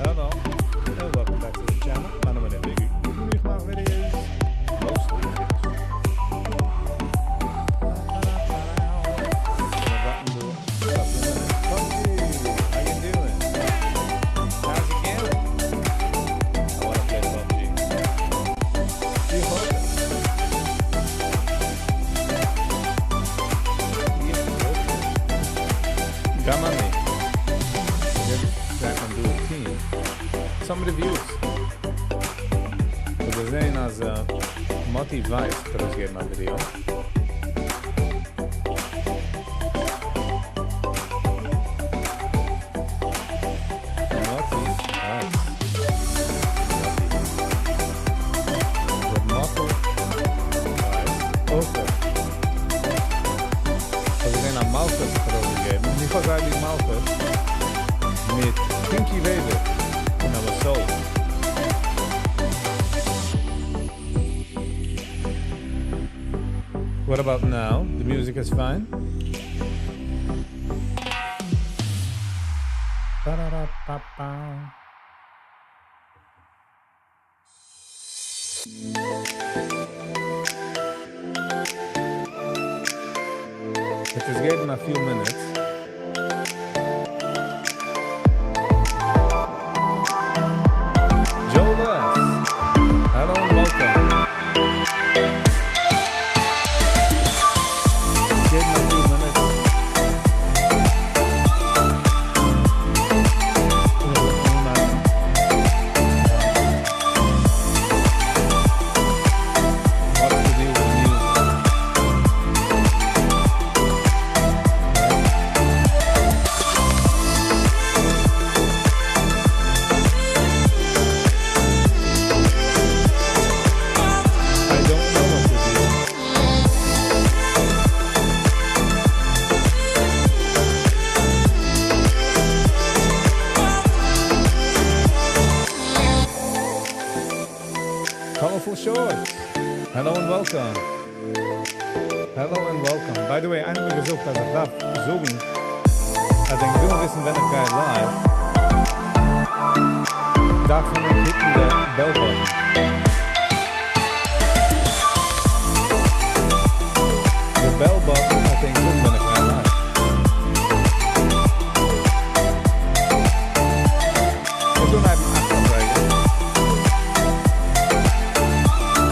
Hello, and welcome back to the channel. מיין נאמען איז Biggie. און איך מאך videos, mostly videos. PUBG, how you doing? How's it going? I want to play PUBG. You hope it. You hope it. גם אני. Back on dual team. Some reviews. כ'האב געזען אז Moti Weiss האט ארויסגעגעבן א video. Moti Weiss. Moti. The Moti Weiss. Okay. כ'האב געזען אז Malchus האט ארויסגעגעבן. איך האב געזאגט Malchus מיט Pinky Weber און Our Soul. What about now? The music is fine? Ba-da-da-ba-ba. It is getting a few minutes. Joe Les, hello and welcome. Getting a few minutes. What's the deal with music? Right? I don't know what to do. Colorful shorts. Hello and welcome. Hello and welcome. By the way, איינער האט געזאגט, אז איך דארף זאגן, אז איך וויל וויסן, ווען איך גיי live, דארף מען hit ן the bell button. The bell button, I think, ווען איך גיי live. מיר טוען אייביג 8 אזייגער.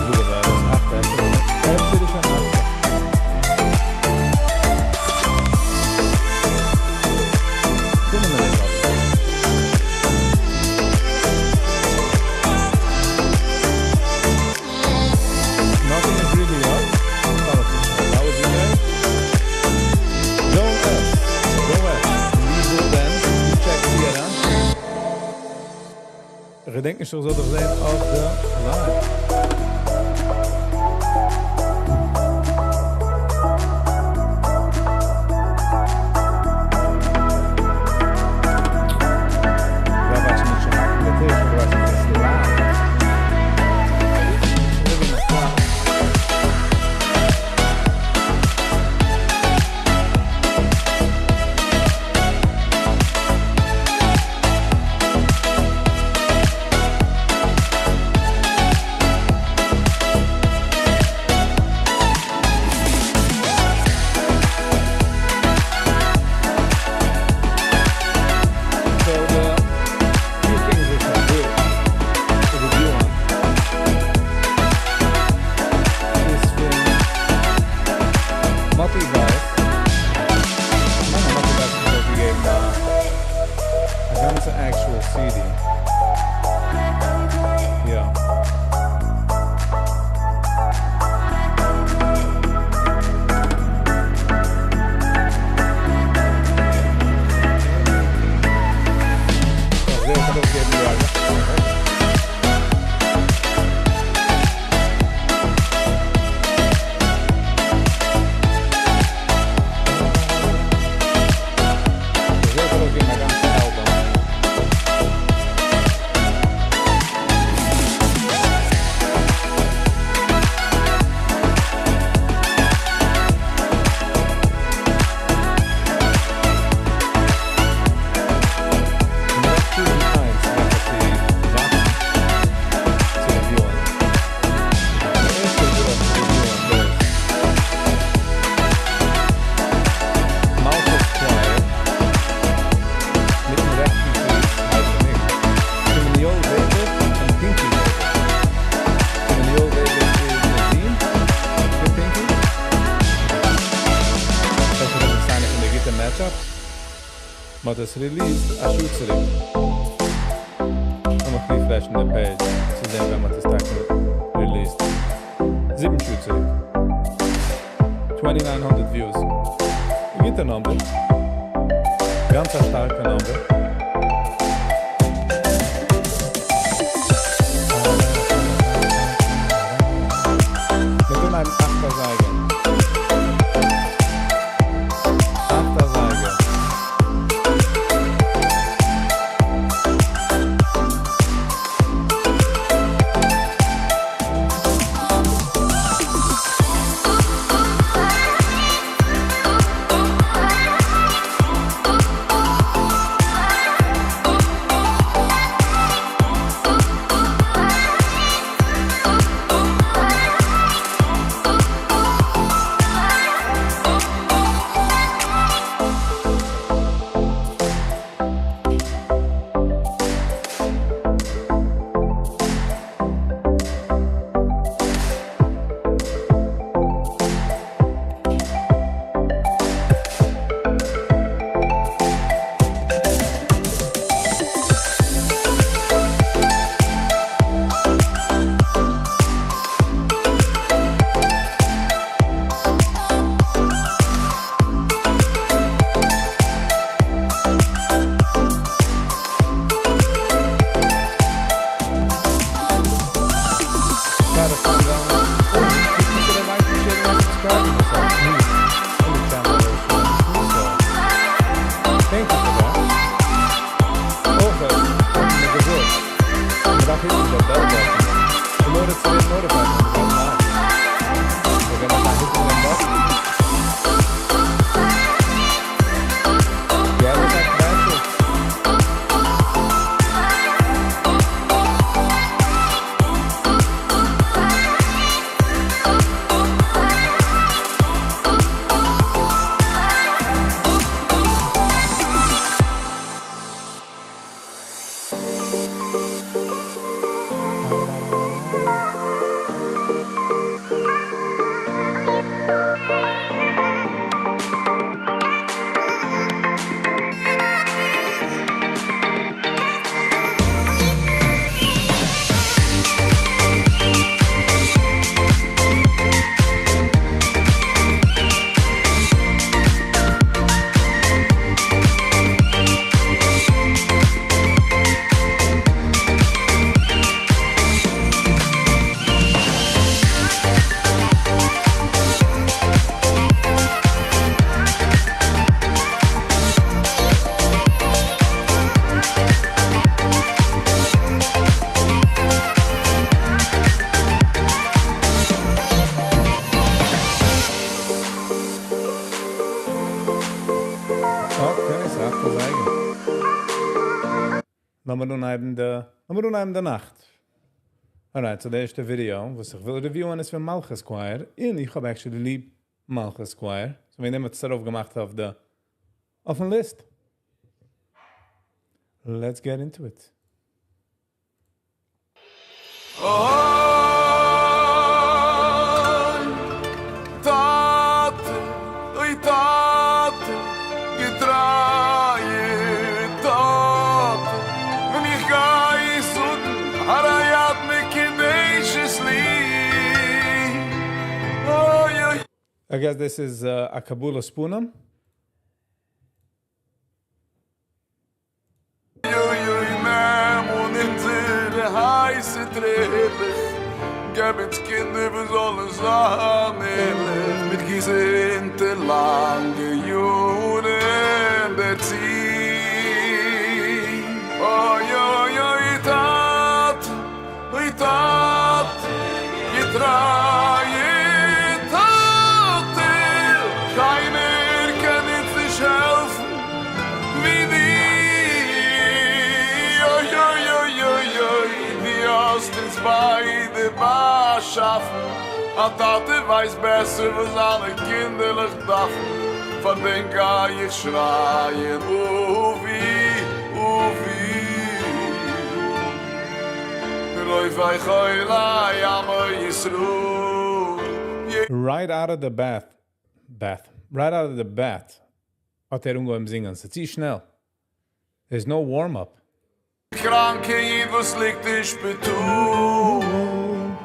זאגן מיר, דאס 8, אפשר איז שוין 8. קומען מיר נישט אויף. Nothing is really up. Colorful short. How was your day? Joe S. Joe S. Liesel Ben. Check Sierra. איך געדענק נישט, איך זאל דאך זען אויף די live. דא ווייס איך נישט, שוין האקן די טיש, אדער ווייס איך נישט, live. Living the clock. מ'האט עס released א שעה צוריק. לאמיך refresh ן די page צו זען ווען מ'האט עס טאקע released. זיבן שעה צוריק. 2900 views. א גוטע number. גאנץ א שטארקע number. מ'טוט אנהייבן אכט אזייגער. אכט אזייגער. Try to find out. Oh, please consider liking, sharing, and subscribing yourself. New in the channel so thank you for that. אויך האט מיר געזאגט, מ'דארף hit ן די bell button in order to get notified when we go live. We're gonna start hitting them button. Yeah, look at that. Okay, ס'אכט אזייגער. לאמיר אנהייבן די, לאמיר אנהייבן די נאכט. Alright, so די ערשטע ווידעא, וואס איך וויל review ען, איז פון מלכות Choir. און איך האב actually ליב מלכות Choir. So מיר נעמען עס ארויפגעמאכט אויף די, אויפן list. Let's get into it. אוי, טאטע, אוי טאטע, געטרייער טאטע, ווען איך גיי זאגן הרי את מקודשת לי, אוי אוי. I guess this is a קבלת פנים. אוי אוי נעם אן אונזערע הייסע טרערלעך, געב אונז קינדער וואס זאלן זיין ערליך, מיט געזונטע לאנגע יארן דערצו. אוי אוי אוי טאטע, אוי טאטע, געטרייער טאטע, קיינער קען אונז נישט העלפן ווי דו. אוי אוי אוי אוי אוי, דו האסט אונז ביידע באשאפן, א טאטע ווייסט בעסער וואס זיינע קינדערלעך דארפן, פאר דעם גיי איך שרייען אבי אבי. רופא חולי עמו ישראל. Right out of the bath, bath, right out of the bat, האט ער אנגעהויבן זינגען. ס'איז צו שנעל. There's no warm up. קראנקע איד וואס ליגט אין שפיטאל,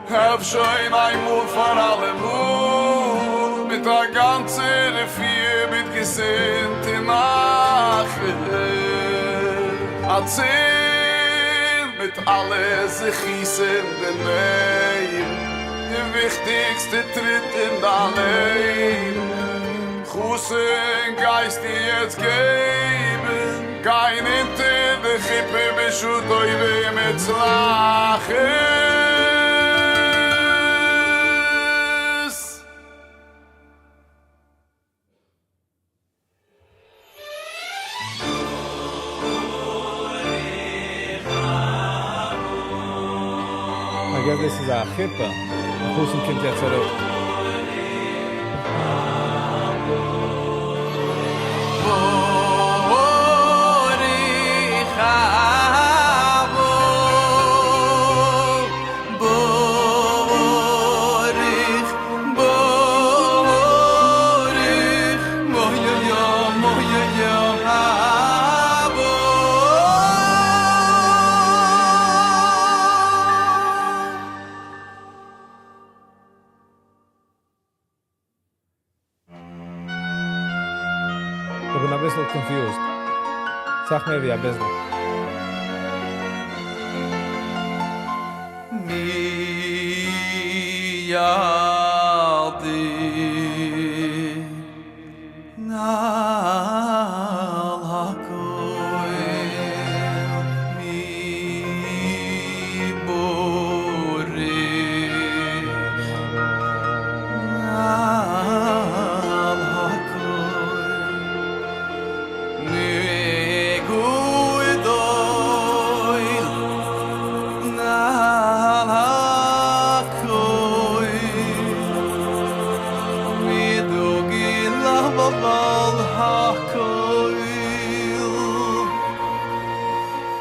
העלף שוין איינמאל פאר אלעמאל, מיט א גאנצע רפואה מיט געזונט און נחת, אצינד מיט אלע זכותים דערנעבן, די וויכטיגסטע טריט אין דיין לעבן. חתן גייסטו יעצט געבן? גיין אונטער די חופה בשעה טובה ומוצלחת. I guess דאס איז א חופה, די חתן קומט יעצט אראפ. ברוך הבא ברוך ברוך איך בין אביסל confused. סאך מער ווי אביסל. מי ידי נעל הכל מי בורך נעל הכל מי גדול נעל הכל מי דוגל לבבל הכל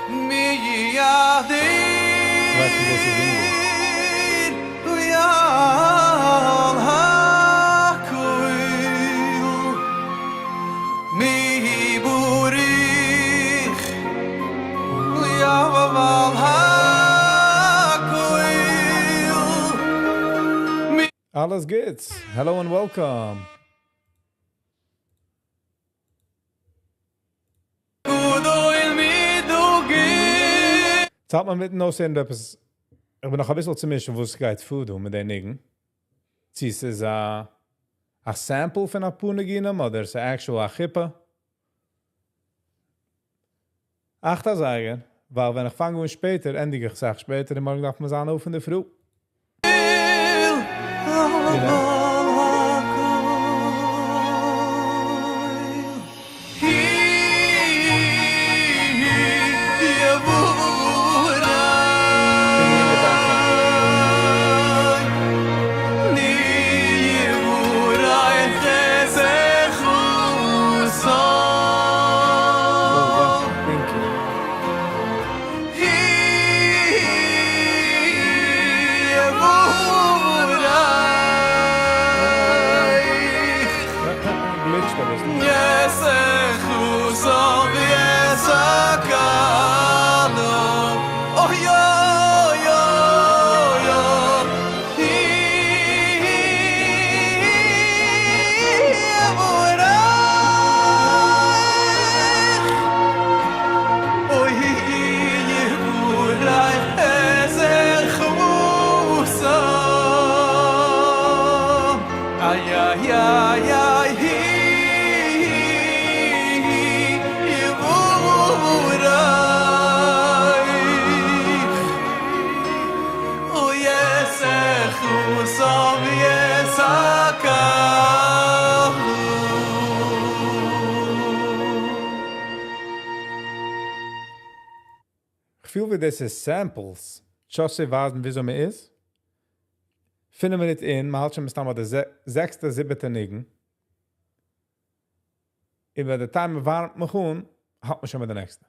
מי ווייסט ווי דאס איז English? ידיר על הכל מי בוריך יעל הכל מי אלעס גוטס. Hello and welcome. גדול מי דוגל זאג מאל מיטן אויסזען, עפעס, איך בין נאך אביסל צומישט, וואס גייט פאר דא מיט די ניגון. צי עס איז א sample פון א פאר ניגונים אדער עס איז actual א חופה. אכט אזייגער, ווייל ווען איך פאנג אן שפעטער, ענדיג איך סאך שפעטער און מארגן דארף מען זיין אויף אין די פרי. You know? Singing in the background. Oh, wow. Thank you. Glitched אביסל. Oh yo yo yo Ay ay ay ay hi יבורך ויסחוסם יסקהו איך פיל ווי דאס איז samples. Just צו ווייזן, וויאזוי מען איז. 5 מינוט אין, מען האלט שוין מסתמא די זעקסטע, זיבעטע ניגון. איבער די time ווארעמט מיך אן, האלט מען שוין מיט די נעקסטע.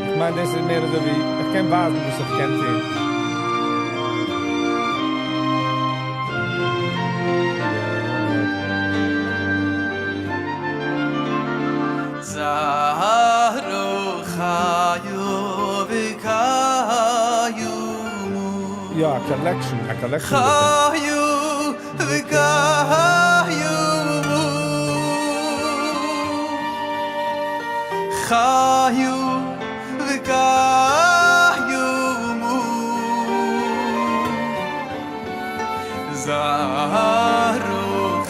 איך מיין, דאס איז מער אזוי ווי, איך קען ווייזן, וואס איך קען טון. יא, א collection, א collection דערפון. חיו וקיימו חיו וקיימו זרו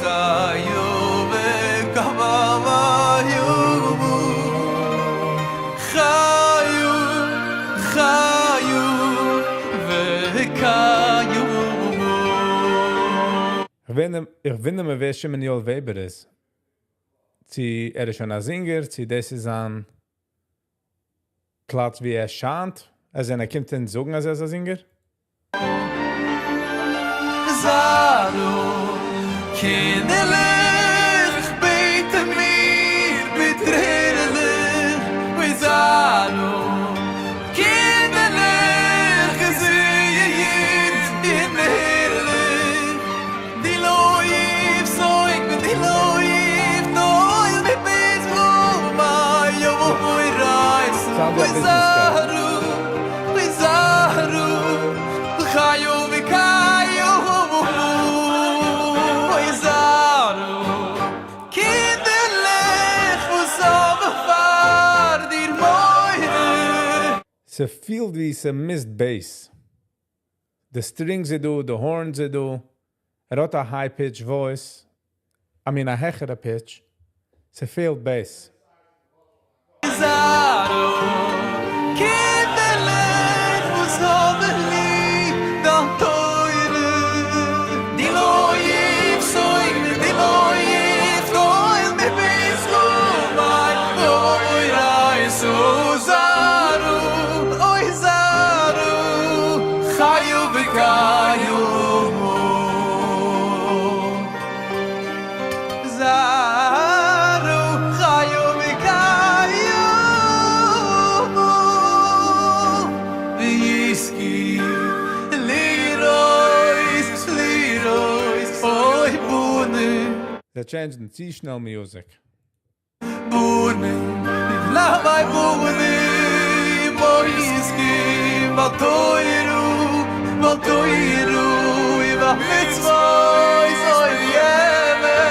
חיו וקיימו חיו חיו וקיימו. איך וואונדער מיר, ווער שמעון יואל וועבער איז. צו ער איז שוין א singer, צו דאס איז זיין פלאץ וואו ער שיינט, אז ער קומט און זאגן, אז ער איז א singer. זרו קינדערלעך בעטן מיר מיט טרערעלעך, אוי זרו קינדערלעך געזעהט אין הערליך די לא יפסוק די לא יפתור מפזמור מה יבוא רייס Sound אוי ווי א business card. זרו אוי זרו חיו וקיימו אוי זרו קינדערלעך וואס האבן פאר דיר מורא. ס'פילט ווי ס'מיסט bass. The strings איז דא, the horns איז דא. ער האט א high pitch voice. I mean, א העכערע pitch. ס'פעלט bass. זרו קינדערלעך וואס האבן ליב דיין תורה די לא יפסוק די לא יפתור מפזמור אוי רייסו זרו אוי זרו חיו וקיימו זרו חיו וקיימו ויזכי לראות לראות אוי בונה. זיי change ן צו שנעל music. בונה למאי בונה מויסקי בתוירו בתוירו ובמצוות אוי אמת.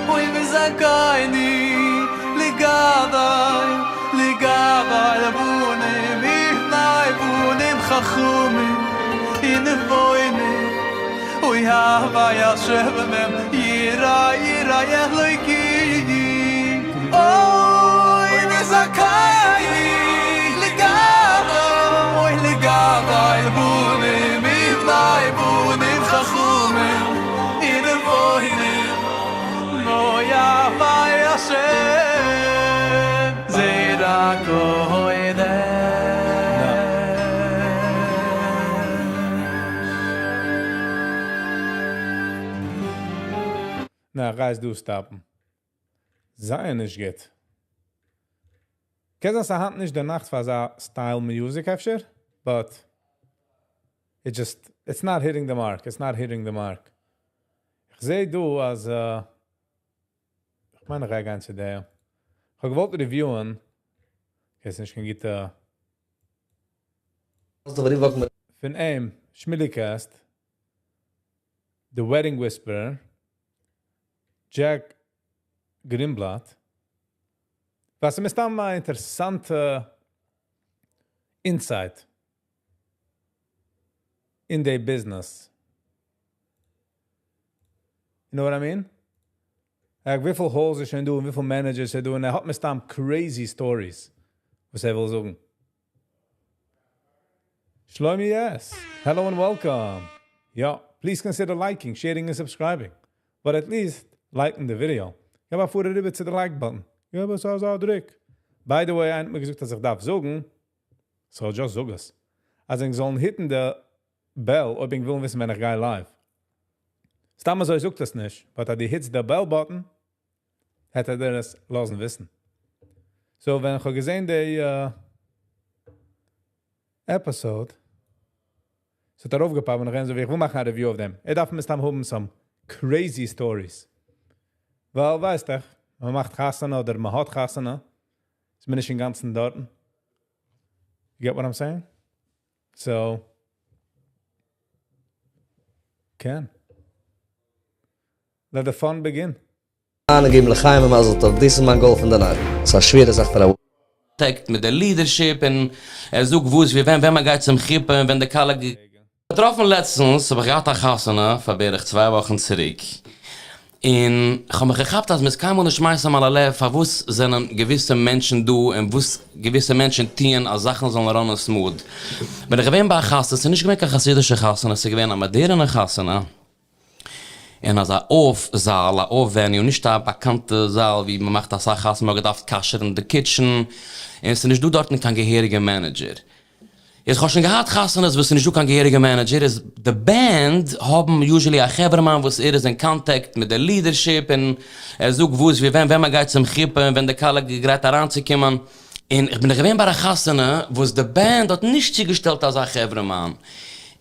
אוי וזכאיני לגדל לגדל בונים מפני בונים חכומים ונבוינים אוי הווה ישב מם ירא ירא אלוהים אוי וזכאיני לגדל אוי לגדל בונים מפני בונים חכומים ונבוינים אוי הווה ישב זרע קודש. נא, גייסט דו stop ן. זייער נישט גוט. קען זיין ס'האט נישט די נאכט פאר אזא style music אפשר, but it's not hitting the mark. It's not hitting the mark. איך זע דא אז איך מיין, איך גיי גיין צו דער. איך האב געוואלט review ען. איך ווייס נישט, קיין גוטע פון אים, Shmilicast, The Wedding Whisperer, Jack Greenblatt. וואס איז מסתם אן אינטערעסאנטע insight in the business. You know what I mean? Like, וויפיל halls איז שוין דא און וויפיל managers ער דא און ער האט מסתם crazy stories, וואס ער וויל זאגן. Shlomi, yes. Hello and welcome. Yeah, please consider liking, sharing and subscribing. But at least liking the video. געב א פאר אריבער צו די like button. געב אזא דריק. By the way, איינער האט מיר געזאגט, אז איך דארף זאגן, so just זאג עס. אז איך זאל hit ן די bell, אויב איך וויל וויסן, ווען איך גיי live. סתם אזוי זאגט עס נישט, but אז דו hit סט די bell button, וועט ער דיר עס לאזן וויסן. So, ווען איך האב געזען די episode, ס'האט ארויפגעפאפט און איך גיי אזוי ווי איך וויל מאכן א review אויף דעם. ער דארף מסתם האבן some crazy stories. ווייל ווייסט דאך, מען מאכט חתונה אדער מען האט חתונה, איז מען נישט אינגאנצן דארטן. You get what I'm saying? So, כן. Let the fun begin. און געבן לחיים און מזל טוב, דאס איז מיין goal פון די נאכט. ס'איז א שווערע זאך פאר א. contact מיט די leadership און ער זאגט וואס ווי ווען ווען מען גייט צום חופה און ווען די כלה געטראפן לעצטנס האב איך געהאט א חתונה פאר בערך 2 וואכן צוריק, און כ'האב מיך געכאפט אז מ'איז קיינמאל נישט משים על הלב פארוואס זענען געוויסע מענטשן דא און וואס געוויסע מענטשן טוען אז זאכן זאלן run ען smooth. בין איך געווען ביי א חתונה, ס'איז נישט געווען קיין חסידישע חתונה, ס'איז געווען א מאדערענע חתונה, אין אזא off זאל, א off venue, נישט א באקאנטע זאל ווי מ'מאכט אסאך חתונה, מ'האט געדארפט כשר'ן די kitchen, און ס'איז נישט דא דארטן קיין געהעריגע manager. איז כ'האב שוין געהאט חתונות וואס ס'איז נישט דא קיין געהעריגע manager, איז די band האבן usually א חברה'מאן וואס ער איז אין contact מיט די leadership און ער זאגט וואס ווי ווען ווען מ'גייט צום חופה און ווען די כלה גרייט אריינצוקומען. און כ'בין דאך געווען ביי א חתונה וואס די band האט נישט צוגעשטעלט אזא חברה'מאן,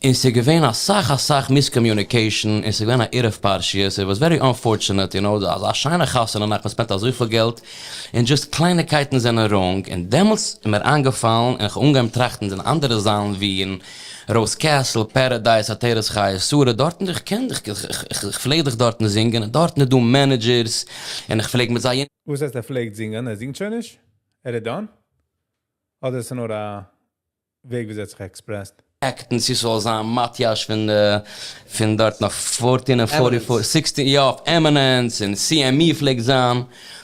און ס'איז געווען אסאך אסאך miscommunication, און ס'איז געווען א עירוב פרשיות, it was very unfortunate, you know, אזא שיינע חתונה נאכט, מ'ספענדט אזויפיל געלט, און just קלייניקייטן זענען wrong, און דעמאלטס איז מיר איינגעפאלן, און כ'האב אנגעהויבן טראכטן אין אנדערע זאלן ווי אין ראוז קעסל, פערעדייס, עטרת חיי שרה, דארטן, איך קען, איך פלעג דאך דארטן זינגען, און דארטן איז דא managers, און איך פלעג מיט זיי. וואס הייסט ער פלעגט זינגען? ער זינגט שוין נישט? ער איז done? אדער איז עס נאר א וועג ווי ער האט זיך expressed? actן צו ס'זאל זיין מאטיאש פון דארטן אויף 14 און 44, 16, יא אויף עמינענס און CME פלעגט זיין,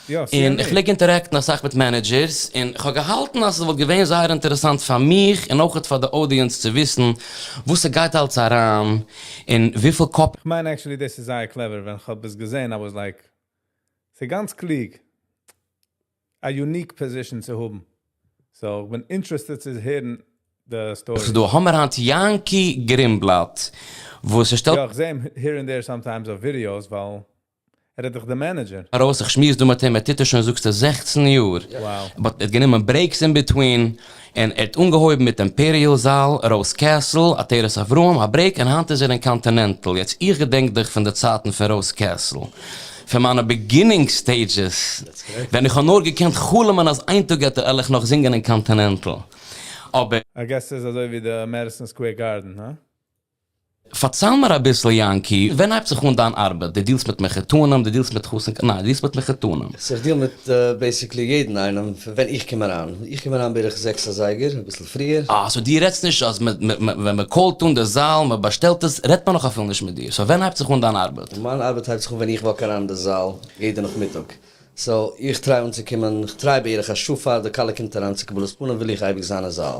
און איך פלעג interactן אסאך מיט managers, און כ'האב געהאלטן אז ס'וואלט געווען זייער אינטערעסאנט פאר מיך און אויכעט פאר די audience צו וויסן וואס ס'גייט אלץ אריין און וויפיל קאפ. כ'מיין actually דאס איז זייער clever, ווען כ'האב עס געזען I was like, ס'איז גאנץ קלוג א unique position צו האבן, so איך בין interested צו הערן די story. ס'דא האמער היינט יענקי גרינבלאט וואס ער שטעלט. יא, איך זעה אים here and there sometimes אויף videos ווייל ער איז דאך די manager. ארויס, איך שמועס דא מיט אים, ער טוט עס שוין זאגסטו 16 יאר, but ער האט גענומען breaks in between, און ער האט אנגעהויבן מיט אימפעריעל זאל, ראוז קעסל, עטרת אברהם, א break, און היינט איז ער אין קאנטינענטל. יעצט איך געדענק דיך פון די צייטן פון ראוז קעסל, פון מיינע beginning stages, ווען איך האב נאר געקענט חלומ'ען אז איין טאג וועט ער נאך זינגען אין קאנטינענטל, אבער. I guess ס'איז אזוי ווי די מעדיסאן סקווער גארדן, הא? פארצייל מיר אביסל יענקי, ווען הייבט זיך אן דיין ארבעט? דו dealסט מיט מחותנים, דו dealסט מיט חתן, ניין, דו dealסט מיט מחותנים. So איך deal מיט basically יעדן איינעם פון ווען איך קום אריין. איך קום אריין בערך 6 אזייגער, אביסל פריער. אה, so דו רעדסט נישט אז ווען מען callט אן די זאל, מען באשטעלט עס, רעדט מען נאך אפילו נישט מיט דיר. So ווען הייבט זיך אן דיין ארבעט? מיין ארבעט הייבט זיך אן ווען איך walk אריין אין די זאל, יעדע נאכמיטאג. So איך try אנצוקומען, איך try בערך א שעה פאר די כלה קומט אריין צו קבלת פנים וויל איך אייביג זיין אין זאל.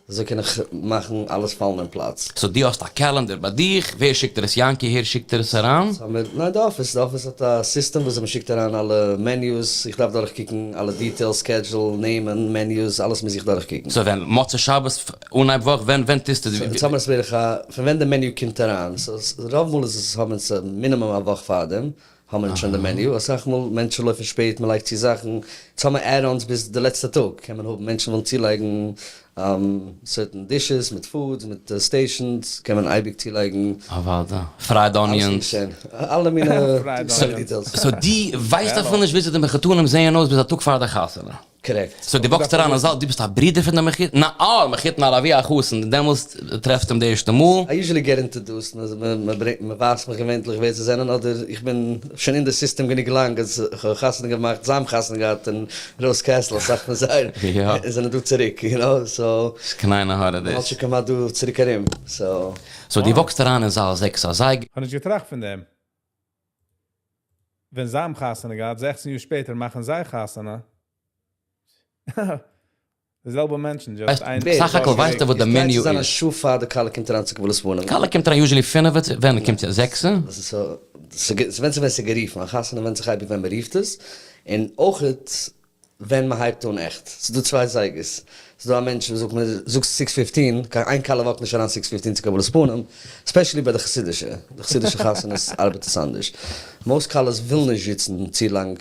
אזוי קען איך מאכן אלעס פאלן אין פלאץ. So דו האסט א calendar ביי דיך, ווער שיקט דיר עס יענקי הער שיקט דיר עס אריין? ניין די אפיס, די אפיס האט א סיסטעם וואס מען שיקט אריין אלע menus, איך דארף דורך קוקן אלע details, schedule, נעמען, menus, אלעס מוז איך דורך קוקן. So ווען מוצאי שבת אנהייב וואך ווען ווען טוסטו די? אונז האבן עס בערך א פון ווען די menu קומט אריין, so רוב מאל איז עס האבן אונז מינימום א וואך פארדעם האבן אונז שוין די menu, אסאך מאל מענטשן לויפן שפעט, מען לייגט צו זאכן, אונז האבן add-ons ביז די לעצטע טאג, קען מען האבן, מענטשן ווילן צולייגן certain dishes מיט foods, מיט stations, קען מען אייביג צולייגן. אוודאי, fried onions. אלע מיני details. So דו ווייסט אפילו נישט וויאזוי די מחותנים זעען אויס ביז א טאג פאר די חתונה? Correct. So דו walkסט אריין אין זאל, דו ביסט א ברודער פון די מחותן? ניין, אה, מחותן על אבי החתן, דעמאלסט טרעפסטו אים די ערשטע מאל. I usually get introduced, מען ווייזט מיך געווענטליך ווער זיי זענען, אדער איך בין שוין אין די סיסטעם גענוג לאנג אז איך האב חתונה געמאכט, זיי האבן חתונה געהאט אין ראוז קעסל, אסאך פון זיי זענען דא צוריק, you know, so. ס'איז קיין עין הרע דאס. מ'האלט שוין כמעט דא צוריק ארום, so. So דו walkסט אריין אין זאל 6 אזייגער. כ'האב נישט געטראכט פון דעם. ווען זיי האבן חתונה געהאט, 16 יאר שפעטער מאכן זיי חתונה. די זעלבע מענטשן, just איין. סך הכל ווייסטו וואס די menu איז. איך try צו זיין א שעה פאר די כלה קומט אריין צו קבלת פנים. כלה קומט אריין usually 5, ווען קומט זי? 6? ס'ווענדט זיך ווען ס'איז גערופן, א חתונה ווענדט זיך אייביג ווען מ'רופט עס, און אויכעט ווען מ'הייבט אן עכט. ס'איז דא צוויי זייגערס. ס'איז דא א מענטש וואס זאגט מיר, זאגסט 6:15, קיין איין כלה walkט נישט אריין 6:15 צו קבלת פנים, especially ביי די חסידישע. די חסידישע חתונות ארבעט עס אנדערש. Most כלות ווילן נישט זיצן צו לאנג.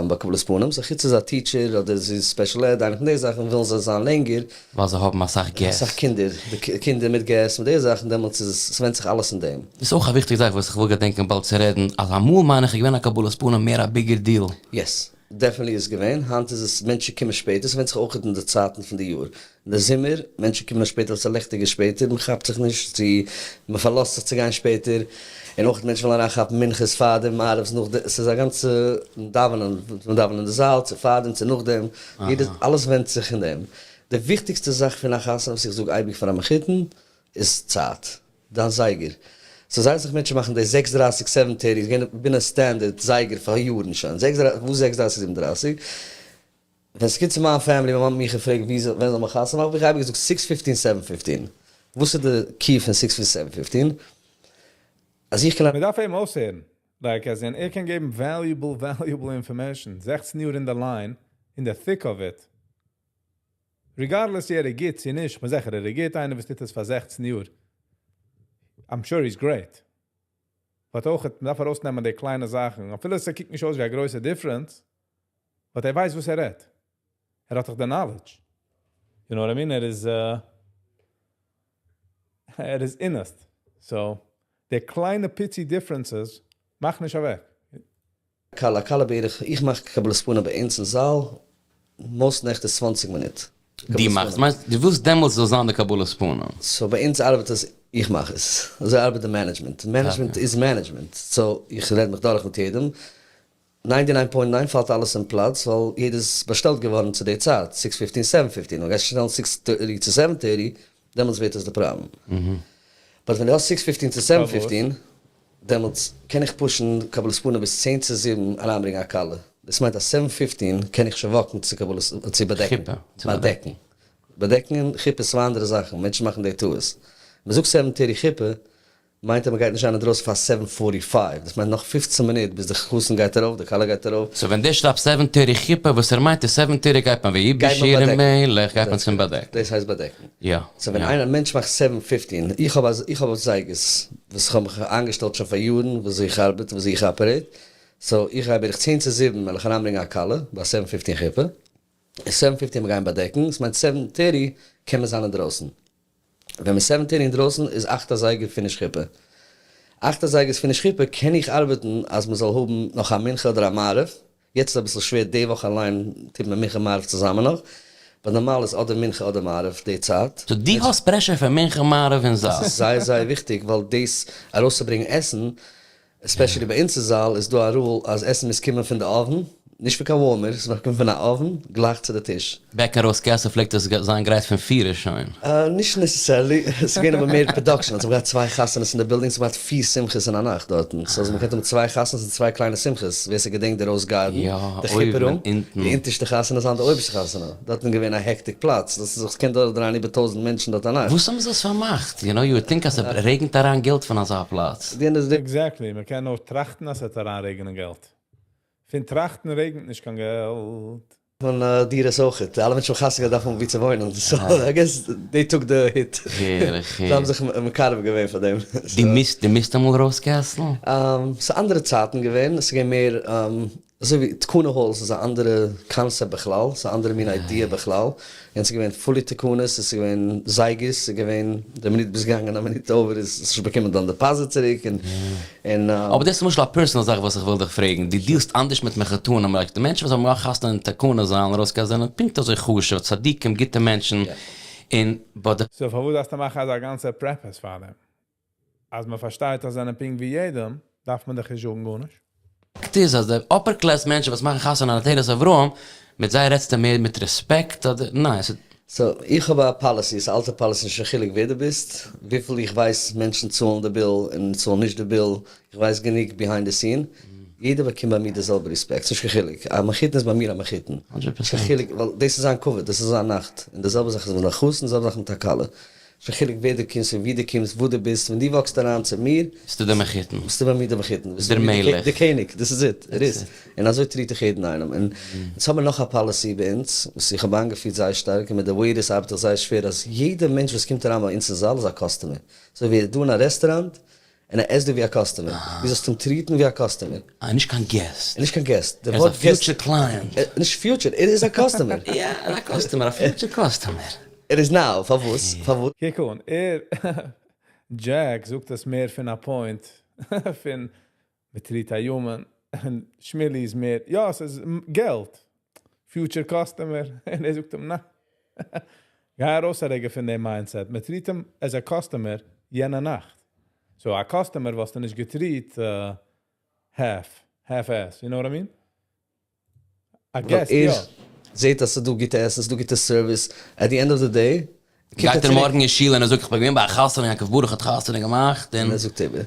ביי קבלת פנים, סאו חוץ איז א teacher אדער זי איז special ed, איינע פון די זאכן ווילן זיי זיין לענגער. ווייל זיי האבן אסאך געסט. אסאך קינדער, די קינדער מיט געסט מיט די זאכן, דעמאלטס איז עס, ס'ווענדט זיך אלעס אין דעם. דאס איז אויך א וויכטיגע זאך וואס איך וויל געדענקען באלד צו רעדן, אז אמאל מיין איך איז געווען א קבלת פנים מער א bigger deal. Yes. Definitely איז געווען, היינט איז עס מענטשן קומען שפעטער, ס'ווענדט זיך אויך אין די צייטן פון די יאר, אין די זומער, מענטשן קומען שפעטער ווייל ס'איז לעכטיגער שפעטער, מ'כאפט זיך נישט צו, מ'פארלאזט זיך צו גיין שפעטער, און אויך מענטשן ווילן אריינכאפן מנחות פארדעם, מעריב'ס נאכדעם, ס'איז א גאנצע דאווענען, מ'דאווענט אין די זאל, צו פארדעם צו נאכדעם, יעדער, אלעס ווענדט זיך אין דעם. די וויכטיגסטע זאך פון א חתונה וואס איך זאג אייביג פאר א מחותן, איז צייט. דיין זייגער. סאו זייט זיך מענטשן מאכן די זעקס דרייסיג seven thirty איז געווען בין א standard זייגער פאר יארן שוין, זעקס דרייסיג וואס זעקס דרייסיג זיבן דרייסיג. ווען ס'קומט צו מיין family, מיין מאמע האט מיך געפרעגט ווי זאל ווען זאל מען חתונה מאכן, האב איך אייביג געזאגט six fifteen seven fifteen. וואס איז די key פון six fifteen seven fifteen? אז איך קען. מען דארף אים אויסהערן. Like as in ער קען געבן valuable valuable information, 16 יאר אין די line, in the thick of it. Regardless צו ער איז גוט צו נישט, כ'בין זיכער ער איז גוט, איינער וואס טוט עס פאר 16 יאר. I'm sure he's great. But אויך, מען דארף ארויסנעמען די קליינע זאכן. אפילו עס קוקט נישט אויס ווי א גרויסע difference, but ער ווייסט וואס ער רעדט. ער האט דאך די knowledge. You know what I mean? ער איז, ער איז honest. So, די קליינע פיצי differences מאכן נישט אוועק. כלה, כלה בערך, איך מאך קבלת פנים ביי אונז אין זאל, most נעכט איז 20 מינוט. דו מאכסט, מיינסט, דו ווילסט דעמאלטס זאל זיין די קבלת פנים. So ביי אונז ארבעט עס, איך מאך עס. אזוי ארבעט די management. Management איז management. So איך רעד מיך דורך מיט יעדעם. 99.9 פאלט אלעס אין פלאץ, ווייל יעדער איז באשטעלט געווארן צו די צייט, 6:15, 7:15. און גייסט שטעלן 6:30 צו 7:30, דעמאלטס ווערט עס די פראבלעם. But ווען דו האסט 6:15 צו 7:15, דעמאלטס קען איך push ן קבלת פנים ביז 10 צו 7 אריינברענגען א כלה. דאס מיינט אז 7:15 קען איך שוין walk ן צו קבלת, צו באדעקן. חופה. באדעקן. באדעקן און חופה איז צוויי אנדערע זאכן. מענטשן מאכן די טעות. מען זאגט 7:30 חופה, מיינט אז מען גייט נישט זיין אינדרויסן פאר 7:45. דאס מיינט נאך 15 מינוט ביז די חתן גייט ארויף, די כלה גייט ארויף. So ווען דער שרייבט 7:30 חופה, וואס ער מיינט איז 7:30 גייט מען ווי גייט מען בשיר באדעקן. מלך, גייט מען צום באדעקן. דאס הייסט באדעקן. יא. So ווען איינער מענטש מאכט 7:15, איך האב זייגערס, וואס איך האב מיך איינגעשטעלט שוין פאר יארן, וואס איך ארבעט, וואס איך operate. So איך גיי בערך 10 צו 7, וועל איך אריינברענגען א כלה, ביי 7:15 חופה. 7:15 מיר גייען באדעקן, עס מיינט 7:30 קען מען זיין אינדרויסן. ווען מיר 7:30 אינדרויסן איז 8 אזייגער finish חופה. 8 אזייגער איז finish חופה, קען איך ארבעטן אז מען זאל האבן נאך א מנחה אדער א מעריב. יעצט איז אביסל שווער, די וואך אליין טוט מען מנחה מעריב צוזאמען נאך. אבער נארמאל איז אדער מנחה אדער מעריב די צייט. So דו האסט pressure פון מנחה מעריב אין זאל. דאס איז זייער זייער וויכטיג, ווייל דאס ארויסצוברענגען עסן, especially ביי אונז אין זאל, איז דא א rule אז עסן מוז קומען פון די oven, נישט פון קיין warmer, עס מוז קומען פון א oven, גלייך צו די טיש. Back אין ראס קעסל פלעגט עס זיין גרייט פון 4 שוין. נישט necessarily, עס איז געווען אבער מער production, אז מ'האט געהאט צוויי חתונות אין די building, ס'האט געהאט פיר שמחות אין א נאכט דארטן, so אז מ'קען האבן צוויי חתונות און צוויי קליינע שמחות, ווער ס'געדענקט די Rose Garden, די חופה room, די אונטערשטע חתונה זיין די אויבערשטע חתונה, דארטן איז געווען א hectic פלאץ, דאס איז, ס'קען דורך דרייען איבער 1000 מענטשן דארט א נאכט. וואס האבן זיי עס פארמאכט? You know, you would think אז ס'רעגנט אריין געלט פון אזא פלאץ. Exactly, מ'קען נאר טראכטן אז ס'וועט אריינרעגענען געלט. פון טראכטן רעגנט נישט קיין געלט. פון דירות אויך. אלע מענטשן האבן חתונה געהאט דארף מען וואו צו וואוינען. So I guess they took the hit. זיי האבן זיך מקרב געווען פאר דעם. דו מוזט אמאל ראס קעסל? ס'איז אנדערע צייטן געווען. עס איז געווען מער אזוי ווי תקנה halls איז א אנדערע קאנסעפט בכלל. ס'איז א אנדערע מין idea בכלל. און ס'איז געווען fully תקנות, עס איז געווען זייגערס, ס'איז געווען די מינוט ביסט געגאנגען א מינוט over איז נישט באקומען דיין deposit צוריק און און. אבער דאס איז למשל א personal זאך וואס איך וויל דיך פרעגן, דו deal סט אנדערש מיט מחותנים, like די מענטשן וואס האבן געמאכט חתונה אין תקנה זאלן ארויסגיין זענען פונקט אזוי חשוב, צדיקים, גוטע מענטשן, און but די. So פארוואס דארפסטו מאכן אזא גאנצע preface פאר דעם? אז מען פארשטייט אז זענען פונקט ווי יעדעם, דארף מען דאך נישט זאגן גארנישט. פאקט איז אז די upper class מענטשן וואס מאכן חתונה אין עטרת אברהם, מיט זיי רעדסטו מער מיט רעספעקט אדער ניין? ס'איז. So איך האב א policy, ס'איז א אלטע policy, נישט קיין חילוק ווער דו ביסט, וויפיל איך ווייס מענטשן צאלן די bill און צאלן נישט די bill, איך ווייס גענוג behind the scene, יעדער באקומט ביי מיר די זעלבע רעספעקט, ס'נישט קיין חילוק, א מחותן איז ביי מיר א מחותן, נישט קיין חילוק, ווייל דאס איז זיין כבוד, דאס איז זיין נאכט, און די זעלבע זאך איז מיט א חתן, די זעלבע זאך מיט א כלה, נישט קיין חילוק ווער דו קומסט פון וואו דו קומסט וואו דו ביסט, ווען דו walk סט אריין צו מיר, ביסטו דער מחותן. ביסטו ביי מיר דער מחותן, ביסטו דער ביי מיר מלך. דער קעניג, דאס איז it, ער איז. און אזוי treat איך יעדן איינעם. און אונז האבן נאך א policy ביי אונז, וואס איך האב איינגעפירט זייער שטארק, און מיט די waiters ארבעט איך זייער שווער, אז יעדער מענטש וואס קומט אריין ביי אונז אין זאל איז א customer. אזוי ווי דא אין א רעסטוראנט, און ער עסט דא ווי א customer. דו זאלסט אים treat ן ווי א customer. אה, נישט קיין guest. נישט קיין guest. ער איז א future client. נישט future, ער איז א customer. יא, ער איז א customer, א future customer. ער איז now, פארוואס? פארוואס? קוק אן, ער, Jack זאגט עס מער פון א point, פון מ' treat א human, און שמילי איז מער, יא, עס איז געלט. Future customer. און ער זאגט אים, נא. גיי ארויס א רגע פון דעם mindset. מען treat אים as a customer יענע נאכט. So א customer וואלסטו נישט גע treat half, half-ass, you know what I mean? א guest, יא. ער זעט אז ס'איז דא גוטע עסן, ס'איז דא גוטע service. At the end of the day, קומט גייט ער מארגן אין שול און ער זאגט איך בין געווען ביי א חתונה, יעקב ברוך האט חתונה געמאכט און. און ער זאגט איבער.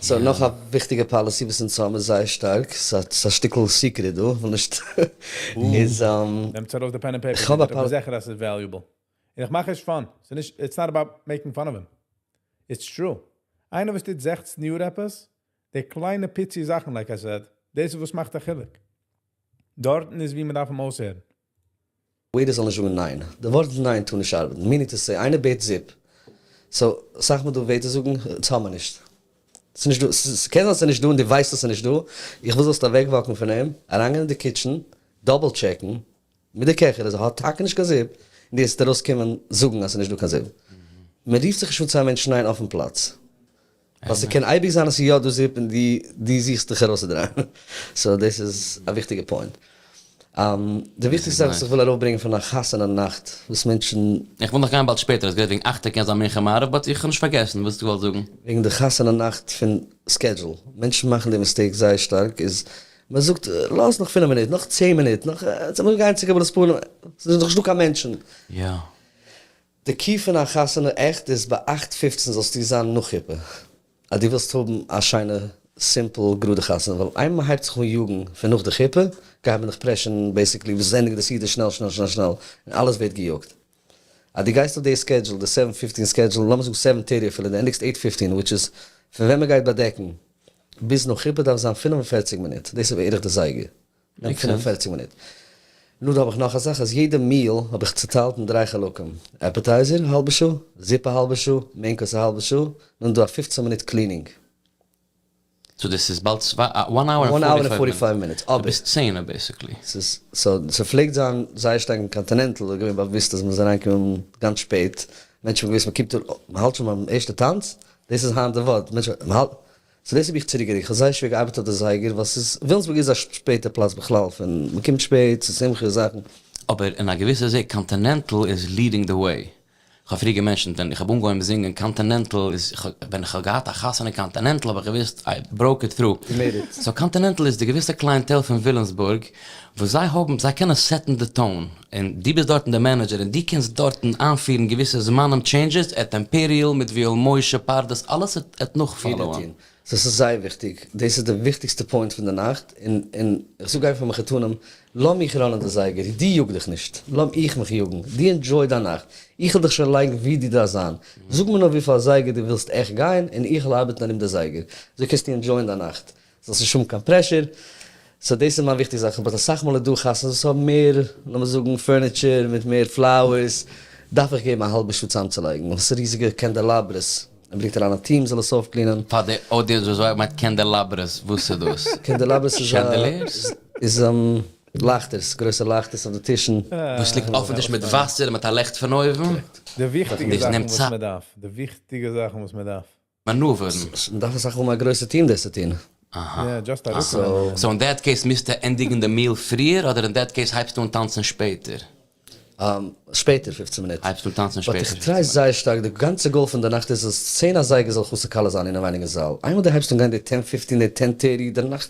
So נאך א וויכטיגע policy וואס אונז האבן זייער שטארק, ס'איז א שטיקל secret דא, כ'וויל נישט, איז. נעמטס ארויס די pen and paper, איך האב א איך בין זיכער אז ס'איז valuable. און איך מאך נישט fun, ס'איז נישט, it's not about making fun of him. It's true. איינער וואס טוט 16 יאר עפעס, די קליינע פיצי זאכן, like I said, דאס איז וואס מאכט א חילוק. דארטן איז ווי מען דארף אים אויסהערן. Waiter זאל נישט זאגן ניין. די ווארט ניין טאר נישט ארבעטן. Meaning to say, איינער בעט זופ. So, אסאך מאל דא waiter זאגן, דאס האבן מיר נישט. ס'איז נישט דא, ס'קען זיין ס'איז נישט דא און דו ווייסט אז ס'איז נישט דא. איך וויל זאלסט אוועקוואקן פון אים, אריינגיין אין די kitchen, double check ן מיט די קעכער אז ער האט טאקע נישט קיין זופ, און דו וועסט ארויסקומען זאגן אז ס'איז נישט דא קיין זופ. מען רופט זיך נישט אן צו א מענטש ניין אויפן פלאץ. ווייל ס'קען אייביג זיין אז ס'איז יא דא זופ און דו זוכסט דיך ארויסצודרייען. So דאס איז א וויכטיגע point. די וויכטיגסטע זאך וואס איך וויל ארויפברענגען פון א חתונה נאכט וואס מענטשן. איך וויל נאך גיין באלד שפעטער, האסט גערעדט וועגן אכטער קען זיין מנחה מעריב but איך האב נישט פארגעסן וואס האסטו געוואלט זאגן? וועגן די חתונה נאכט פון schedule, מענטשן מאכן די mistake זייער שטארק איז מען זאגט לאז נאך פינף מינוט, נאך צען מינוט, נאך מיר גייען צו קבלת פנים, ס'איז נאך נישטא קיין מענטשן. יא. די key פון א חתונה עכט איז ביי אכט פופצן זאלסטו זיין נאך חופה אז דו ווילסט האבן א שיינע simple גראדע חתונה ווייל איינמאל מען הייבט זיך אן יאגן פון נאך די חופה גייט מען דיך pressure ן basically ביז עס ענדיגט די סעודה שנעל שנעל שנעל שנעל און אלעס ווערט געיאגט אז דו גייסט אויף די schedule די seven fifteen schedule לאמיר זאגן seven thirty אפילו דו ענדיגסט eight fifteen which איז פון ווען מען גייט באדעקן ביז נאך חופה דארף זיין 45 מינוט דאס איז בערך די זייגער. נעמט 45 מינוט. נו דא האב איך נאך א זאך אז יעדע meal האב איך צוטיילט אין דריי חלקים, appetizer א האלבע שעה, זופ א האלבע שעה, main course א האלבע שעה, נאכדעם דא א פופצן מינוט cleaning. So דאס איז באלד צוויי, one hour and forty five minutes. אבער. ביז צענע basically. ס'איז, so ס'פלעגט זיין זייער שטארק אין קאנטינענטל איז געווען באוואוסט אז מ'איז אריינגעקומען גאנץ שפעט, מענטשן האבן געוואוסט מ'קומט אן, מ'האלט שוין ביים ערשטע טאנץ, דאס איז היינט די ווארט, מענטשן, מ'האלט, so דאס האב איך צוריקגערוקט, איך האב זייער שווער געארבעט אויף די זייגער, ווייל ס'איז, וויליאמסבורג איז א שפעטע פלאץ בכלל, פון מ'קומט שפעט צו שמחה זאכן. אבער אין א געוויסע זיי, קאנטינענטל איז leading the way. איך האב פריער גע mention ט ווען איך האב אנגעהויבן זינגען קאנטינענטל איז, ווען איך האב געהאט א חתונה אין קאנטינענטל האב איך געוואוסט I broke it through. You made it. So קאנטינענטל איז די געוויסע clientele פון וויליאמסבורג וואס זיי האבן, זיי קענען set ן די tone, און דו ביסט דארטן די manager און דו קענסט דארטן איינפירן געוויסע זמנים changes, at אימפעריעל מיט ויואל משה פרדס אלעס עט נאכ follow ען. So ס'איז זייער וויכטיג, דאס איז די וויכטיגסטע point פון די נאכט, און און איך זאג איינפאר מחותנים, לאז מיך run ען די זייגער, דו יאג דיך נישט, לאז איך מיך יאגן, דו enjoy דיין נאכט, איך וועל דיך שוין לייגן ווי דו דארפסט זיין, זאג מיר נאר וויפיל אזייגער דו ווילסט עכט גיין, און איך וועל ארבעטן ארום די זייגער, אזוי קענסטו enjoy ען דיין נאכט. זאלסט נישט האבן קיין pressure, so דאס איז מיין וויכטיגע זאך, but אסאך מאל איז דא חתונות וואס האבן מער, לאמיר זאגן furniture מיט מער flowers, דארף איך געבן א האלבע שעה צוזאמצולייגן, ווייל ס'איז ריזיגע candelabras, מען ברענגט אריין א team זאל עס אויפ clean ען. פאר די audience וואס ווייסט מיינט candelabras, וואס איז דאס? Candelabras איז א Chandeliers? איז לייכטערס, גרויסע לייכטערס אויף די טישן. וואס ליגט אויפן טיש מיט וואסער און מיט א לעכט פון אויבן? Correct. די וויכטיגע דאס זאכן נעמט וואס צייט. מען דארף, די וויכטיגע זאכן וואס מען דארף. מאנואווערן. מ'דארף אסאך האבן א גרויסע team דאס צו טון. יא, just אראפנעמען. So אין that case מוזטו ענדיגן די meal פריער אדער אין that case הייבסטו אן טאנצן שפעטער? שפעטער פופצן מינוט. הייבסטו אן טאנצן שפעטער But איך try זייער שטארק, די גאנצע goal פון די נאכט איז אז צען אזייגער זאל חתן כלה זיין אינעווייניג אין זאל. איינמאל דו הייבסט אן גיין די ten fifteen די ten thirty די נאכט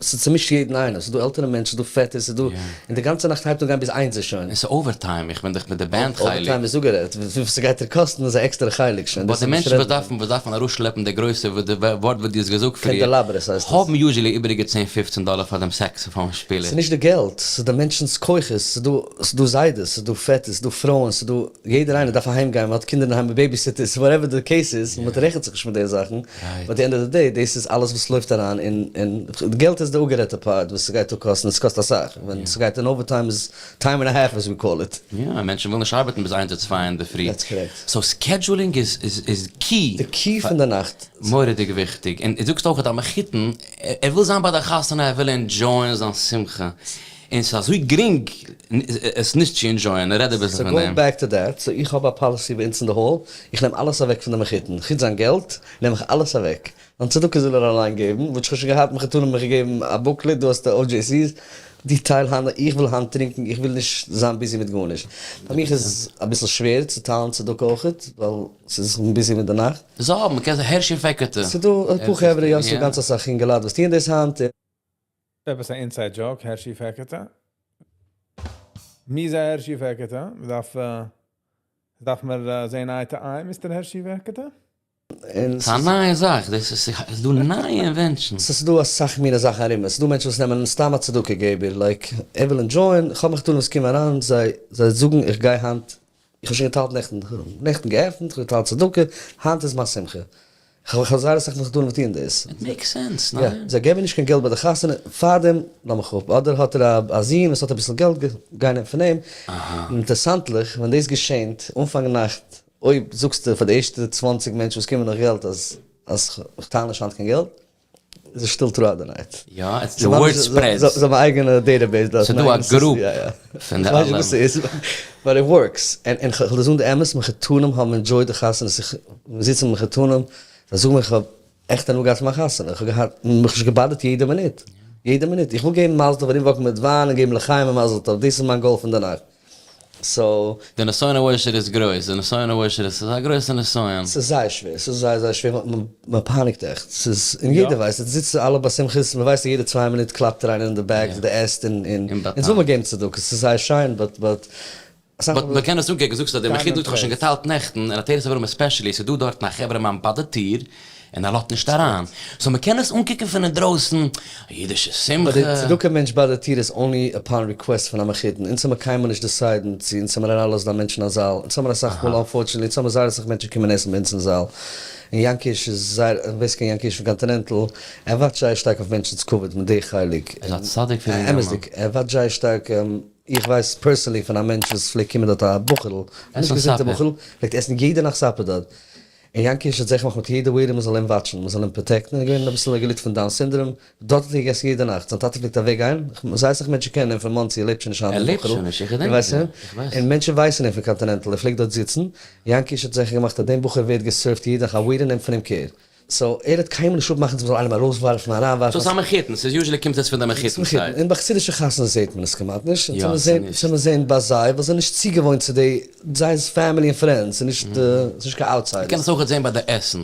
ס'צומישט יעדן איינעם, ס'איז דא עלטערע מענטשן, ס'איז דא פעטער, ס'איז דא, און די גאנצע נאכט הייבט אן גיין ביז איינס איז שוין. און ס'איז overtime, איך בין דאך מיט די band חלק. Overtime איז אפגערעדט, וויפיל ס'גייט דיר קאסטן איז א עקסטערע חלק שוין, But די מענטשן וואס דארפן וואס דארפן אראפשלעפן די גרויסע ווארט וואס דו האסט געזאגט פריער, Candelabras הייסט עס. האבן usually איבעריגע צען פופצן דאלער פאר דעם saxophone שפילער. ס'איז נישט די געלט, ס'איז די מענטשנ'ס כוחות, ס'איז דא ס'איז דא זיידעס, ס'איז דא פעטערס, ס'איז דא פרויען, ס'איז דא יעדער איינער דארף אהיים גיין, מ'האט קינדער אינדערהיים מיט babysitters, whatever די case איז, מ'רעכנט זיך נישט מיט די זאכן, but the end of the day דאס איז אלעס וואס לויפט אריין אין געלט. געלט איז די אפגערעדטע part וואס ס'גייט אפקאסטן, עס קאסט אסאך, ווען ס'גייט אין overtime איז time and a half as we call it. יא, מענטשן ווילן נישט ארבעטן ביז איינס אדער צוויי אינדערפרי. That's correct. So scheduling איז איז key. די key פון די נאכט. מורא'דיג וויכטיג. און דו זאגסט אויך אז א מחותן, ער וויל זיין ביי די חתונה, ער וויל enjoy ען זיין שמחה. און ס'איז אזוי גרינג עס נישט צו enjoy ען, רעד אביסל סאו פון going דעם. back to that, so איך האב א policy ביי אונז אין די hall, איך נעם אלעס אוועק פון די מחותן, חוץ זיין געלט נעם איך אלעס אוועק, זיין צדקה זאל ער אליין געבן, וואס כ'האב שוין געהאט מחותנים האבן מיך געגעבן א booklet, דא האסטו OJCs, דו טייל היינט, איך וויל היינט טרינקען, איך וויל נישט זיין busy מיט גארנישט. פאר מיך איז אביסל שווער צו טיילן צדקה אויכעט, ווייל ס'איז כ'בין busy מיט די נאכט. זיי האבן, מ'קען זיי, הערשי פעקעטע. ס'דא אפאר חברה, יא ס'דא גאנץ אסאך אינגעלייט וואס טוען דאס היינט. עפעס א inside joke, הערשי פעקעטע? מי זה הערשי פעקעטע? מ'דארף דארף מיר זעהן eye to eye Mister הערשי פעקעטע? און ס'איז א נייע זאך, דאס איז ס'איז דא נייע inventions. ס'איז דא אסאך מינע זאכן ארום עס, ס'איז דא מענטשן וואס נעמען סתם א צדקה געבער, like ער וויל enjoy ען, כ'האב מחותנים וואס קומען אריין, זיי זיי זאגן איך גיי היינט, איך האב שוין געטיילט נעכטן, נעכטן געעפנט, כ'האב געטיילט צדקה, היינט איז מיין שמחה. כ'האב זייער אסאך מחותנים וואס טוען דאס. It makes sense, יא, ניין? זיי געבן נישט קיין געלט ביי די חתונה, פארדעם לאז מיך אפ, אדער האט ער א זון וואס האט אביסל געלט, גיי נעם פון אים. און אינטערסאנטליך, ווען דאס געשענט אנפאנג נאכט, אויב זאגסטו פאר די ערשטע 20 מענטשן וואס קומען נאך געלט אז אז כ'טייל נישט היינט קיין געלט, איז עס שטיל throughout the night. יא, it's the word spreads. זיי האבן א אייגענע database דארט. ס'דא א group פון די כ'ווייס נישט אלע. וואס ס'איז, but it works. און כ'וועל דיר זאגן די אמת, מחותנים האבן enjoyed די חתונות, איך זיץ מיט מחותנים, זיי זאגן מיר כ'האב עכט הנאה געהאט פון מיין חתונה, כ'האב געהאט, מיך נישט געבאדערט יעדע מינוט, יעדע מינוט, איך וויל געבן מזל טוב, ארום walk ן מיט וויין און געבן לחיים און מזל טוב, דאס איז מיין goal פון די נאכט. So. די נסיון העושר איז גרויס, די נסיון העושר איז, ס'איז א גרויסע נסיון. ס'איז זייער שווער, ס'איז זייער זייער שווער, מען פייניגט עכט, ס'איז, און יעדער ווייסט, עטס זיצט אלע ביי שמחות, מען ווייסט אז יעדע צוויי מינוט קלאפט אריין אין די bag די עסט, און אונז וויל מען געבן צדקה, ס'איז זייער שיין, but but. But מען קען עס אנקוקן, זאגסט אז דער מחותן האט שוין געטיילט נעכטן, אין עטרת אברהם especially, ס'איז דא דארטן א חברה מאן ביי די טיר, און ער לאזט נישט אריין. So מ'קען עס אנקוקן פון אינדרויסן, א אידישע שמחה. But די צדקה מענטש ביי די טיר איז only upon request פון א מחותן, אונז האמיר קיינמאל נישט decide ן צו אונז האמיר אריינלאזן א מענטש אין א זאל, אונז האמיר אסאך מאל unfortunately, אונז האמיר זייער אסאך מענטשן קומען עסן ביי אונז אין זאל, און יענקיש איז זייער, איך ווייס קיין יענקיש פון קאנטינענטל, ער watch ט זייער שטארק אויף מענטשנ'ס כבוד מיט די חלק. ער איז א צדיק פון אינגערמאן. אמת'דיג, ער watch ט זייער שטארק, איך ווייס personally פון א מענטש וואס פלעגט קומען דארט א בחור'ל, א נישט געזונטע בחור'ל, פלעגט עסן יעדע נאכט supper דארט, און יענקי האט זיך געמאכט מיט יעדע waiter מען זאל אים watch ן, מען זאל אים protect ן, ער איז געווען אביסל געליטן פון Down syndrome, דארט האט ער געגעסן יעדע נאכט, זיין טאטע פלעגט אוועק גיין, זייער אסאך מענטשן קענען אים פון מאנסי, ער לעבט שוין נישט היינט ער דער לעבט בחור'ל, שוין נישט, איך געדענק ווייסט אים, אים? איך ווייס. און מענטשן ווייסן אים פון קאנטינענטל, ער פלעגט דארט זיצן, יענקי האט זיכער געמאכט אז דעם בחור ווערט גע serve ט יעדע נאכט, א waiter נעמט פון אים care. So ער האט קיינמאל נישט אפמאכן צו מ'זאל איינעם ארויסווארפן אריינווארפן. ס'איז א מחותן, ס'איז usually קומט עס פון די מחותן side. און ביי חסידישע חתונות זעהט מען עס כמעט נישט, און צו מיר זעהן ביי זיי ווייל זיי זענען נישט צוגעוואוינט צו די, זיי איז family און friends, ס'איז נישט ס'איז נישט קיין outsiders. מ'קען עס אויכעט זעהן ביי די עסן.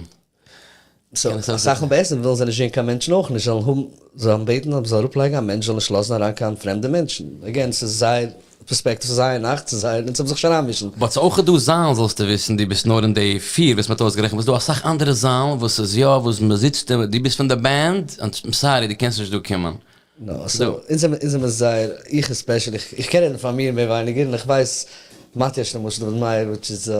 So אסאך מאל ביי עסן ווילן זיי נישט זעהן קיין מענטשן אויך נישט, זיי זאלן האבן, זיי זאלן בעטן אז מ'זאל אראפלייגן א מענטש זאל נישט לאזן אריין קיין פרעמדע מענטשן, again ס'איז זייער פערספעקטיוו ס'איז זייער נאכט ס'איז זייער אונז האבן זיך שוין אריינמישן. But ס'איז אויך דא זאלן זאלסטו וויסן דו ביסט נאר אין די פיר וואס מ'האט אויסגערעכנט but ס'דא אסאך אנדערע זאלן וואס איז יא וואס מ'זיצט און דו ביסט פון די band I'm sorry דו קענסט נישט דא קומען. נא so אונז זעמיר אונז זעמיר זייער איך especially איך קען רעדן פאר מיר מער ווייניגער און איך ווייס מאטיאש למשל דוד מאיר which איז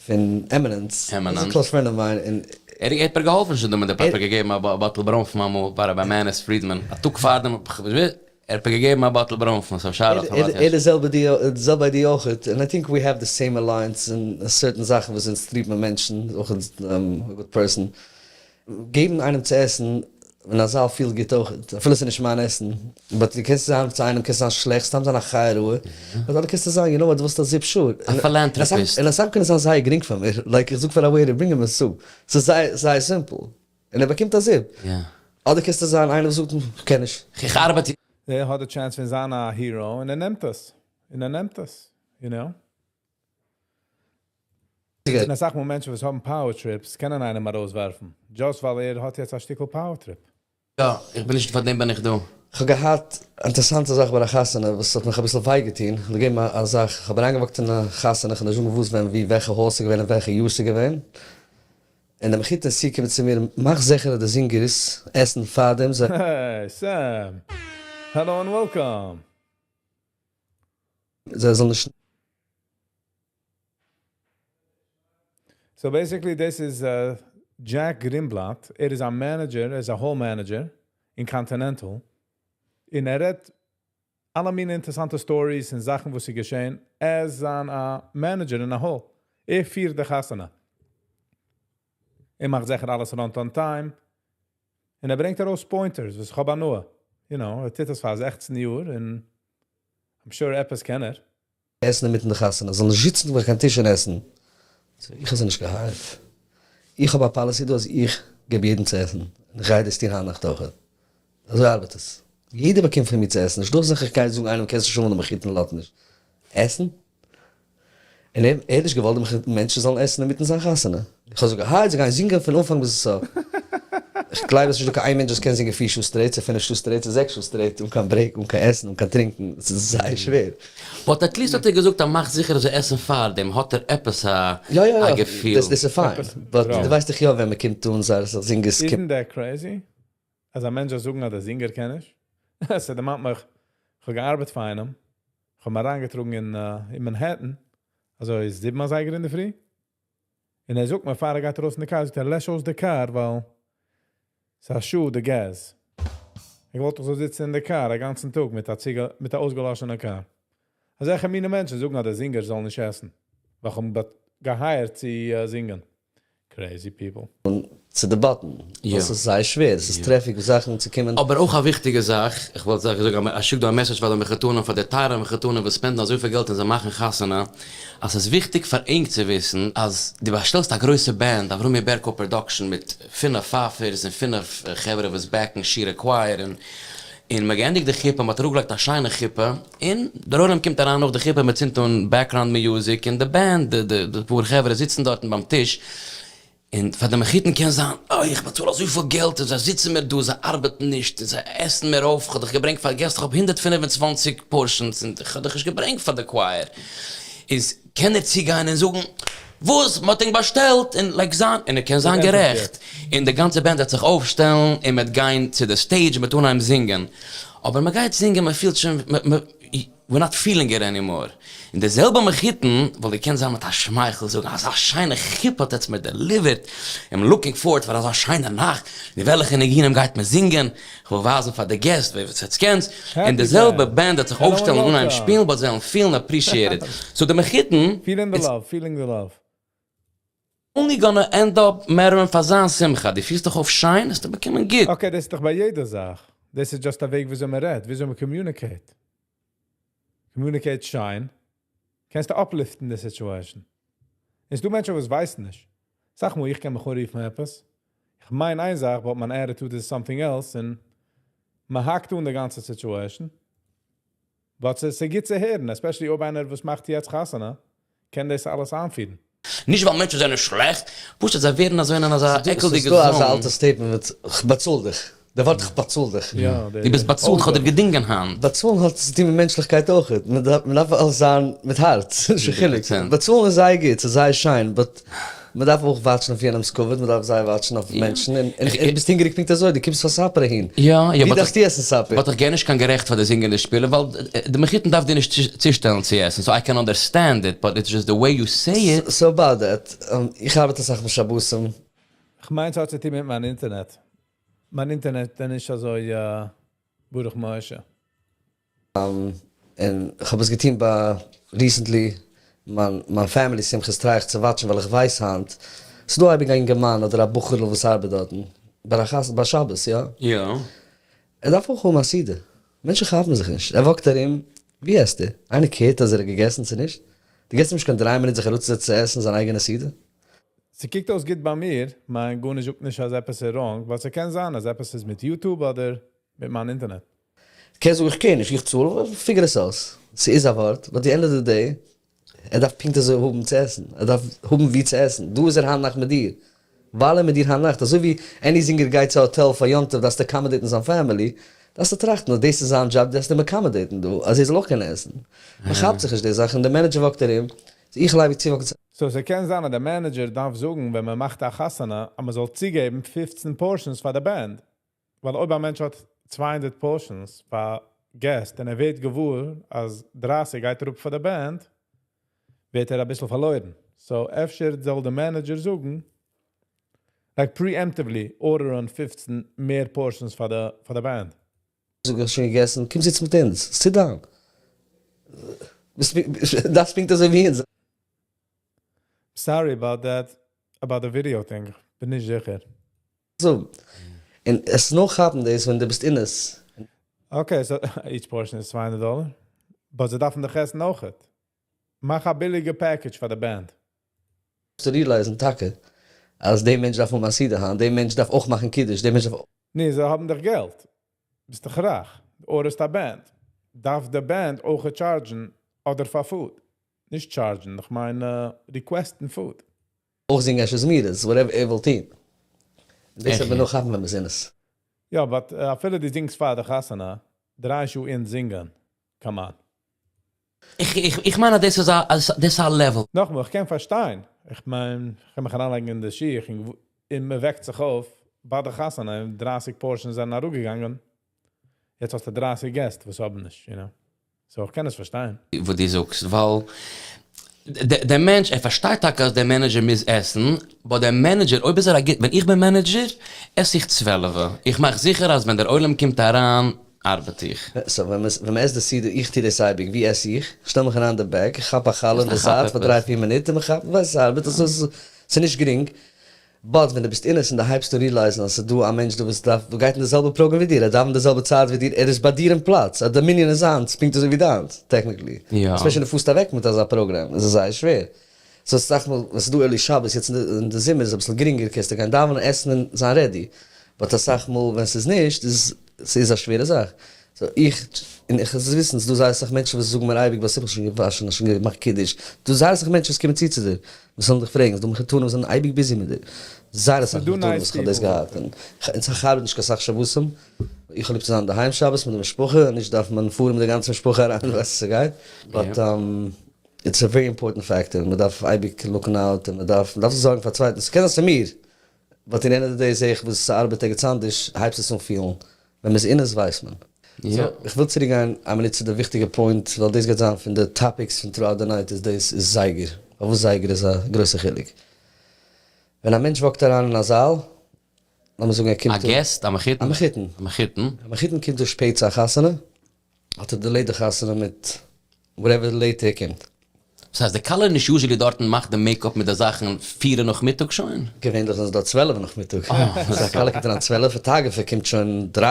פון עמינענס, איז א close friend of mine, און. ער האט מיר געהאלפן שוין דא מיט די פאפער געגעבן א bottle ברוינפן אמאל ביי רבי מאניס פרידמאן א טאג פארדעם ער האט מיר געגעבן א bottle ברוינפן so shout out פאר מאטיאש. ער איז די זעלבע idea אויכעט, און I think we have the same alliance אין certain זאכן וואס אונז treat מען מענטשן, אויך א good person. געבן איינעם צו עסן אין א זאל פילט גוט אויך, אפילו ס'איז נישט מיין עסן, but דו קענסט זיין צו איינעם קענסט זיין שלעכט, סתם זיין א חיה רעה, but אדער קענסטו זיין you know what דו ווילסט א זופ sure, א philanthropist. און אסאך קען עס זיין זייער גרינג פאר מיר, like איך זאג פאר א waiter ברענג אים א זופ, ס'איז זייער זייער simple, און ער באקומט א זופ, אדער קענסטו זיין איינער וואס זאגט כ'קען נישט. איך ארבעט. ער האט די chance פון זיין א hero און ער נעמט עס, און ער נעמט עס, you know. און אסאך מאל מענטשן וואס האבן power trips קענען איינעם ארויסווארפן just ווייל ער האט יעצט א שטיקל power trip. יא, איך בין נישט פאר דעם בין איך דא. כ'האב געהאט אינטערסאנטע זאך ביי א חתונה וואס האט מיך אביסל וויי געטון, כ'וועל געבן א זאך, כ'האב אריינגע walk ט אין א חתונה, כ'וועל נישט זאגן וואס ווען ווי וועלכע הויז ס'איז געווען און וועלכע יאר ס'איז געווען, און די מחותן איז צוגעקומען צו מיר, מאך זיכער אז די זינגערס עסן פארדעם, זיי. Hey Sam! Hello and welcome! זיי זאלן נישט. So basically דאס איז Jack גרינבלאט, ער איז א manager, ער איז א hall manager, אין Continental, און ער רעדט אלע מיני אינטערעסאנטע stories און זאכן וואס איז געשען. ער איז א manager אין א hall. ער פירט די חתונה. ער מאכט זיכער אלעס run on time. און ער ברענגט ארויס pointers, וואס איך האב הנאה. ער טוט עס פאר 16 יאר און I'm sure עפעס קען ער. עסן אינמיטן די חתונה, זאלן נישט זיצן ביי קיין טיש און עסן. איך האב זיי נישט גע hire ט. איך האב א policy דא אז איך געב יעדן צו עסן, און איך גיי דאס טון היינט נאכט אויך. אזוי ארבעט עס. יעדער באקומט פון מיר צו עסן, נישט דא זיך איך גיי זאגן איינעם קענסט נישט האבן די מחותן לאזט נישט עסן. און ער האט נישט געוואלט די מחותן מענטשן זאלן עסן אינמיטן זיין חתונה. איך האב זיי גע hire ט זיי גייען זינגען פון אנפאנג ביז סוף. איך גלייב עס איז נישט דא קיין איין מענטש וואס קען זינגען פיר שעה straight צו פינף שעה straight צו זעקס שעה straight אן קיין break אן קיין עסן אן קיין טרינקען, עס איז זייער שווער. But at least האט ער געזאגט אז מאכט זיכער אז זיי עסן פארדעם האט ער עפעס א יא יא יא, געפיל. דאס איז fine, but דו ווייסט דאך יא ווען מען קומט אן זייער אסאך זינגערס Isn't that crazy? אז א מענטש זאל זאגן אז דער זינגער קען נישט? עס דערמאנט מיך, איך האב געארבעט פאר איינעם, איך האב אים אריינגעטראגן אין אין Manhattan, אזוי 7 אזייגער אינדערפרי, און ער זאגט מיר, פאר ער גייט ארויס אין די קאר, זאגט ער, לעש אויס די קאר, ווייל ס'איז א שאד די געז. איך וואלט דאך זאל זיצן אין די קאר א גאנצן טאג מיט א ציגע, מיט א אויסגעלאשענע קאר. אזעלכע מיני מענטשן זאגן אז דער זינגער זאל נישט עסן. ווייל איך האב גע hire ט צו זינגען. Crazy people. צו די button. דאס איז זייער שווער, עס איז traffic זאכן צו קומען. אבער אויך א וויכטיגע זאך, איך וואלט זיך געזאגט אז שיק דא א message פאר די מחותנים, פאר די טייערע מחותנים וואס spend ן אזויפיל געלט און זיי מאכן חתונה, אז ס'איז וויכטיג פאר ענק צו וויסן אז דו באשטעלסט א גרויסע band, אברומי בערקא production מיט פינף פייפערס און פינף חברה וואס back ן שירה choir און און מ'האט געענדיגט די חופה, מ'האט אראפגעלייגט א שיינע חופה, און דער עולם קומט אריין נאך די חופה, מ'צינדט אן background music און די band, די די פאר חברה זיצן דארטן ביים טיש, און פאר די מחותן קען זיין, אוי איך באצאל אזויפיל געלט און זיי זיצן מיר דא, זיי ארבעטן נישט און זיי עסן מיר אויף, כ'האב דיך געברענגט פאר געסט, כ'האב 125 portions און כ'האב דיך נישט געברענגט פאר די choir. איז קען ער צוגיין און זאגן, וואס? מ'האט ענק באשטעלט און like זיין, און ער קען זיין גערעכט, און די גאנצע band וועט זיך אויפשטעלן און מ'וועט גיין צו די stage און מ'וועט אנהייבן זינגען, אבער מ'גייט זינגען מ'פילט שוין we're not feeling it anymore, און די זעלבע מחותן וואלט געקענט זיין מיט א שמייכל זאגן אזא שיינע חופה האט עטס מיר deliver ט, I'm looking forward פאר אזא שיינע נאכט, און וועלכע ניגונים גייט מען זינגען, כ'וויל ווייזן פאר די געסט ווער עטס קענטס, און די זעלבע band וועט זיך אויפשטעלן און אנהייבן שפילן but זיי וועלן פילן appreciated, so די מחותן Feeling the love, feeling the love. Only gonna end up matter ן פאר זיין שמחה, דו פירסט דיך אויף שיין וועסטו באקומען גוט. Okay, דאס איז דאך ביי יעדע זאך. דאס איז just א וועג וויאזוי מען רעדט, וויאזוי מען communicate. Communicate שיין, קענסטו uplift ן די situation. איז דא מענטשן וואס ווייסן נישט. זאג מאל, איך קען מיך אנרופן עפעס. איך מיין איין זאך, but מיין attitude איז something else, און מען האקט אן די גאנצע situation. But ס'איז גוט צו הערן, especially אויב איינער וואס מאכט יעצט חתונה, קען דאס אלעס איינפירן. נישט ווייל מענטשן זענען שלעכט, פשוט זיי ווערן אזוי אין אזא עקלדיגע ס'איז דא אזא zone. אלטע statement מיט כ'באצאל דיך, די ווארט כ'באצאל דיך. יא, דו ביסט באצאלט, כ'האב דיר געדינגען היינט. באצאלן האט צו טון מיט מענטשליכקייט אויך, מ'דארף אלעס זיין מיט הארץ, נישט קיין חילוק. באצאלן איז זייער גוט, ס'איז זייער שיין, but מ'דארף אויך watch ן אויף יענעמ'ס כבוד, מ'דארף זייער watch ן אויף מענטשן, און און ביסט הונגעריג פונקט אזוי, דו קומסט פאר supper אהין, ווי דארפסטו עסן supper? But איך געב נישט קיין גערעכט פאר די זינגענדע שפילער, ווייל די מחותן דארף דיר נישט צושטעלן צו עסן, so I can understand it, but it's just the way you say it. So about that, איך ארבעט אסאך מיט שבתים. כ'מיין ס'האט צו טון מיט מיין אינטערנעט. מיין אינטערנעט איז נישט אזוי ברוך משה. און כ'האב עס געטון ביי recently מיין מיין family שמחות try איך צו watch ן ווייל איך ווייס היינט ס'דא אייביג א אינגערמאן אדער א בחור'ל וואס ארבעט דארטן ביי א חתונה ביי שבת יא? יא. ער דארף אויך האבן א סעודה. מענטשן כאפן זיך נישט. ער walk ט ארום, ווי עסט ער? איינער care ט אז ער האט געגעסן צו נישט? דו געסט אים נישט קיין 3 מינוט זיך אראפצוזעצן צו עסן זיין אייגענע סעודה? ס'קוקט אויס גוט ביי מיר, מיין גארנישט זאגט נישט אז עפעס איז wrong, ווייל ס'קען זיין אז עפעס איז מיט YouTube אדער מיט מיין אינטערנעט. קענסט זאגן איך care נישט, איך צאל, figure עס אויס. ס'איז א ווארט, but the end of the day, ער דארף פונקט אזוי האבן צו עסן, ער דארף האבן ווי צו עסן, דא איז ער היינט נאכט מיט דיר, ווייל ער מיט דיר היינט נאכט, אזוי ווי any זינגער גייט צו א האטעל פאר יום טוב דארפסטו accommodate ן זיין family, דארפסטו טראכטן אז דאס איז זיין דזשאב דארפסטו אים accommodate ן דא אז ער זאל אויך קענען עסן. מען כאפט זיך נישט די זאכן, די manager walk ט ארום, איך לייג צו walk ן צו. So ס'קען זיין אז די manager דארף זאגן ווען מען מאכט א חתונה אז מען זאל צוגעבן 15 portions פאר די band. ווייל אויב א מענטש האט 200 portions פאר געסט און ער ווערט געוואר אז 30 גייט אראפ פאר די band, ווערט ער אביסל פארלוירן. So אפשר זאל די manager זאגן. Like preemptively order ען 15 מער portions פאר די band. זאג, האסט שוין געגעסן? קום זיץ מיט אונז, sit down. דאס פונקט אזוי ווי אונז. Sorry about that, about the video thing. בין נישט זיכער. So, און עס נאר כאפן דאס ווען דו ביסט אין עס. Okay, so each portion is 200 dollar. But זיי דארפן דאך עסן אויך. מאך א ביליגע package פאר די band. צו realize ן טאקע, אז דער מענטש דארף האבן א סעודה היינט, דער מענטש דארף אויך מאכן קידוש, דער מענטש דארף ניין, זיי האבן דאך געלט. ביסט דאך רייך. Order סט א band. דארף די band אויך charge ן אדער פאר food. נישט charge ן, איך מיין request ן food. אויך זינגען אשר זמירות, whatever ער וויל טון. דאס האט מען נאר כאפן ווען מ'איז אין עס. יא, but אפילו די זינגסט פאר די חתונה, 3 שעה אין זינגען. Come on. איך מיין, אז דאס איז א, אז דאס איז א level. נאכאמאל, איך קען פארשטיין. איך מיין, איך קען מיך אריינלייגן אין די שיך, און מען וועקט זיך אויף, ביי די חתונה, 30 portions זענען אראפגעגאנגען. יעצט האסטו 30 געסט, וואס האבן נישט, you know. So איך קען עס פארשטיין. וואס דו זאגסט, ווייל דער מענטש, ער פארשטייט טאקע אז דער manager מוז עסן, אבער דער manager, אויב איז ער א גוט, ווען איך בין manager, עס איך 12. איך מאך זיכער, אז ווען דער עולם קומט אריין, ארבעט איך. So, ווען מען עסט די סעודה, איך טו דאס אייביג, ווי עס איך? שטעל מיך אריין אין די back, איך כאפ א חלה אין די איך כאפ זייט פאר עפעס. 3, 4 מינוט, און איך כאפ, ווייס, ס'ארבעט, דאס איז, ס'איז נישט גרינג. But ווען דו ביסט אין עס און דו הייבסט אן realize ן, אז ס'איז דא א מענטש, דו וואס דארף, דו גייט אין די זעלבע program ווי דיר, ער דאווענט די זעלבע צייט ווי דיר, ער איז ביי דיר אין פלאץ, אז דער מנין איז זיינס, פונקט אזוי ווי דיינס, technically. יא. Especially דו פארסט אוועק מיט אזא program, עס איז זייער שווער. So, ס'איז מאל, ווען ס'איז דא early שבת, יעצט אין די זומער איז עס אביסל גרינגער, קענסטו גיין דאווענען, עסן און זיין ready. But אסאך מאל, ווען ס'איז נישט, איז, ס'איז א שווערע זאך. So, איך, און איך זאל וויסן, ס'איז דא זייער אסאך מענטשן וואס זאגן מיר אייביג, וואס איך האב שוין געוואשן, שוין געמאכט קידוש. דא זייער אסאך מענטשן וואס קומען צו צו דיר, וואס זאלן דיך פרעגן, ס'איז דא מחותנים וואס זענען אייביג busy מיט דיר. זייער אסאך ס'איז דא מחותנים nice וואס איך האב דאס people. געהאט. און איך ארבעט נישט קיין סאך שבתים. איך האב ליב צו זיין דערהיים שבת מיט די משפחה, און נישט דארף מען פארן מיט די גאנצע משפחה אריין, ווייסט ס'גייט. But it's a very important factor. מען דארף אייביג looking out און מען דארף זיך זארגן פאר צווייטן. ס'קען זיין ס'איז מיר. But in the end of the day זע איך וואס ס'ארבעט ערגעץ אנדערש, הייבסט עס אן פילן. ווען מ'איז אין עס, ווייסט מען. יא. So, איך וויל צוריקגיין א מינוט צו די וויכטיגע point, ווייל דאס גייט זיין פון די topics פון throughout the night, איז דאס איז זייגער. פארוואס זייגער איז א גרויסע חילוק. ווען א מענטש walk ט אריין אין א זאל, לאמיר זאגן, ער קומט א guest, א מחותן? א מחותן. א מחותן. א מחותן קומט דא שפעט צו א חתונה, האט ער delayed די חתונה מיט whatever late ער קומט. דאס הייסט, די כלה נישט usually דארטן מאכט די makeup מיט די זאכן 4 נאכמיטאג שוין? געווענליך זענען זיי דא 12 נאכמיטאג. So, א כלה קומט אריין 12, photographer קומט שוין 3.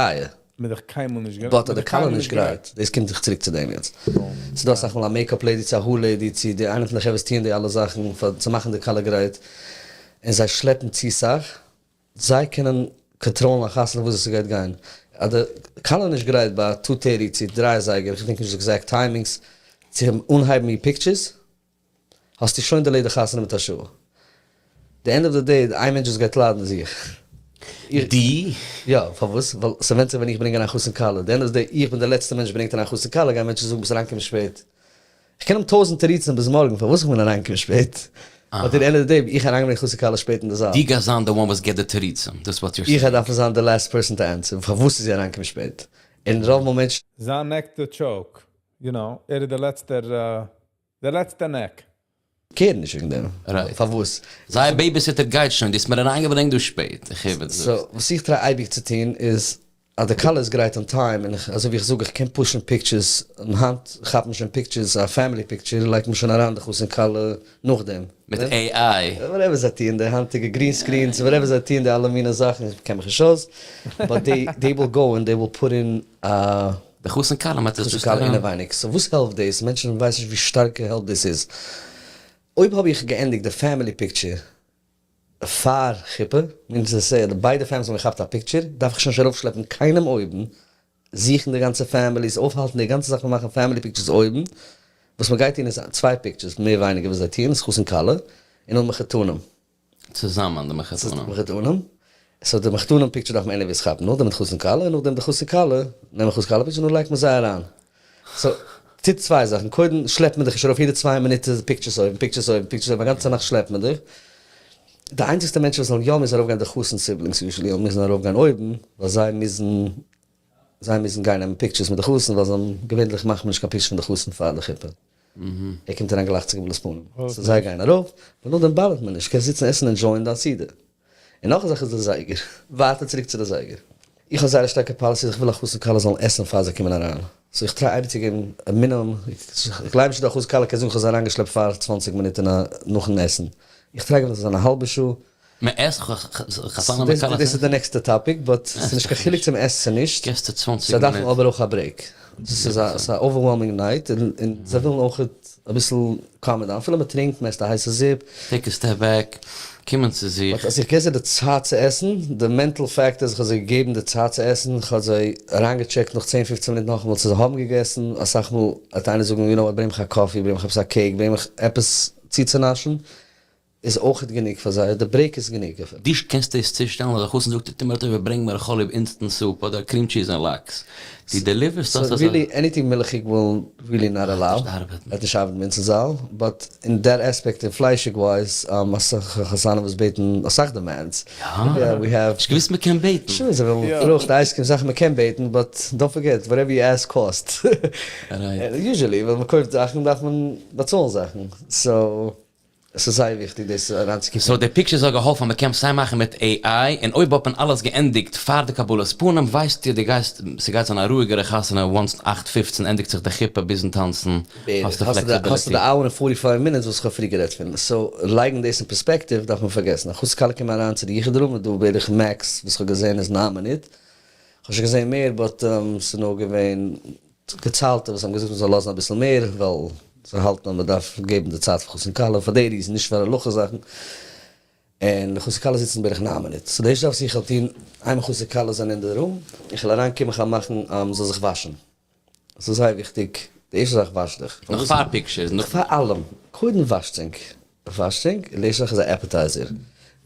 מיט דאך קיינמאל נישט But די כלה נישט גרייט. דאס קומט זיך צוריק צו דעם יעצט. ס'איז דא אסאך מאל א makeup lady צו א hair lady, צו די איינע פון די חברה טוען די אלע זאכן פאר צו מאכן די כלה גרייט. און זיי שלעפן צו סאך. זיי קענען control ן א חתונה וואס עס גייט גיין. אז די כלה נישט גרייט ביי 2:30 צו 3 זייגער, איך געדענק נישט די exact timings, צו אנהייבן די pictures, האסטו שוין delayed די חתונה מיט א שעה. The end of the day, איין מענטש וואס גייט ליידן איז איך. די? יא, פארוואס? ווייל ס'ווענדט זיך ווען איך ברענג אריין חתן כלה. The end of the day, איך בין דער לעצטער מענטש וואס ברענגט אריין חתן כלה, גייען מענטשן זאגן, ביסט אריינגעקומען שפעט. איך קען אים טויזנט תירוצים ביז מארגן, פארוואס איך בין אריינגעקומען שפעט. But at the end of the day, איך אריינגעברענגט חתן כלה שפעט אין די זאל. די גייסט זיין the one וואס געט די תירוצים, that's what you're איך saying. דארף זיין the last person to answer, פארוואס איז זי אריינגעקומען שפעט. אין רוב מאל מענטשן זיין neck to choke, you know, ער איז דער לעצטער, דער לעצטער neck. care ן נישט וועגן דעם. Right. פארוואס? זייער babysitter גייט שוין, דו האסט מיר אריינגעברענגט דא שפעט. איך הער וואס דו So, וואס איך try אייביג צו טון איז, אז די כלה איז גרייט on time, און איך, אזוי ווי איך זאג, איך קען push ן pictures, און היינט כאפט מען שוין pictures, א family picture, לייגט מען שוין אריין די חתן כלה נאכדעם. מיט AI. Whatever זיי טוען, די היינטיגע green screens, whatever זיי טוען, די אלע מיני זאכן, איך קען מיך נישט אויס. But they will go and they will put in, די חתן כלה מיט חתן כלה אינעווייניג. So וואס העלפט דאס? מענטשן ווייסן נישט ווי שטארק העלפט דאס איז. אויב האב איך געענדיגט די family picture פאר חופה, means to say, די ביידע families האבן געכאפט א picture, דארף איך שוין נישט ארויפשלעפן קיינעם אויבן, זוכן די גאנצע families, אויפהאלטן די גאנצע זאך פון מאכן family pictures אויבן. וואס מען גייט טון איז צוויי pictures, מער ווייניגער וואס זיי טוען, איז חתן כלה און נאך מחותנים. צוזאמען די מחותנים. מחותנים. So די מחותנים picture דארף מען anyways כאפן, נאכדעם מיט חתן כלה, און נאכדעם די חתן כלה, נעמען חתן כלה picture, נאר לייגט מען זיי אריין. So, טוט צוויי זאכן. קודם שלעפט מען דיך נישט ארויף יעדע 2 מינוט pictures אויבן, pictures אויבן, pictures אויבן, א גאנצע נאכט שלעפט מען דיך. די איינציגסטע מענטשן וואס זאלן יא מוזן ארויפגיין, די חתן siblings usually, מוזן ארויפגיין אויבן, ווייל זיי מוזן גיין נעמען pictures מיט די חתן, ווייל זיי געווענליך מאכט מען נישט קיין pictures פון די חתן פאר די חופה. ער קומט אריין גלייך צו קבלת פנים. So זיי גייען ארויף, און נאכדעם bother ט מען נישט, קענסט זיצן עסן enjoy ען דיין סעודה. און נאך א זאך איז די זייגער. ווייטער צוריק צו די זייגער. איך האב זייער א שטארקע policy אז איך וויל א חתן כלה זאלן עסן פאר זיי קומען אריין. so איך try אייביג צו געבן א מינימום, איך גלייב נישט אז די חתן כלה קען זאגן איך האב זיי אריינגעשלעפט פאר צוואנציג מינוט נאכן עסן. איך try געבן אז ס'זאל זיין א האלבע שעה. מען עסט חתנים און כלות. דאס איז די נעקסטע topic, but ס'איז נישט קיין חילוק צו מען עסט צו נישט, זיי דארפן אבער אויך א break. ס'איז א overwhelming night, און זיי ווילן אויך אביסל calm down, אפילו מען טרינקט, מען עסט א הייסע זופ. take a step back, קומען צו זיך. but אז איך גיב זיי די צייט צו עסן, די mental fact אז איך האב זיי געגעבן די צייט צו עסן, איך האב זיי אריינגעטשעקט נאך צען פופצען מינוט נאכאמאל צו זיי האבן געגעסן, אסאך מאל וועט איינער זאגן you know what ברענג מיך א coffee, ברענג מיך עפעס א cake, ברענג מיך עפעס צוצונאשן, איז אויכעט גענוג פאר זיי, די break איז גענוג אפילו. דו קענסט דאס צושטעלן אז א חתן זאגט טו מיר א טובה ברענג מיר איך האב ליב instant soup אדער cream cheese און לאקס, דו deliver סט דאס אזוי? really anything מילכיג will really not allow, וועט נישט ארבעטן ביי אונז אין זאל, but אין that aspect אין פליישיג wise אסאך חתנים וואס בעטן אסאך demands, יא? נישט געוואוסט מען קען בעטן. sure זיי ווילן פרוכט ice cream זאכן מען קען בעטן but don't forget whatever you ask cost, usually ווען מען קויפט זאכן דארף מען באצאלן זאכן, so עס איז זייער וויכטיג דאס אריינצוקוקן. so די pictures האט געהאלפן אז מען קען סיי מאכן מיט AI, און אויב האט מען אלעס געענדיגט פאר די קבלת פנים ווייסטו דו גייסט ס'גייט זיין א רואיגערע חתונה once אכט פופצן ענדיגט זיך די חופה ביזן טאנצן האסטו flexibility. האסטו די hour און forty five minutes וואס איך האב פריער גערעדט פון, so לייגן דאס אין perspective דארף מען פארגעסן, א חתן כלה קומען אריין צו די יחוד room איז דא בערך max וואס איך האב געזען איז נײַן מינוט, איך האב שוין געזען מער but ס'איז נאר געווען געציילטע וואס האבן געזאגט מ'זאל לאזן אביסל מער ווייל זיי האלטן אז מ'דארף געבן די צייט פאר חתן כלה פאר די reason נישט פאר הלכה זאכן, און די חתן כלה זיצן בערך נײַן מינוט, so די ערשטע זאך וואס איך וועל טון איינמאל חתן כלה זענען אין די room, איך וועל אריין קומען איך וועל מאכן אז מ'זאל זיך וואשן, עס איז זייער וויכטיג, די ערשטע זאך וואש דיך. נאך פאר pictures? נאך פאר אלעם, קודם וואשטס ענק, וואשטס ענק, און די ערשטע זאך איז א appetizer,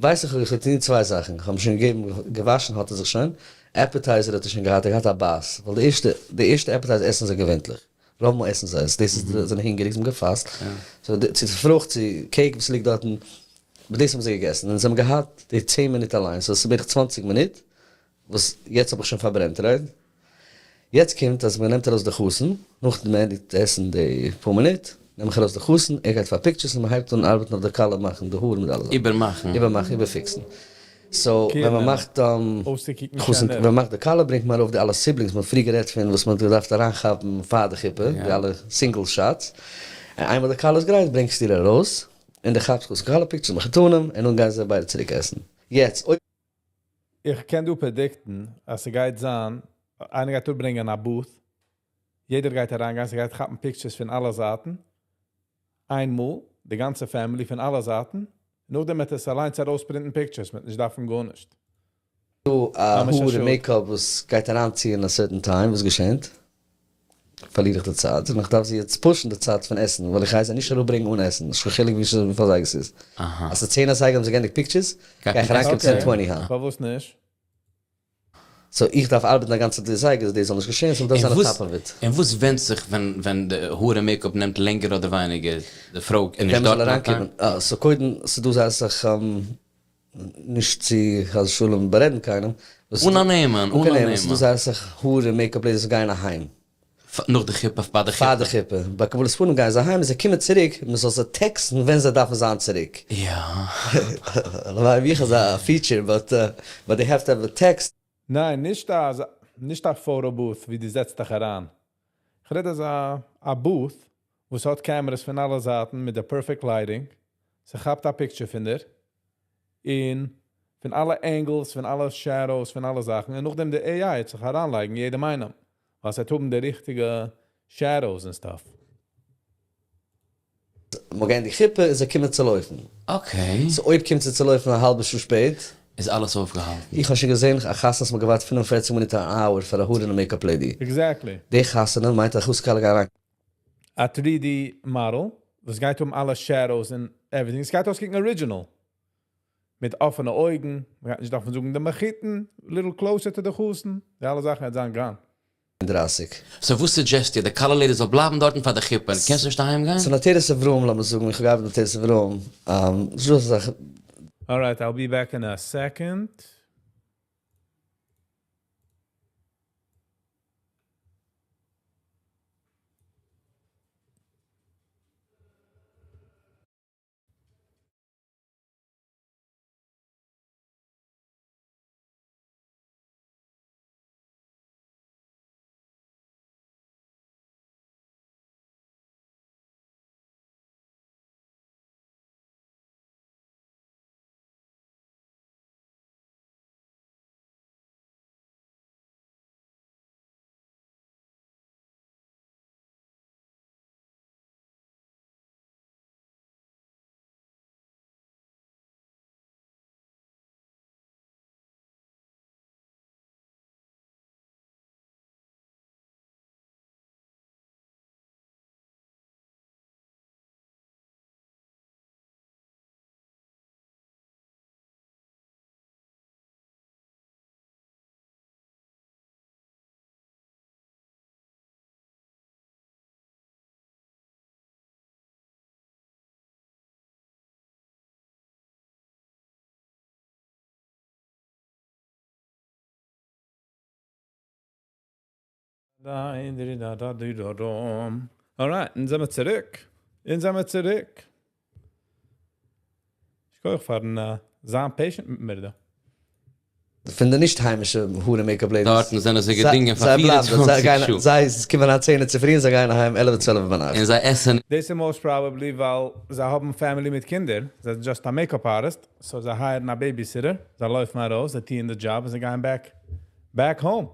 ווייס איך איך האב געטון צוויי זאכן, איך האב אים שוין געגעבן, געוואשן האט ער זיך שוין, appetizer האט ער שוין געהאט, ער האט געהאט א בייס, ווייל די ערשטע, די ערשטע appetizer עסן זיי געווענטליך, רוב מאל עסן זיי עס, דאס איז זיי זענען הונגעריג, זיי האבן געפאסט, so צו פרוכט צו cake וואס ליגט דארטן, אבער דאס האבן זיי געגעסן, און זיי האבן געהאט די צען מינוט אליין, so עס איז בערך צוואנציג מינוט, וואס יעצט האב איך שוין פארברענט, right? יעצט קומט אז מען נעמט ארויס די חתן, נאכדעם מען ענדיגט עסן די פאר מינוט, נעם איך ארויס די חתן, ער גייט פאר pictures און מען הייבט אן ארבעטן אויף די כלה מאכן די האר מיט אלע זאכן. איבערמאכן. איבערמאכן, איבערפיקסן. so ווען מען מאכט חתן, ווען מען מאכט די כלה ברענגט מען ארויף די אלע siblings, מען האט פריער גערעדט פון וואס מען האט געדארפט אריינכאפן פאר די חופה, די אלע single shots, און איינמאל די כלה איז גרייט ברענגסטו איר ארויס, און די כאפסט חתן כלה pictures מחותנים, און נאכדעם גייען זיי ביידע צוריק עסן. יעצט אויב. איך קען דא predict ן אז ס'גייט זיין, איינער גייט אפברענגען א booth, יעדער גייט אריינגיין, ס'גייט כאפן pictures פון אלע זייטן, איינמאל, די גאנצע family פון אלע זייטן, נאכדעם וועט עס אליינס ארויספרינטן pictures, מ'וועט נישט דארפן גארנישט. דא א האר און makeup וואס גייט אריינציען א certain time, וואס געשענט? פארליר איך די צייט, און איך דארף זי יעצט push ן די צייט פון עסן, ווייל איך גיי זיי נישט אראפברענגן אן עסן, נישט קיין חילוק וויפיל אזייגער ס'איז. אז ס'איז צען אזייגער האבן זיי געענדיגט pictures, גיי איך אריינקומען צען twenty היינט. פארוואס נישט? so איך דארף ארבעטן א גאנצע די זייגער אז דאס זאל נישט געשען, so מ'דארף זיין on top of it. און וואס ווענדט זיך ווען ווען די האר און makeup נעמט לענגער אדער ווייניגער, די פרוי איז נישט דארט on time? so קודם ס'דא זייער אסאך נישט צו חס ושלום בארעדן קיינעם. אן א נעמען, אן א נעמען. ס'דא זייער אסאך האר און makeup ladies וואס גייען אהיים. נאך די חופה, פאר די חופה. פאר די חופה. ביי קבלת פנים גייען זיי אהיים און זיי קומען צוריק, מען זאל זיי טעקסטן ווען זיי דארפן זיין צוריק. יא. הלוואי האב איך אזא feature, but they have to have a text. ניין, נישט א נישט א photo booth ווי דו זעצט דיך אריין. כ'רעד אזא א booth וואס האט cameras פון אלע זייטן מיט די perfect lighting, ס'כאפט א picture פון דיר, און פון אלע angles, פון אלע shadows, פון אלע זאכן, און נאכדעם די AI וועט זיך אריינלייגן יעדעם איינעם, ווייל ס'וועט האבן די ריכטיגע shadows און stuff. מ'האט געענדיגט חופה און זיי קומען צו לויפן. okay. so אויב קומט זי צו לויפן א האלבע שעה שפעט. איז אלעס אויפגעהאלטן. איך האב שוין געזען א חתונה וואס מ'האט געווארט 45 מינוט א hour פאר א האר און makeup lady. Exactly. די חתונה מיינט א חתן כלה גייען אריין. א 3D model וואס גייט האבן אלע shadows און everything, עס גייט אויסקוקן original. מיט אפענע אויגן, מ'גייט נישט דארפן זאגן די מחותן, little closer to די חתן, די אלע זאכן וועט זיין gone. דרייסיג. so וואס suggest סטו? די כלה lady זאל בלייבן דארטן פאר די חופה און קענסט נישט אהיים גיין? so אין עטרת אברהם, לאמיר זאגן איך האב געארבעט אין עטרת אברהם, נישט דא אזא זאך. Alright, I'll be back in a second. Alright, אונז זעמיר צוריק. אונז זעמיר צוריק. שכוח פארן זיין patient מיט מיר דא. פון די נישט היימישע האר און makeup ladies. דארטן זענען זיי געדינגען פאר 24 שעה. זיי קומען אריין 10 צופרי און זיי גייען אהיים 11 12 ביינאכט. און זיי עסן. דאס איז most probably ווייל זיי האבן family מיט קינדער. זיי זענען just א makeup artist. So זיי hire ן א babysitter. זיי לויפן ארויס, זיי טוען די job און זיי גייען back, back home.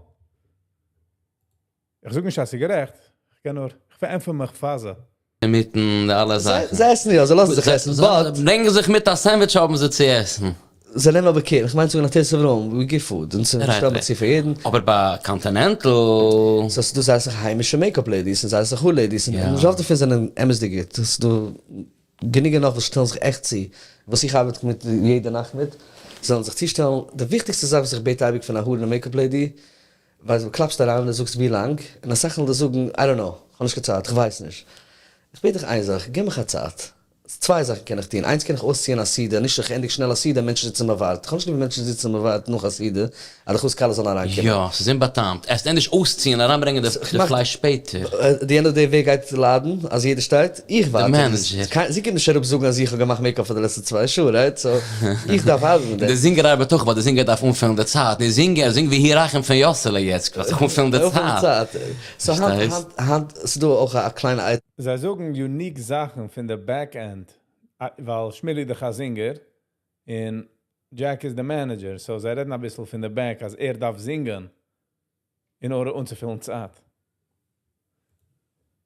איך זאג נישט אז ס'איז גערעכט. איך קען נאר, איך פארענטפער מיך פאר זיי. אינמיטן די אלע זאכן. זיי עסן יא, זיי לאזן זיך עסן, but. ברענגען זיך מיט א sandwich האבן זיי צו עסן. זיי נעמען אבער care, איך מיין צו זאגן עטרת אברהם, we give food, אונז שטעלן מיר צו פאר יעדן. אבער ביי Continental. סאו ס'דא זייער אסאך היימישע makeup ladies און זייער אסאך האר ladies, און רוב דערפון זענען אמת'דיג גוט, ס'דא גענוג און נאך וואס שטעלן זיך עכט צו, וואס איך ארבעט מיט יעדע נאכט מיט, זאלן זיך צושטעלן, די וויכטיגסטע זאך וואס איך בעט אייביג פון א האר און makeup lady, ווייל דו קלאפסט אריין און דו זאגסט ווי לאנג, און אסאך וועלן דיר זאגן I don't know, כ'האב נישט קיין צייט, כ'ווייס נישט. איך בעט דיך איין זאך, גיב מיך א צייט. צוויי זאכן קען איך טון, איינס קען איך אויסציען א סעודה, נישט איך ענדיג שנעל א סעודה, מענטשן זיצן און מ'ווארט, כ'האב נישט ליב ווען מענטשן זיצן און מ'ווארט נאך א סעודה, אז די חתן כלה זאלן אריינקומען. יא, ס'איז אומבאטאמט. עסט ענדערש אויסציען אריינברענגען די פלייש שפעטער. די end of day ווער גייט ליידן אז יעדער שטייט? איך ווארט. די manager. זי קומט נישט אראפ זאגן אז איך האב געמאכט makeup פאר די לעצטע 2 שעה, right? So איך דארף ארבעטן מיט דעם. די זינגער ארבעט אויך ווייל די זינגער דארף אנפילן די צייט. די זינגער זינגט ווי הירחם פון יאסעלע יעצט דארף זיך אנפילן די צייט. So היינט היינט ס'דא אויך א קליינע item. זיי זאגן unique זאכן פון די back end, ווייל שמילי דאך א זינגער, און Jack איז די manager, so זיי רעדן אביסל פון די back אז ער דארף זינגען, אין order אנצופילן צייט.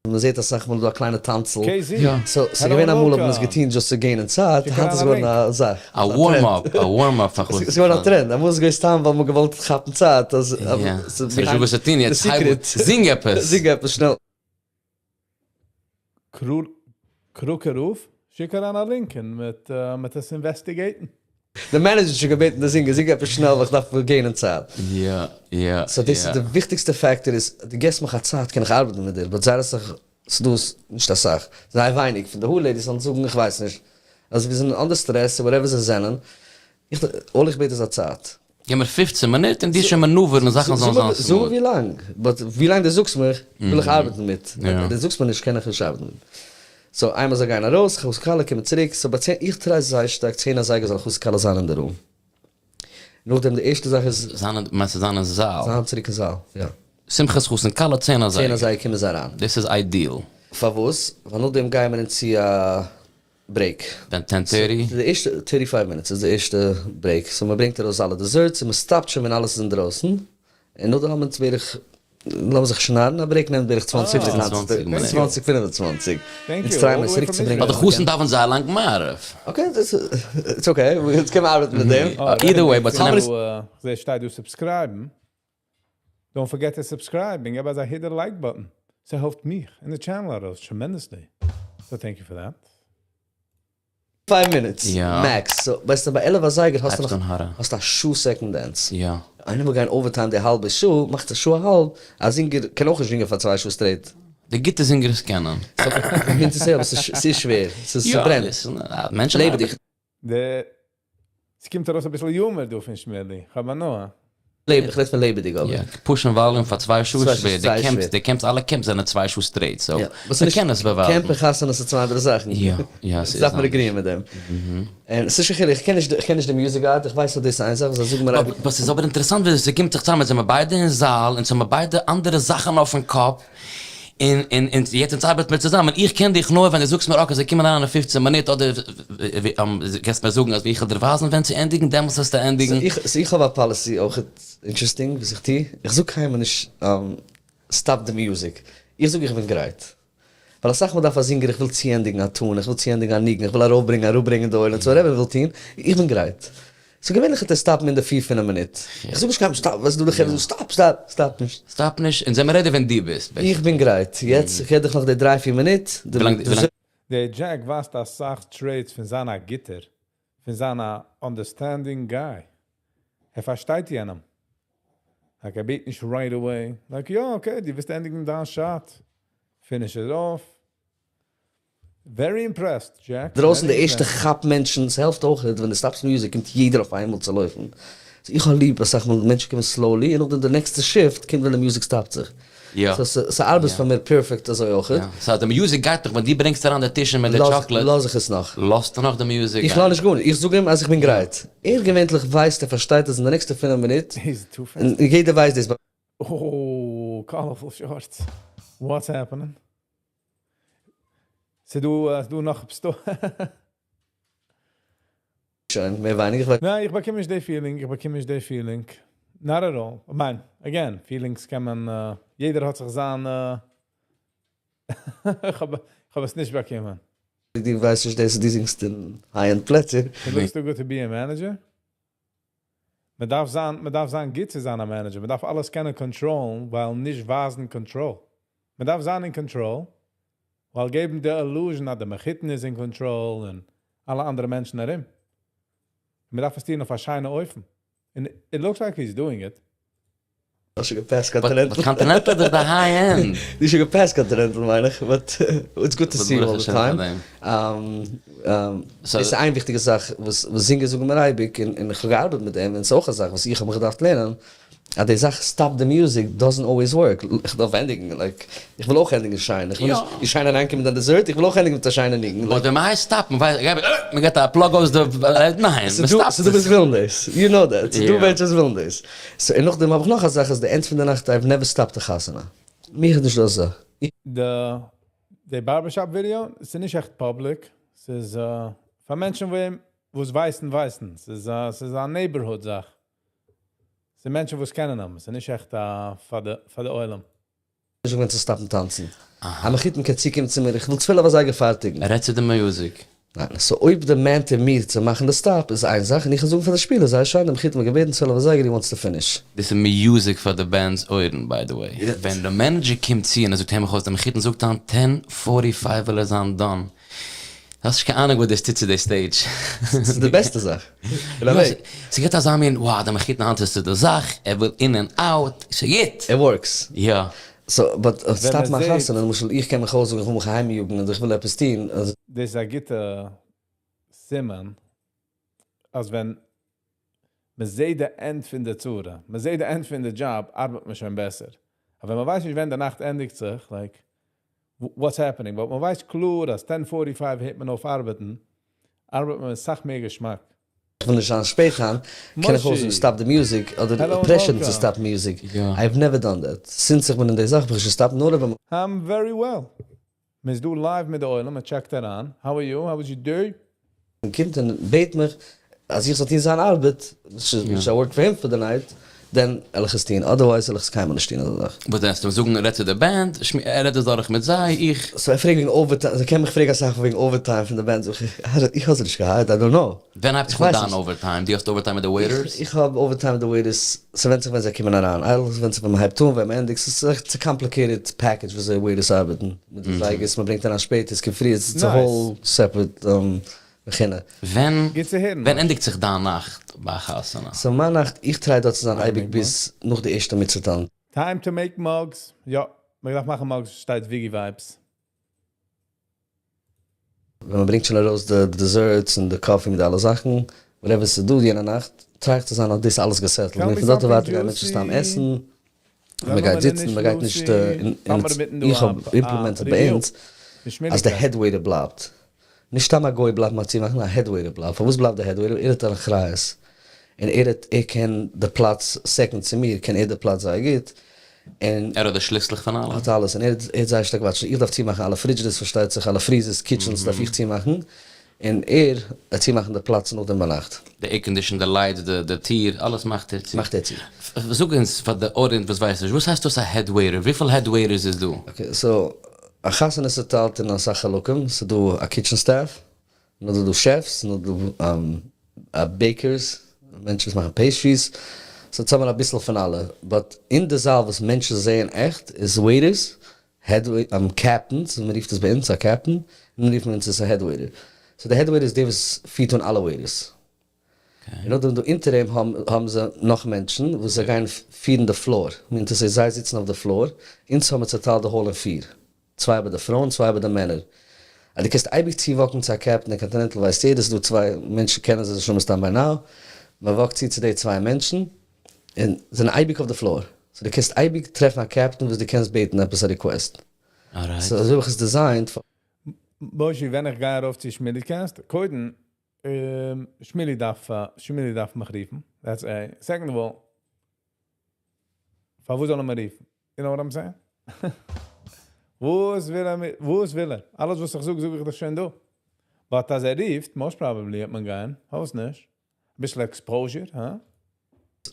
מען זעט אסאך מאל דא א קליינע טאנצל. KZ. So, ס'איז געווען אמאל האט מען עס געטון just צו gain ען צייט, היינט איז געווארן א זאך. א warm up, א warm up פאר חתן. ס'איז געווארן א trend, אמאל איז עס געווען סתם ווייל מ'האט געוואלט כאפן צייט, אז ס'איז נישטא וואס צו טון יעצט, זינג עפעס. זינג עפעס שנעל. קרוקער רוף, שיק אריין א link און מ'וועט עס investigate ן. די manager האט שוין געבעטן די זינגער, זינג עפעס שנעל ווייל איך דארף gain ען צייט. יא יא. So דאס איז די וויכטיגסטע factor איז, דו געסט מיך א צייט קען איך ארבעטן מיט דיר, but זייער אסאך, ס'דא נישט אסאך, זייער ווייניג פון די האר ladies זאלן זאגן איך ווייס נישט, אז מיר זענען under stress און whatever זיי זענען, איך, all איך בעט איז א צייט. גיב מיר 15 מינוט און דו שוין maneuver ן זאכן זאלן זיין smooth. זאג מיר ווי לאנג, but ווי לאנג דו זאגסט מיר וויל איך ארבעטן מיט, דו זאגסט מיר נישט קען איך נישט ארבעטן מיט. So איינמאל זיי גייען ארויס, חתן כלה קומען צוריק, so ביי 10, איך try זייער שטארק 10 אזייגער זאל חתן כלה זיין אין די room. נאכדעם די ערשטע זאך איז. זיין אין, מיינסטו זיין אין זאל? זיין צוריק אין זאל, יא. שמחת חתן כלה 10 אזייגער. 10 אזייגער קומען זיי אריין. דאס איז ideal. פארוואס? ווייל נאכדעם גייען מיר אונז צו א break. ווען 10 thirty? די ערשטע 35 minutes איז די ערשטע break, so מען ברענגט ארויס אלע desserts און מען stop ט שוין ווען אלעס איז אינדרויסן, און נאכדעם האבן אונז בערך, לאמיר זיך שנארן, א break נעמט בערך 20 20 25, אונז try ען מיר צוריק צו ברענגען. ווייל די חתן דאווענט זייער לאנג מעריב. Okay, it's okay, אונז קען מען ארבעטן מיט דעם. Either way, but ס'נעמט. כ'זעה שטייט דא subscribe ן. Don't forget to subscribe און געב אזא hit די like button. ס'העלפט מיך און די channel ארויס tremendously. So thank you for that. 5 minutes max, so ווייסטו ביי 11 אזייגער האסטו נאך האסטו א שעה second dance. יא. איינער וויל גיין overtime די האלבע שעה, מאכט א שעה א האלב, א זינגער קען אויך נישט זינגען פאר 2 שעה straight. די גוטע זינגערס קענען. מיינט צו זאגן, אבער ס'איז שווער, ס'ברענט. מענטשן לעבעדיג. די ס'קומט ארויס אביסל humor דא פון שמילי, כ'האב הנאה. איך רעד פון לעבעדיג אבער. יא, push ן volume פאר 2 שעה איז שווער, די camps, די camps, אלע camps זענען 2 שעה straight, so מ'קען עס באווייזן. Camp און חתונה איז צוויי אנדערע זאכן. יא, יא, ס'איז דארף מען agree ען מיט דעם. און ס'איז שוין חילוק, איך קען נישט, איך קען נישט די music art, איך ווייס אז דאס איז איין זאך וואס זיי זאגן מיר אייביג. But ס'איז אבער אינטערעסאנט וויאזוי ס'קומט זיך צוזאם, אונז זעמער ביידע אין זאל, אונז האבן ביידע אנדערע זאכן אויפן קאפ, און און און יעצט אונז ארבעט מיר צוזאמען, איך קען דיך נאר ווען דו זאגסט מיר okay זיי קומען אריין אין 15 מינוט אדער קענסט מיר זאגן אז ווי איך וועל דיר ווייזן ווען צו ענדיגן דעמאלטס וועסטו ענדיגן. So איך האב א policy אויך interesting וואס איך טו, איך זאג קיינמאל נישט stop די music, איך זאג איך בין גרייט, ווייל אסאך מאל דארף א זינגער איך וויל צוענדיגן א tune, איך וויל צוענדיגן א ניגון, איך וויל ארויפברענגען אראפברענגען די עולם, so whatever וויל טון, איך בין גרייט. So געווענליך וועט ער stop ן אין די פיר פינף מינוט. איך זאג נישט קיינעם stop, ווייסט דו די חברה זאגן stop stop, stop נישט. Stop נישט, אונז זעמער ready ווען דו ביסט. איך בין גרייט, יעצט איך הער דיך נאך די דריי פיר מינוט. דער Jack ווייזט אסאך traits פון זיין א גוטער, פון זיין א understanding guy. ער פארשטייט יענעם. Like ער בעט נישט right away. Like יא okay, דו ווילסט ענדיגן דיין shot. Finish it off. Very impressed, Jack. דרויסן די ערשטע כאפ מענטשן, ס'העלפט אויך ווען דו stop סט music קומט יעדער אויף איינמאל צו לויפן. So איך האב ליב אסאך מאל מענטשן קומען slowly און נאכדעם די נעקסטע shift קומט ווען די music stop ט זיך. סאו ס'ארבעט פאר מיר פערפעקט אזוי אויכעט. סאו די music גייט נאך ווען דו ברענגסט אריין די טישן מיט די chocolate. לאז איך עס נאך. לאזטו נאך די music גיין? איך לאז נישט גארנישט, איך זאג אים אז איך בין גרייט. ער געווענטליך ווייסט ער פארשטייט אז אין די נעקסטע פינף מינוט, און יעדער ווייסט דאס. Oh, colorful shorts. What's happening? ס'דא ס'דא נאך עפעס דא? שוין מער ווייניגער איך ניין, איך באקום נישט די feeling, איך באקום נישט די feeling. Not at all. כ'מיין, again, feelings קען מען, יעדער האט זיך זיין, איך האב עס נישט באקומען. דו ווייסט נישט דאס, דו זינגסט אין high-end פלעצער. It looks too good to be a manager. מען דארף זיין, מען דארף זיין גוט צו זיין א manager, מען דארף אלעס קענען control ן, ווייל נישט ווייזן control. מען דארף זיין אין control, ווייל געבן די illusion אז די מחותן איז אין control און אלע אנדערע מענטשן ארום. מען דארף עס טון אויף א שיינע אופן. און it looks like he's doing it. האסט שוין גע pass ט Continental. Continental איז דאך די high end. דו האסט שוין גע pass ט Continental מיין איך, but it's good to see you all the time. דאס איז איין וויכטיגע זאך וואס זינגער זאגן מיר אייביג, און איך האב געארבעט מיט דעם, און ס'איז אויך א זאך וואס איך האב מיך געדארפט לערנען, אז די זאך stop the music doesn't always work, איך דארף ענדיגן, like, איך וויל אויך ענדיגן שיין, איך וויל נישט ווי שיין אריינקומען מיט א dessert, איך וויל אויך ענדיגן מיט א שיינע ניגון. But ווען מ'הייסט stop ן, ווייל מ'געט א plug אויס די, ניין, מ'סטאפט עס. ס'דא וואס ווילן דאס, you know that, ס'דא מענטשן וואס ווילן דאס. So און נאכדעם האב איך נאך א זאך אז די end פון די נאכט I have never stopped א חתונה. מיך איז נישט דא אזא. די די barbershop video, ס'איז נישט עכט public, ס'איז פאר מענטשן וואס ווייסן ווייסן, ס'איז ס'איז א neighborhood זאך, ס'איז מענטשן וואס קענען אים, ס'איז נישט עכט פאר די פאר די עולם. נישט געווען צו stop ן טאנצן. א מחותן קען צוקומען צו מיר, איך וויל 12 אזייגער פארטיגן. רעדט צו די music. ניין, so אויב demand ער מיר צו מאכן די stop איז איין זאך, און איך וועל זאגן פאר די שפילער זייער שיין, די מחותן האט געבעטן 12 אזייגער he wants to finish. דאס איז music פאר די band ס אויערן by the way. ווען די manager קומט צו און ער זאגט הער מיך אויס די מחותן זאגט היינט ten forty five וויל ער זיין done. האסט נישט קיין אהנונג וואס דאס טוט צו די stage. ס'איז די בעסטע זאך. אין א וועג. ס'געט אזא מין wow די מחותן היינט איז צו די זאך, ער וויל in and out, ס'גוט! It works. יא. So but ווען stop מיין מ'זעט. חתונה למשל איך קען מיך אויסזאגן איך וויל מיך אהיימיאגן אדער איך וויל עפעס טון. דאס איז א גוטע סימן אז ווען מ'זעט די end פון די צרה, מ'זעט די end פון די דזשאב, ארבעט מען שוין בעסער. אבער ווען מ'ווייסט נישט ווען די נאכט ענדיגט זיך, like, what's happening? But מ'ווייסט קלאר אז ten forty five הערט מען אויף ארבעטן, ארבעט מען מיט סאך מער געשמאק. איך וויל נישט זיין שפעט היינט, קען איך אויסזאגן stop די music, אדער pressure ן צו stop music, I have never done that, since איך בין אין די זאך האב איך נישט געסטאפט נאר אויב. I'm very well. מ'איז דא live מיט די עולם, מ'טשעקט אריין, how are you? How was your day? און קומט און בעט מיך אז איך זאל טון זיין ארבעט, which I work for him for the night, then וועל איך עס טון, otherwise וועל איך עס קיינמאל נישט טון אזא זאך. וואס דענסטו? זאגן רעד צו די band, ער רעדט עס דורך מיט זיי, איך. So ער פרעגט וועגן overtime, זיי קענען מיך פרעגן אסאך וועגן overtime פון די band, זאג איך, איך האב זיי נישט גע hire ט, I don't know. ווען הייבט זיך אן דיין overtime? דו האסט overtime מיט די waiters? איך האב overtime מיט די waiters, ס'ווענדט זיך ווען זיי קומען אריין, אלעס ווענדט זיך ווען מ'הייבט אן, ווען מ'ענדיגט, ס'איז עכט א complicated package וויאזוי waiters ארבעטן, מיט די זייגערס, מ'ברענגט אריין שפעטער, ס'קומט פריער, ס'איז א whole separate בחינה. ווען גוט צו הערן. ווען ענדיגט זיך דיין נאכט ביי א חתונה? So מיין נאכט, איך try דארט צו זיין אייביג ביז נאך די ערשטע מצוה טאנץ. Time to make mugs, יא, מען דארף מאכן mugs שטייט Viggy Vibes. ווען מען ברענגט שוין ארויס די desserts און די coffee מיט די אלע זאכן, whatever ס'איז דא יענע נאכט, try איך צו זיין אז דאס איז אלעס גע settle ט, און פון דארט און ווייטער גייען מענטשן סתם עסן, מען גייט זיצן, מען גייט נישט, און איך האב implement עט ביי אונז אז די head waiter בלייבט, נישט סתם א גוי בלייבט מיר צומאכן, א head waiter בלייבט, פארוואס בלייבט די head waiter? ער האט אן אחריות, און ער האט, ער קען די פלאץ second צו מיר, קען ער די פלאץ זייער גוט, און. ער האט די שליסלעך פון אלעם? האט אלעס, און ער האט זייער שטארק watch ן, איך דארף צומאכן אלע פרידזשעדערס פארשטייט זיך, אלע freezers, kitchens דארף איך צומאכן, און ער וועט צומאכן די פלאץ נאכדעם ביינאכט. די air condition, די lights, די טיר, אלעס מאכט ער צו. מאכט ער צו. זאג אונז פאר די audience וואס ווייסט נישט, וואס הייסט דאס א head waiter? וויפיל head waiters איז דא? Okay, so א חתונה איז צוטיילט אין אסאך חלקים, ס'איז דא א kitchen staff, נאכדעם איז דא chefs, נאכדעם איז דא bakers, מענטשן וואס מאכן pastries, so צוזאמען אביסל פון אלע, but אין די זאל וואס מענטשן זעען עכט איז waiters, head captains, ווי מ'רופט עס ביי אונז א captain, און רופן אונז עס א head waiter. So די head waiter איז דער וואס פירט אן אלע waiters. און נאכדעם דא אונטער אים האבן זיי נאך מענטשן וואס זיי גייען פירן די floor, מיינט עס אז זיי זיצן אויף די floor, אונז האבן מיר צעטיילט די hall אין פיר, צוויי ביי די פרויען צוויי ביי די מענער, אז דו קענסט אייביג צו walk ן צו א captain אין Continental ווייסט יעדער ס'איז דא צוויי מענטשן קענען זיי זיך שוין מסתם ביי now, מען walk ט צו צו די צוויי מענטשן און זענען אייביג אויף די floor. So דו קענסט אייביג טרעפן א captain וואס דו קענסט בעטן עפעס א request. So אזוי האב איך עס designed פאר. מושי, ווען איך גיי ארויף צו שמילי קענסט, קודם, שמילי דארף מיך רופן, that's a. Second of all, פארוואס זאל ער מיר רופן? You know what I'm saying? וואס וויל ער מיר, וואס וויל ער? אלעס וואס איך זאג, זאג איך דאך שוין דא. But אז ער רופט, most probably וועט מען גיין, פארוואס נישט? אביסל exposure, הא?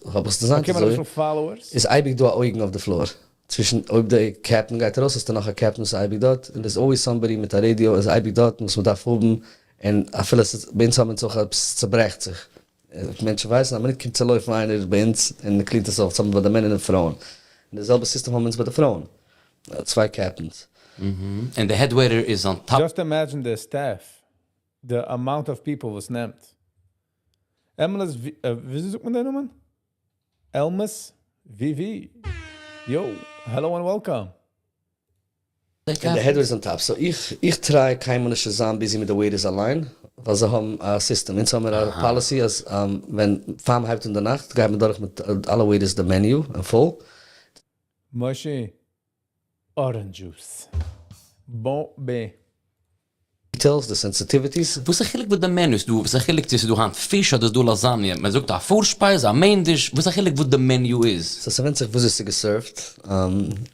האב איך עס designed באקומען אזוי, אביסל followers. איז אייביג דא א אויגן אויף די floor. צווישן אויב די captain גייט ארויס האסטו נאך א captain וואס איז אייביג דארט, און there's always somebody מיט א radio איז אייביג דארט וואס מ'דארף האבן, און אפילו עס איז, ביי אונז האבן אונז אויך עפעס צוברעכט זיך, מענטשן ווייסן א מינוט קומט צו לויפן איינער ביי אונז און clean ט עס אויף, דאס האבן מיר ביי די מענער און פרויען, און די זעלבע סיסטעם האבן אונז ביי די פרויען, צוויי captains. און די head waiter איז on top. Just imagine די staff, די amount of people וואס נעמט. עמלעס, וויאזוי זאגט מען דיין נאמען? עלמעס VV. Yo, hello and welcome. און די head waiter איז on top. So איך איך try קיינמאל נישט צו זיין busy מיט די waiters אליין, ווייל זיי האבן א סיסטעם. אונז האבן מיר א policy אז ווען פאר מ'הייבט אן די נאכט גייט מען דורך מיט אלע waiters די menu אין פול. מושי, orange juice. באמבע. Details, די sensitivities. וואס א חילוק וואס די menu איז דא? וואס א חילוק צו ס'איז דא היינט פיש אדער ס'איז דא lasagna? מען זאגט א פארשפייז, א main dish, וואס א חילוק וואס די menu איז? So ס'ווענדט זיך וואס עס איז גע serve ט,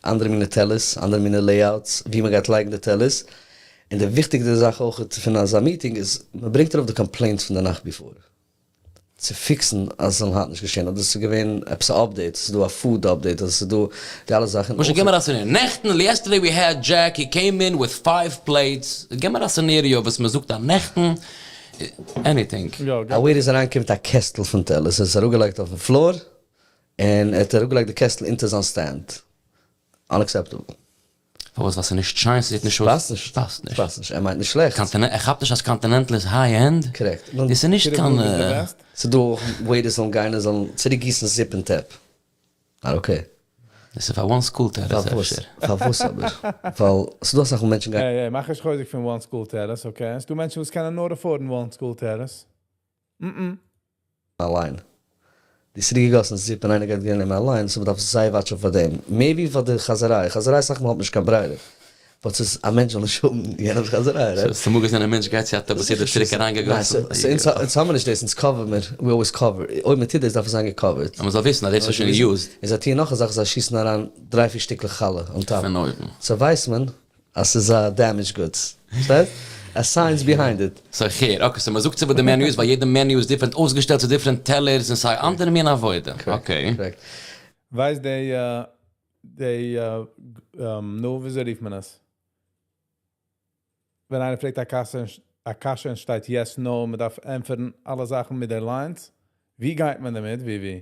אנדערע מינע טעלערס, אנדערע מינע layouts, ווי מ'גייט לייגן די טעלערס, און די וויכטיגסטע זאך אויך פון אזא meeting איז, מ'ברענגט ארויף די complaints פון די נאכט before. צו fix ן אז עס זאל היינט נישט געשען, אדער ס'איז געווען עפעס א update, ס'איז דא א food update, אדער ס'איז דא די אלע זאכן. משה גיב מיר א scenario, נעכטן, yesterday we had Jack, he came in with five plates, גיב מיר א scenario וואס מען זאגט א נעכטן, anything. א waiter איז אריינגעקומען מיט א קעסטל פון טעלערס, ער האט עס אראפגעלייגט אויפן floor, און ער האט אראפגעלייגט די קעסטל אונטער זיין stand. Unacceptable. פארוואס? ווייל ס'איז נישט שיין? ס'זעט נישט אויס? ס'פאסט נישט. ס'פאסט נישט. ס'פאסט נישט. ער מיינט נישט שלעכטס. קאנטינענט, ער כאפט נישט אז Continental איז high end? Correct. דאס איז נישט קיין. ס'איז דא אויך waiters זאלן גיין און זאלן צוריק גיסן זופ אין טעפ. Not okay. דאס איז פאר One School Terrace אפשר. פארוואס אבער? ווייל ס'איז דא אסאך מאל מענטשן גייען. העי העי, מאך נישט חוזק פון One School Terrace, okay? ס'דא מענטשן וואס קענען נאר afford ן One School Terrace. אליין. די צוריקגעגאסן זופ און איינער גייט גיין נעמען אליין, so מ'דארף זייער watch ן פאר דעם. Maybe פאר די חזיריי, חזיריי אסאך מאל האט מען נישט קיין ברירה. But ס'איז א מענטש זאל נישט האבן יענעמ'ס חזיריי, right? So אמאל געזען א מענטש גייט צו א טאפ וואס יעדער האט צוריק אריינגעגאסן. ניין, so אונז האמיר נישט דאס, אונז cover מיר, we always cover. אויב מ'טוט דאס דארף עס זיין גע cover ט. אז מ'זאל וויסן אז דאס איז שוין used. און זיי טוען נאך א זאך, זיי שיסן אריין דריי פיר שטיקלעך חלה on top. פון אויבן. So ווייסט מען אז ס'איז א damaged goods. פארשטייסט? A science behind it. So איך הער. Okay, so מ'זאגט צו וואס די menu איז, ווייל יעדע menu איז different אויסגעשטעלט צו different טעלערס און סיי אנדערע מין עבודה. Okay. Correct. ווייסט די די נו וויאזוי רופט מען עס? ווען איינער פרעגט א קשיא א קשיא און שטייט yes no און מ'דארף ענטפערן אלע זאכן מיט די lines, ווי גייט מען דערמיט? ווי ווי?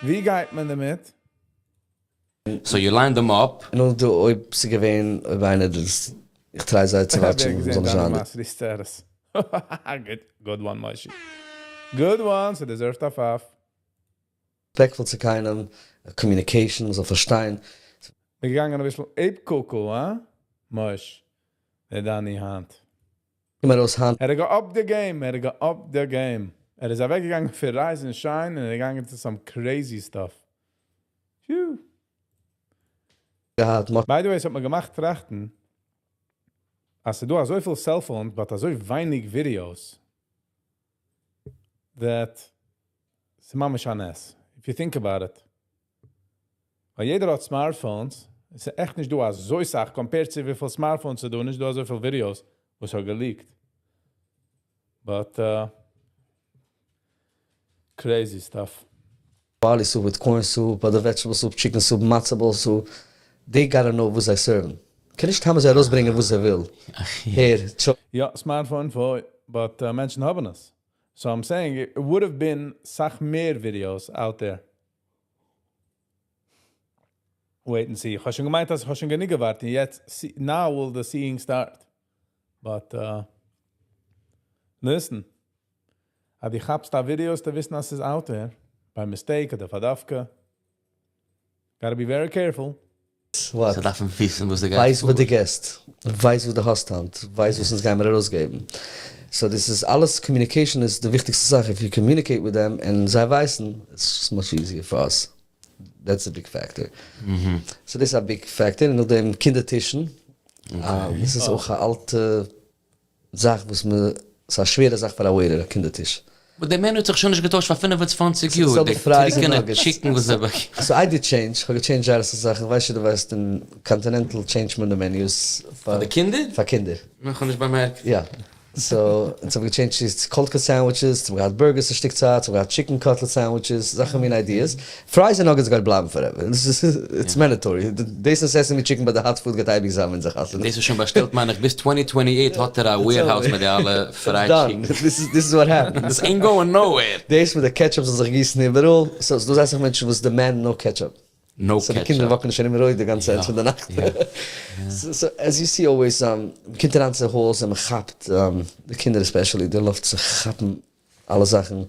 ווי גייט מען דערמיט? So you line them up. און דא אויב ס'איז געווען אויב איינער דאס איך try זיי צו watch ן מ'זאל נישט זיין. מאסרי status. Good one מושי. Good one, ס' deserve ט א פאף. Respectful צו קיינעם, communication, מ'זאל פארשטיין. מיר געגאנגען אביסל ape קוקו, הא? מוש. דער דני היינט. קום ארויס היינט. ער האט גע up ט די game, ער האט גע up ט די game. ער איז אוועקגעגאנגען פון rise and shine און ער איז געגאנגען צו some crazy stuff. פיו. געהאט מאך. By the way, ס'האט מיר געמאכט טראכטן אז ס'דא אזויפיל cellphones but אזוי ווייניג videos that ס'ממש א נס. If you think about it. ווייל יעדער האט smartphones, עס איז עכט נישט דא אזוי סאך compared צו וויפיל smartphones ס'איז דא, נישט דא אזויפיל videos וואס האט גע leak ט. But crazy stuff. Barley soup with corn soup אדער vegetable soup, chicken soup, matzo ball soup, they gotta know וואס זיי serve ן. קען נישט סתם אזוי ארויסברענגען וואס זיי וויל. הער. יא, smartphone פוי, but מענטשן האבן עס. So I'm saying it would have been סאך מער videos out there. Wait and see. איך האב שוין געמיינט אז איך האב שוין גענוג געווארט און יעצט now will the seeing start. But listen. אז דו כאפסט א ווידעא זאלסטו וויסן אז ס'איז out there. By mistake אדער פאר דווקא. Gotta be very careful. What? זיי דארפן וויסן וואס די גייסט ווייס וואס די געסט, ווייס וואס די האסט היינט, ווייס וואס אונז גיימער ארויסגעבן. So דאס איז אלעס communication איז די וויכטיגסטע זאך, if you communicate with them און זיי ווייסן, it's much easier for us. That's a big factor. So דאס איז א big factor, און נאכדעם קינדער טישן, דאס איז אויך א אלטע זאך וואס מ, ס'איז א שווערע זאך פאר א waiter א קינדער טיש. But די menu האט זיך שוין נישט געטוישט פאר 25 יאר, די טריקענע chicken וואס זיי באקומען. So I did change, כ'האב געטשעינדזשט זייער אסאך זאכן, כ'ווייס נישט צו דו ווייסט אין קאנטינענטל טשעינדזשט מען די menus פאר די קינדער? פאר קינדער. ניין, כ'האב נישט באמערקט. יא. So, אונז האבן געטשעינדזשט צו cold cut sandwiches, צו געהאט burgers א שטיק צייט, צו געהאט chicken cutlet sandwiches, זאכן מין ideas. Fries און nuggets גייט בלייבן forever. It's mandatory. דאס און sesame chicken ביי די hot food גייט אייביג זיין ווען זיך חתונה. דאס איז שוין באשטעלט מיין איך, ביז 2028 האט ער א warehouse מיט די אלע fried chicken. This is what happens. This ain't going nowhere. דאס מיט די ketchup זאל זיך גיסן איבעראל. So, ס'דא אסאך מענטשן וואס demand no ketchup. No So די קינדער ketchup. וואקן נישט ארום רויט די גאנצע צייט פון די נאכט. So, as you see always, מ'קומט אריין צו halls און מ'כאפט, די קינדער especially, די love צו כאפן אלע זאכן. און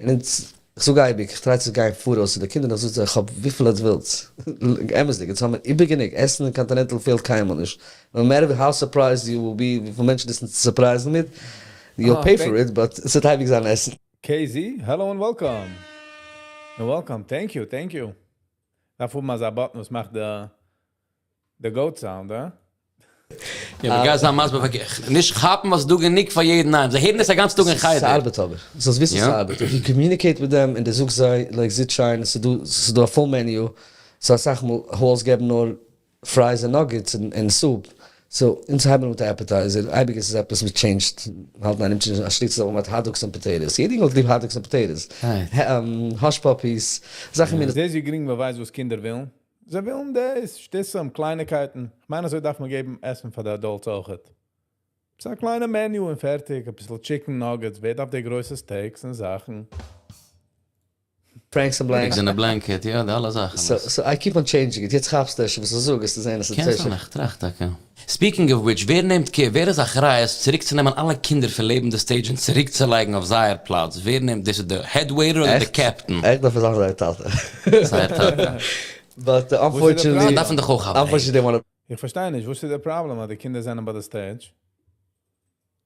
אונז, איך זאג אייביג, איך try צו גיין פאראויס צו די קינדער, איך זאג זיי, איך האב וויפיל עטס ווילטס. אמת'דיג, אונז האבן איבער גענוג, עסן אין קאנטינענטל פעלט קיינמאל נישט. No matter how surprised you will be, וויפיל מענטשן דאס surprise ן מיט, you'll pay for it, but עס וועט אייביג זיין עסן. KZ, hello and welcome. And welcome, thank you, thank you. דארף האבן אזא button וואס מאכט די goat sound, אה? יא, מיר גייען זיין מסביר פאר נישט כאפן וואס דא גענוג פאר יעדן איינעם. זיי הערן עס א גאנצן טאג אין חדר. ס'ארבעט אבער. זאלסט וויסן ס'ארבעט. If you communicate with them און דו זאגסט זיי, like, זיץ שיין, ס'איז דא, ס'איז דא א full menu. So אסאך מאל halls געבן נאר fries און nuggets און soup. So, אונז הייבן אן מיט appetizer. אייביג איז עס עפעס מיט changed. האלטן איינעם א שטיק צוזאמען מיט hot dogs און potatoes. יעדער האט ליב hot dogs און potatoes. Hush puppies. זאכן מיר זעהסט ווי גרינג מען ווייסט וואס קינדער ווילן? זיי ווילן דאס, שטותים, קלייניקייטן. איך מיין, אזוי דארף מען געבן עסן פאר די adults אויך. ס'איז א קליינע menu און פערטיג, א ביסל chicken nuggets, ווער דארף די גרויסע steaks און זאכן? Franks and blanks. Pigs in a blanket, יא, די אלע זאכן. So I keep on changing it. יעצט כאפסטו ערשט וואס איך זאג, עס איז איינס קענסט צו איך טראכט טאקע. Speaking of which, ווער נעמט care, ווער איז אחריות צוריקצונעמען אלע קינדער פון לעבן די stage און צוריקצולייגן אויף זייער פלאץ? ווער נעמט דאס? איז די head waiter אדער די captain? עכט דארף עס זיין זייער טאטע. זייער טאטע. But unfortunately, זיי דארפן דאך אויך האבן. Unfortunately, they wanna איך פארשטיי נישט, וואס איז דער פראבלעם אז די קינדער זענען ביי די stage?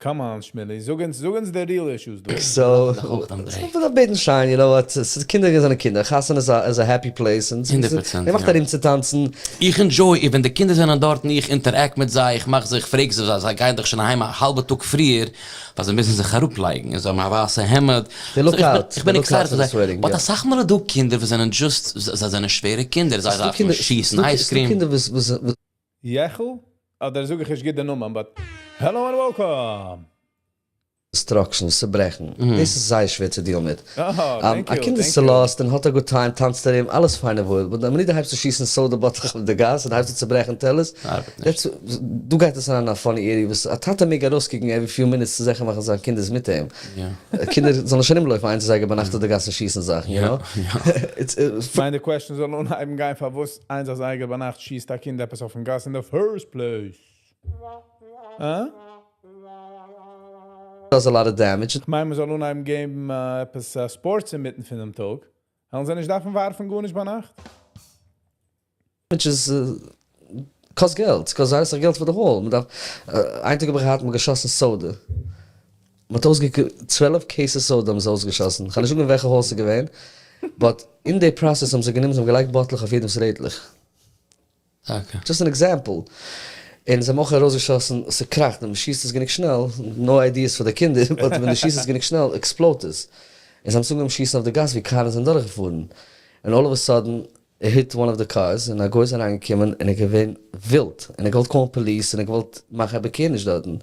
Come on, שמילי, זאג אונז, זאג אונז די real issues דא. So, מ'דארף בעטן שיין, you know what, ס'איז קינדער זענען קינדער, חתונה איז א happy place, און 100%, מ'מאכט ארום צו טאנצן. איך enjoy, ווען די קינדער זענען דארט און איך interact מיט זיי, איך מאך זיי, איך פרעג זיי, זיי גייען דאך שוין אהיים א האלבע טאג פריער, ווייל זיי מוזן זיך אראפלייגן, און זיי האבן א ווייסע העמד. They look out, איך בין they look out excited for פאר the זיי. sweating, But yeah. אסאך מאל איז דא קינדער וואס זענען just, זיי זענען שווערע קינדער, זיי ס'דא דארפן קינדער- שיסן ס'דא- ice ס'דא cream. קינדער וואס, וואס, וואס יעכל? אדער זאג איך נישט גוט די נאמען, but hello and welcome. Destruction, צעברעכן. דאס איז זייער שווער צו deal מיט. Oh, thank א you, קינד איז thank you. צולאזט און האט א good time, טאנצט ארום, אלעס פיין און וואויל. But ווען מ'הייבט צו שיסן soda באטלעך אויף די גאס און הייבט צו צעברעכן טעלערס, ארבעט נישט. That's, דא גייט עס אריין אין א funny area, וואס א טאטע מעג ארויסקוקן every few minutes צו זיכער מאכן זיין קינד איז מיט אים. קינדער זאלן נישט ארומלויפן איינס אזייגער ביינאכט אויף די גאס און שיסן זאכן, you know? It's, מיינע question זאל אנהייבן גיין, פארוואס איינס אזייגער ביינאכט שיסט א קינד עפעס אויפן גאס in the first place? אה? Does a lot of damage. איך מיין, מ'זאל אנהייבן געבן עפעס sports אינמיטן פון דעם טאג. וועלן זיי נישט דארפן ווארפן גארנישט ביינאכט? Which is קאסט געלט, קאסט זייער אסאך געלט פאר די hall. מען דארף, איין טאג האב איך געהאט, מ'האט געשאסן soda. מ'האט אויסגע 12 cases soda האבן זיי אויסגעשאסן. איך קען נישט זאגן וועלכע hall ס'איז געווען, but in the process האבן זיי גענומען, זיי האבן געלייגט באטלעך אויף יעדעמ'ס רעדלעך. Okay. Just an example. און זיי האבן אויך ארויסגעשאסן, ס'קראכט, ווען מ'שיסט עס גענוג שנעל, no ideas פאר די קינדער, but ווען דו שיסט עס גענוג שנעל, explode עס. און זיי האבן אנגעהויבן שיסן אויף די גאס, ווי קארן זענען דורכגעפארן. And all of a sudden, it hit one of the cars, און א גוי איז אריינגעקומען, און ער געווען ווילד. און ער געוואלט call police, און ער געוואלט מאכן א באקערניש דארטן.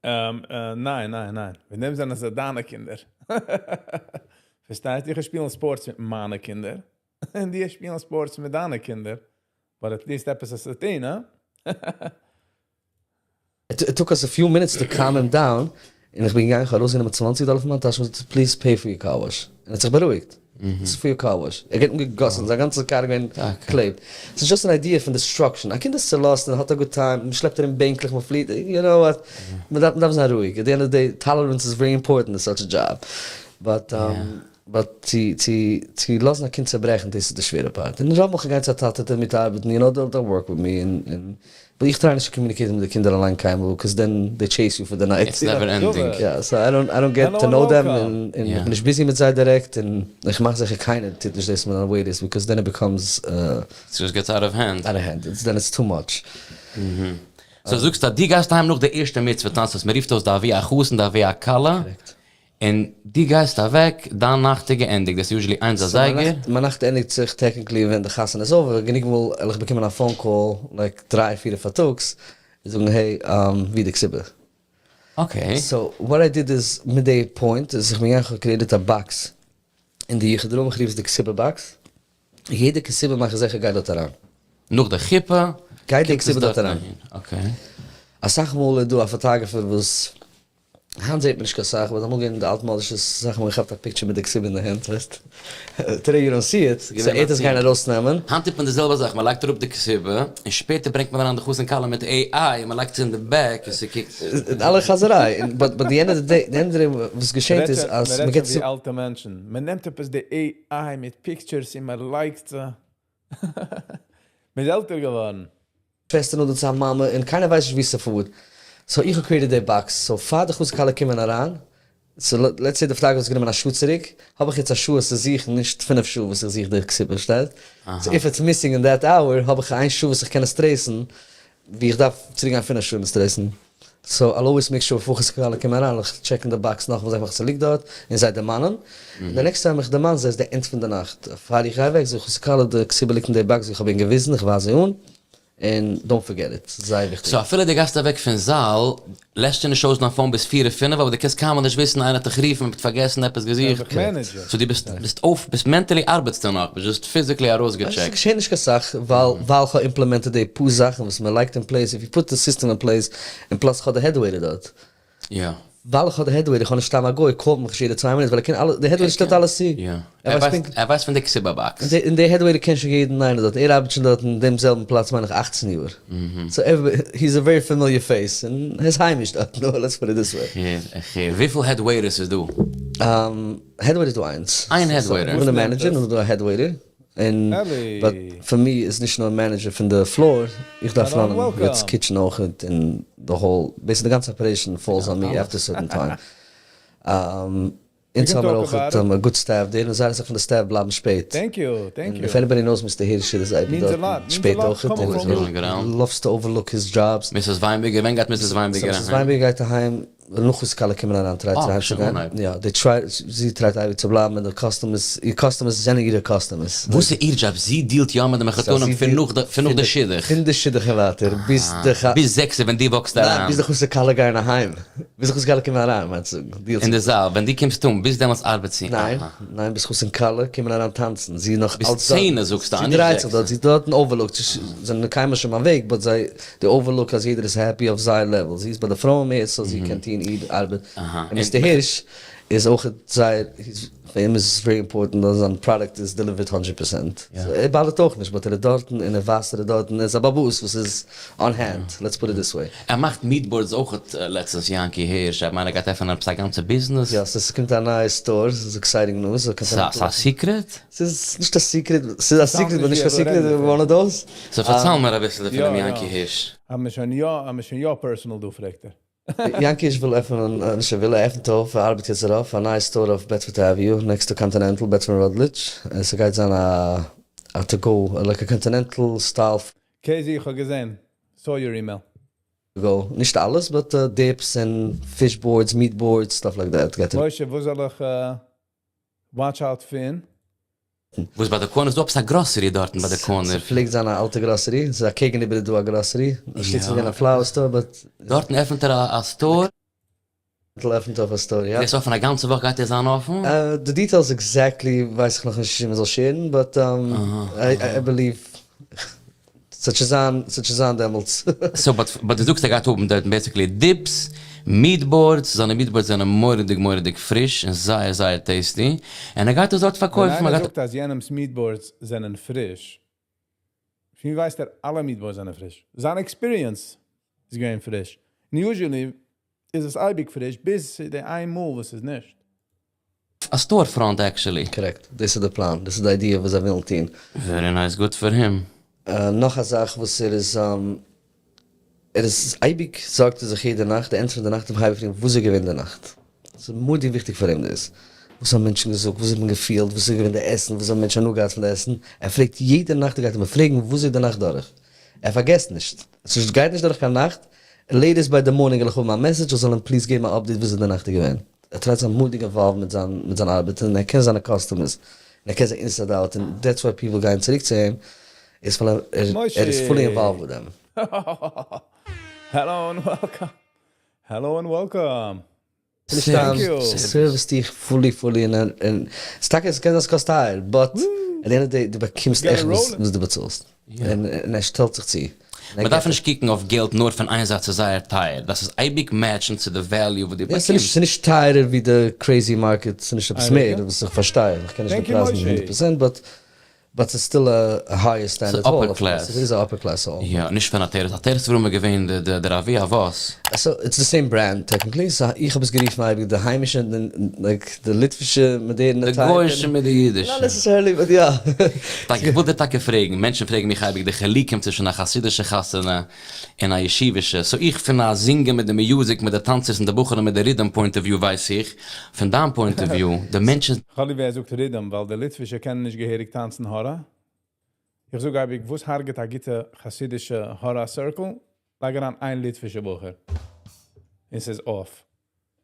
ניין, ניין, ניין. וועגן דעם זענען זיי דיינע קינדער. פארשטייסט? איך שפיל sports מיט מיינע קינדער. און די שפילן sports מיט דיינע קינדער. But at least עפעס איז עס דין, הא? It took us a few minutes to calm him down. און איך בין געגאנגען, איך האב ארויסגענומען 20 דאלער פון מיין טאש און געזאגט, please pay for your car wash. און ער האט זיך בארואיגט. It's for your car wash. ער גייט אנגעגאסן, זיין גאנצע קאר געווען קלעבט. It's just an idea פון destruction. א קינד איז צולאזט און האט א good time, מען שלעפט ארום בענקלעך, מען פליט, you know what? מען דארף זיין רואיג. At the end of the day, tolerance is very important in such a job. But צו לאזן א קינד צעברעכן, דאס איז די שווערע part. און רוב מאל איך גיי צו א טאטע, טוט ער מיטארבעטן, you know, they'll work with me, און. But איך try נישט צו communicate ן מיט די קינדער אליין קיינמאל, 'cause then they chase you for the night. It's never ending. יא, so I don't I don't get to know them, און איך בין נישט busy מיט זיי דירעקט, און איך מאך זיכער קיינער טוט נישט דאס מיט זיינע waiters, because then it becomes. It just gets out of hand. Out of hand, then it's too much. So זאגסטו אז דו גייסט אהיים נאך די ערשטע מצוה טאנץ וואס מען רופט אויס די אבי החתן די אבי הכלה, און דו גייסט אוועק, דיין נאכט איז געענדיגט, דאס איז usually איינס אזייגער. מיין נאכט ענדיגט זיך technically ווען די חתונה איז over, גענוג מאל וועל איך באקומען א phone call like דריי פיר פארטאגס, און זאגן hey, ווי די כתובה? Okay. So what I did איז מיט די point איז איך בין געגאנגען כ'האב created א box אין די יחוד room, איך רוף עס די כתובה box, יעדע כתובה מאך איך זיכער גייט דארט אריין. נאך די חופה גייט די כתובה דארט אריין. Okay. אסאך מאל איז דא א photographer וואס היינט זעט מען נישט קיין סאך, but אמאל געווען די אלטמאדישע אסאך מאל געכאפט א picture מיט די כתובה אין די הענט, ווייסט? Today you don't see it, so ער האט עס גיין ארויסנעמען. היינט טוט מען די זעלבע זאך, מען לייגט אראפ די כתובה, און שפעטער ברענגט מען אריין די חתן כלה מיט AI און מען לייגט עס אין די back און ס'קוקט. אלע חזיריי, but די end of the day, די end of the day וואס געשעט איז אז מען רעדט שוין ווי אלטע מענטשן, מען נעמט עפעס די AI מיט pictures און מען לייגט זיי. מען איז עלטער געווארן. שוועסטער נאכדעם צו א מאמע און קיינער ווייסט נישט ווי ס'פארט, so איך האב created די box, so פאר די חתן כלה קומען אריין, so let's say די photographer האט גענומען א שעה צוריק, האב איך יעצט א שעה עס צו זוכן, נישט פינף שעה וואס איך זוך די כתובה, פארשטייסט? So if it's missing in that hour, האב איך איין שעה וואס איך קען עס trace ן, ווי איך דארף צוריק גיין פינף שעה און עס trace ן. So I'll always make sure פאר חתן כלה קומען אריין, וועל איך check ן די box נאכאמאל זען וועלכע ס'ליגט דארט, און זיי דערמאנען. און די next time איך דערמאן זיי איז די end פון די נאכט. פאר איך גיי אוועק זאג איך חתן כלה די כתובה ליגט אין די box ווי איך האב אים געוויזן, איך ווייז זיי אן, און don't forget it, ס'איז זייער וויכטיג. So אפילו דו גייסט אוועק פון זאל, לעשטו נישט אויס דיין phone ביז פיר און פינף, אבער דו קענסט קיינמאל נישט וויסן, איינער האט דיך גערופן, מ'האט פארגעסן עפעס געזוכט. So דו ביסט ביסט אויף, ביסט mentally ארבעטסטו נאך, ביסט just physically ארויסגעטשעקט. ס'געשעט נישט קיין סאך, ווייל ווייל כ'האב implemented די פאר זאכן וואס מ'לייגט אין place, if you put the system in place, און plus כ'האב די head waiter דארט. יא. ווייל איך האב די head waiter, איך האב נישט סתם א גוי, call ט מיך נישט יעדע צוויי מינוט, ווייל ער קען אלע, די head waiter שטעלט אלעס צו. יא. ער ווייסט פון די כתובה box. און די head waiter קען שוין יעדן איינער דארט, ער ארבעט שוין דארט אין דעם זעלבן פלאץ מיין איך אכצן יאר. So he is a very familiar face, און ער איז היימיש דארט, נו, let's put it this way. איך הער, איך הער. וויפיל head waiters איז דא? Head waiter איז דא איינס. איין head waiter. איך בין די manager, נאכדעם איז דא א head waiter. און but פאר מיר איז נישט נאר manager פון די floor, איך דארף run ען יעצט kitchen אויכעט און די whole, basically די גאנצע operation falls on me after certain time. אונז האמיר אויכעט א good staff דער, און זייער אסאך פון די staff בלייבן שפעט. און if anybody knows Mister הירשער איז אייביג דארטן שפעט אויכעט, און loves to overlook his jobs. Mrs. וויינבערגער, ווען גייט Mrs. וויינבערגער אהיים? Mrs. וויינבערגער גייט אהיים נאך וואס כלה קומען אריין try ט זי אהיים צו גיין, יא they try, זי try ט אייביג צו בלייבן מיט די customers, איר customers זענען אירע customers. וואס איז איר דזשאב? זי deal ט יא מיט די מחותנים פון נאך די פון נאך די שידוך? פון די שידוך און ווייטער ביז די ח. ביז זעקסע ווען דו walk סט אריין. ניין ביז די חתן כלה גייען אהיים, ביז די חתן כלה קומען אריין מיינט צו זאגן, deal ט זי. אין די זאל ווען דו קומסט אן ביז דעמאלטס ארבעט זי? ניין ניין ביז חתן כלה קומען אריין טאנצן, זי איז נאך ביז אלץ דארט. צענע זאגסטו זי נישט דרייט זיך זעקסע. דארט, זי איז דארט אין overlook, זיי זענען קיינמאל נישט אין מיין וועג but זיי די overlook אז יעדער איז happy אויף זייער level, זי איז ביי די פרויען מער so זי קען טוהן איר ארבעט, און Mister הירש איז אויך זייער, פאר אים איז עס very important אז זיין פראדוקט איז delivered הונדרעט פראצענט, so ער bother ט אויך נישט but ער איז דארטן און ער ווייזט ער איז דארטן, ער איז א באבאס וואס איז on hand, let's put it this way. ער מאכט meat boards אויך לעצטענס יענקי הירש, איך מיין ער גייט עפענען עפעס א גאנצע ביזנעס. יא ס'קומט א נייע store, ס'איז exciting news. ס'איז א secret? ס'איז נישט א secret, ס'איז א secret but נישט קיין secret, one of those. So פארצייל מיר אביסל פון דעם יענקי הירש. האבן מיר שוין יא, האבן מיר שוין יא personal דא פרעגט ער. יענקי הירש וויל עפענען, נישט ער וויל, ער עפענט אויף, ער ארבעט יעצט דערויף, א נייע store אויף Bedford Avenue, next to Continental, Bedford Rutledge, און ס'גייט זיין א א to go, like א Continental style. קעזי איך האב געזען, saw your email. Go, נישט אלעס but dips און fish boards, meat boards, stuff like that גייט ער. משה וואס זאל איך watch out פון? וואס ביי די corner? איז דא עפעס א גראסערי דארטן ביי די corner? ס'פלעגט זיין א אלטע גראסערי, ס'איז אקעגן איבער איז דא א גראסערי, שטייט ס'איז געווען א flower store but. דארטן עפענט ער א store? עפענט אויף א store יא. דאס איז אפען א גאנצע וואך גייט ער זיין אפען? די details exactly ווייס איך נאכנישט צו מ'זאל share ן but I believe ס'וועט שוין זיין, ס'וועט שוין זיין דעמאלטס. So but but דו זאגסט ער גייט האבן דארט basically dips, meat boards, זיינע meat boards זענען מורא'דיג מורא'דיג פריש און זייער זייער tasty, און ער גייט עס דארט פארקויפן, ווען איינער זאגט אז יענעמ'ס meat boards זענען פריש, פון ווי ווייסט ער אלע meat boards זענען פריש? זיין experience איז געווען פריש, און usually איז עס אייביג פריש ביז די איין מאל וואס איז נישט. א store front actually. Correct, דאס איז די פלאן, דאס איז די idea וואס זיי ווילן טון. Very nice, good for him. נאך א זאך וואס ער איז. ער איז אייביג זארגט ער זיך יעדע נאכט, די ענד פון די נאכט אויף הייב איך וואס איז געווען די נאכט, ס'איז מורא'דיג וויכטיג פאר אים דאס, וואס האבן מענטשן געזאגט, וואס האט מען געפילט, וואס איז געווען די עסן, וואס האבן מענטשן הנאה געהאט פון די עסן, ער פרעגט יעדע נאכט ער גייט אים פרעגן וואס איז די נאכט דורך, ער פארגעסט נישט, ס'גייט נישט דורך קיין נאכט, latest by the morning וועל איך האבן א message איך זאל אים please געבן א update וואס איז די נאכט איז געווען. ער try ט זיין מורא'דיג involved מיט זיין מיט זיין ארבעט און ער קען זיינע customers און ער קען זיי inside out און that's why people גייען צוריק צו אים איז ווייל ער ער איז fully involved מיט דעם. Hello and welcome. Hello and welcome. ס'נישט סתם service ט דיך fully fully און און ס'טאקע ס'קען זיין ס'קאסט טייער but at the end of the day דו באקומסט עכט וואס דו באצאלסט און ער שטעלט זיך צו. מען דארף נישט קוקן אויף געלט נאר פון איין זייט ס'איז זייער טייער דאס איז אייביג match ן צו די value וואס דו באקומסט. ס'נישט טייערער ווי די crazy market ס'נישט עפעס מער וואס איך פארשטיי איך קען נישט די פרייזן הונדערט פראצענט but but ס'איז still א higher standard hall of course, ס'איז א upper class hall. יא, נישט פון עטרת, עטרת אברהם איז געווען דער אבי אבות. So it's the same brand technically, so איך האב עס גערופן אייביג די היימישע like די ליטווישע מאדערנע type. די גוי'אישע מיט די אידישע. Not necessarily but יא. טאקע איך וויל דיר טאקע פרעגן, מענטשן פרעגן מיך אייביג די חילוקים צווישן א חסידישע חתונה און א ישיבישע, so איך פון א זינגען מיט די music מיט די טאנצערס און די בחורים מיט די rhythm point of view ווייס איך, פון דיין point of view, די מענטשן. כ'האב ליב ווי ער זאגט rhythm, ווייל די ליטווישע קענען נישט געהעריג טאנצן הארא. איך זאג אייביג, וואס הרג'עט א גוטע חסידישע הארא circle? לייג אריין איין ליטווישע בחור און ס'איז off.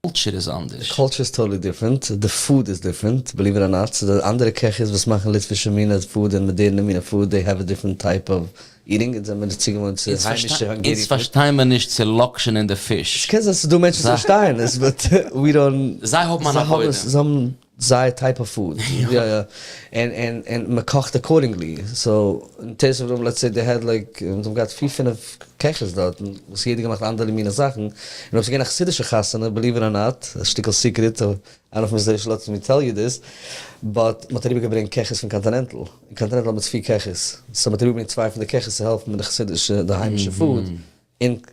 Culture איז אנדערש. די culture איז totally different, די food איז different, believe it or not, ס'איז די אנדערע קעכערס וואס מאכן ליטווישע מינע food און מאדערנע מינע food, they have a different type of eating, אונז זעמיר נישט צוגעוואוינט צו היימישע Hungarian אונז food. פארשטייען מיר נישט צו לאקשן אין די פיש. ס'קען זיין ס'איז דא מענטשן וואס פארשטייען עס but we don't. זיי האבן אן עבודה. זיי האבן זייער type of food, יא יא, און און און מען קאכט accordingly, so אין עטרת אברהם let's say they had like, זיי האבן געהאט פיר פינעף קעכערס דארט, וואס יעדער געמאכט אנדערע מינע זאכן, און אויב ס'איז געווען א חסידישע חתונה, believe it or not, א שטיקל secret, איינער פון מיסטער שלאט me tell you this, but מ'האט אריבער געברענגט קעכערס פון קאנטינענטל, אין קאנטינענטל האבן מיר פיר קעכערס, so מ'האט אריבער געברענגט צוויי פון די קעכערס צו העלפן מיט די חסידישע, די היימישע food,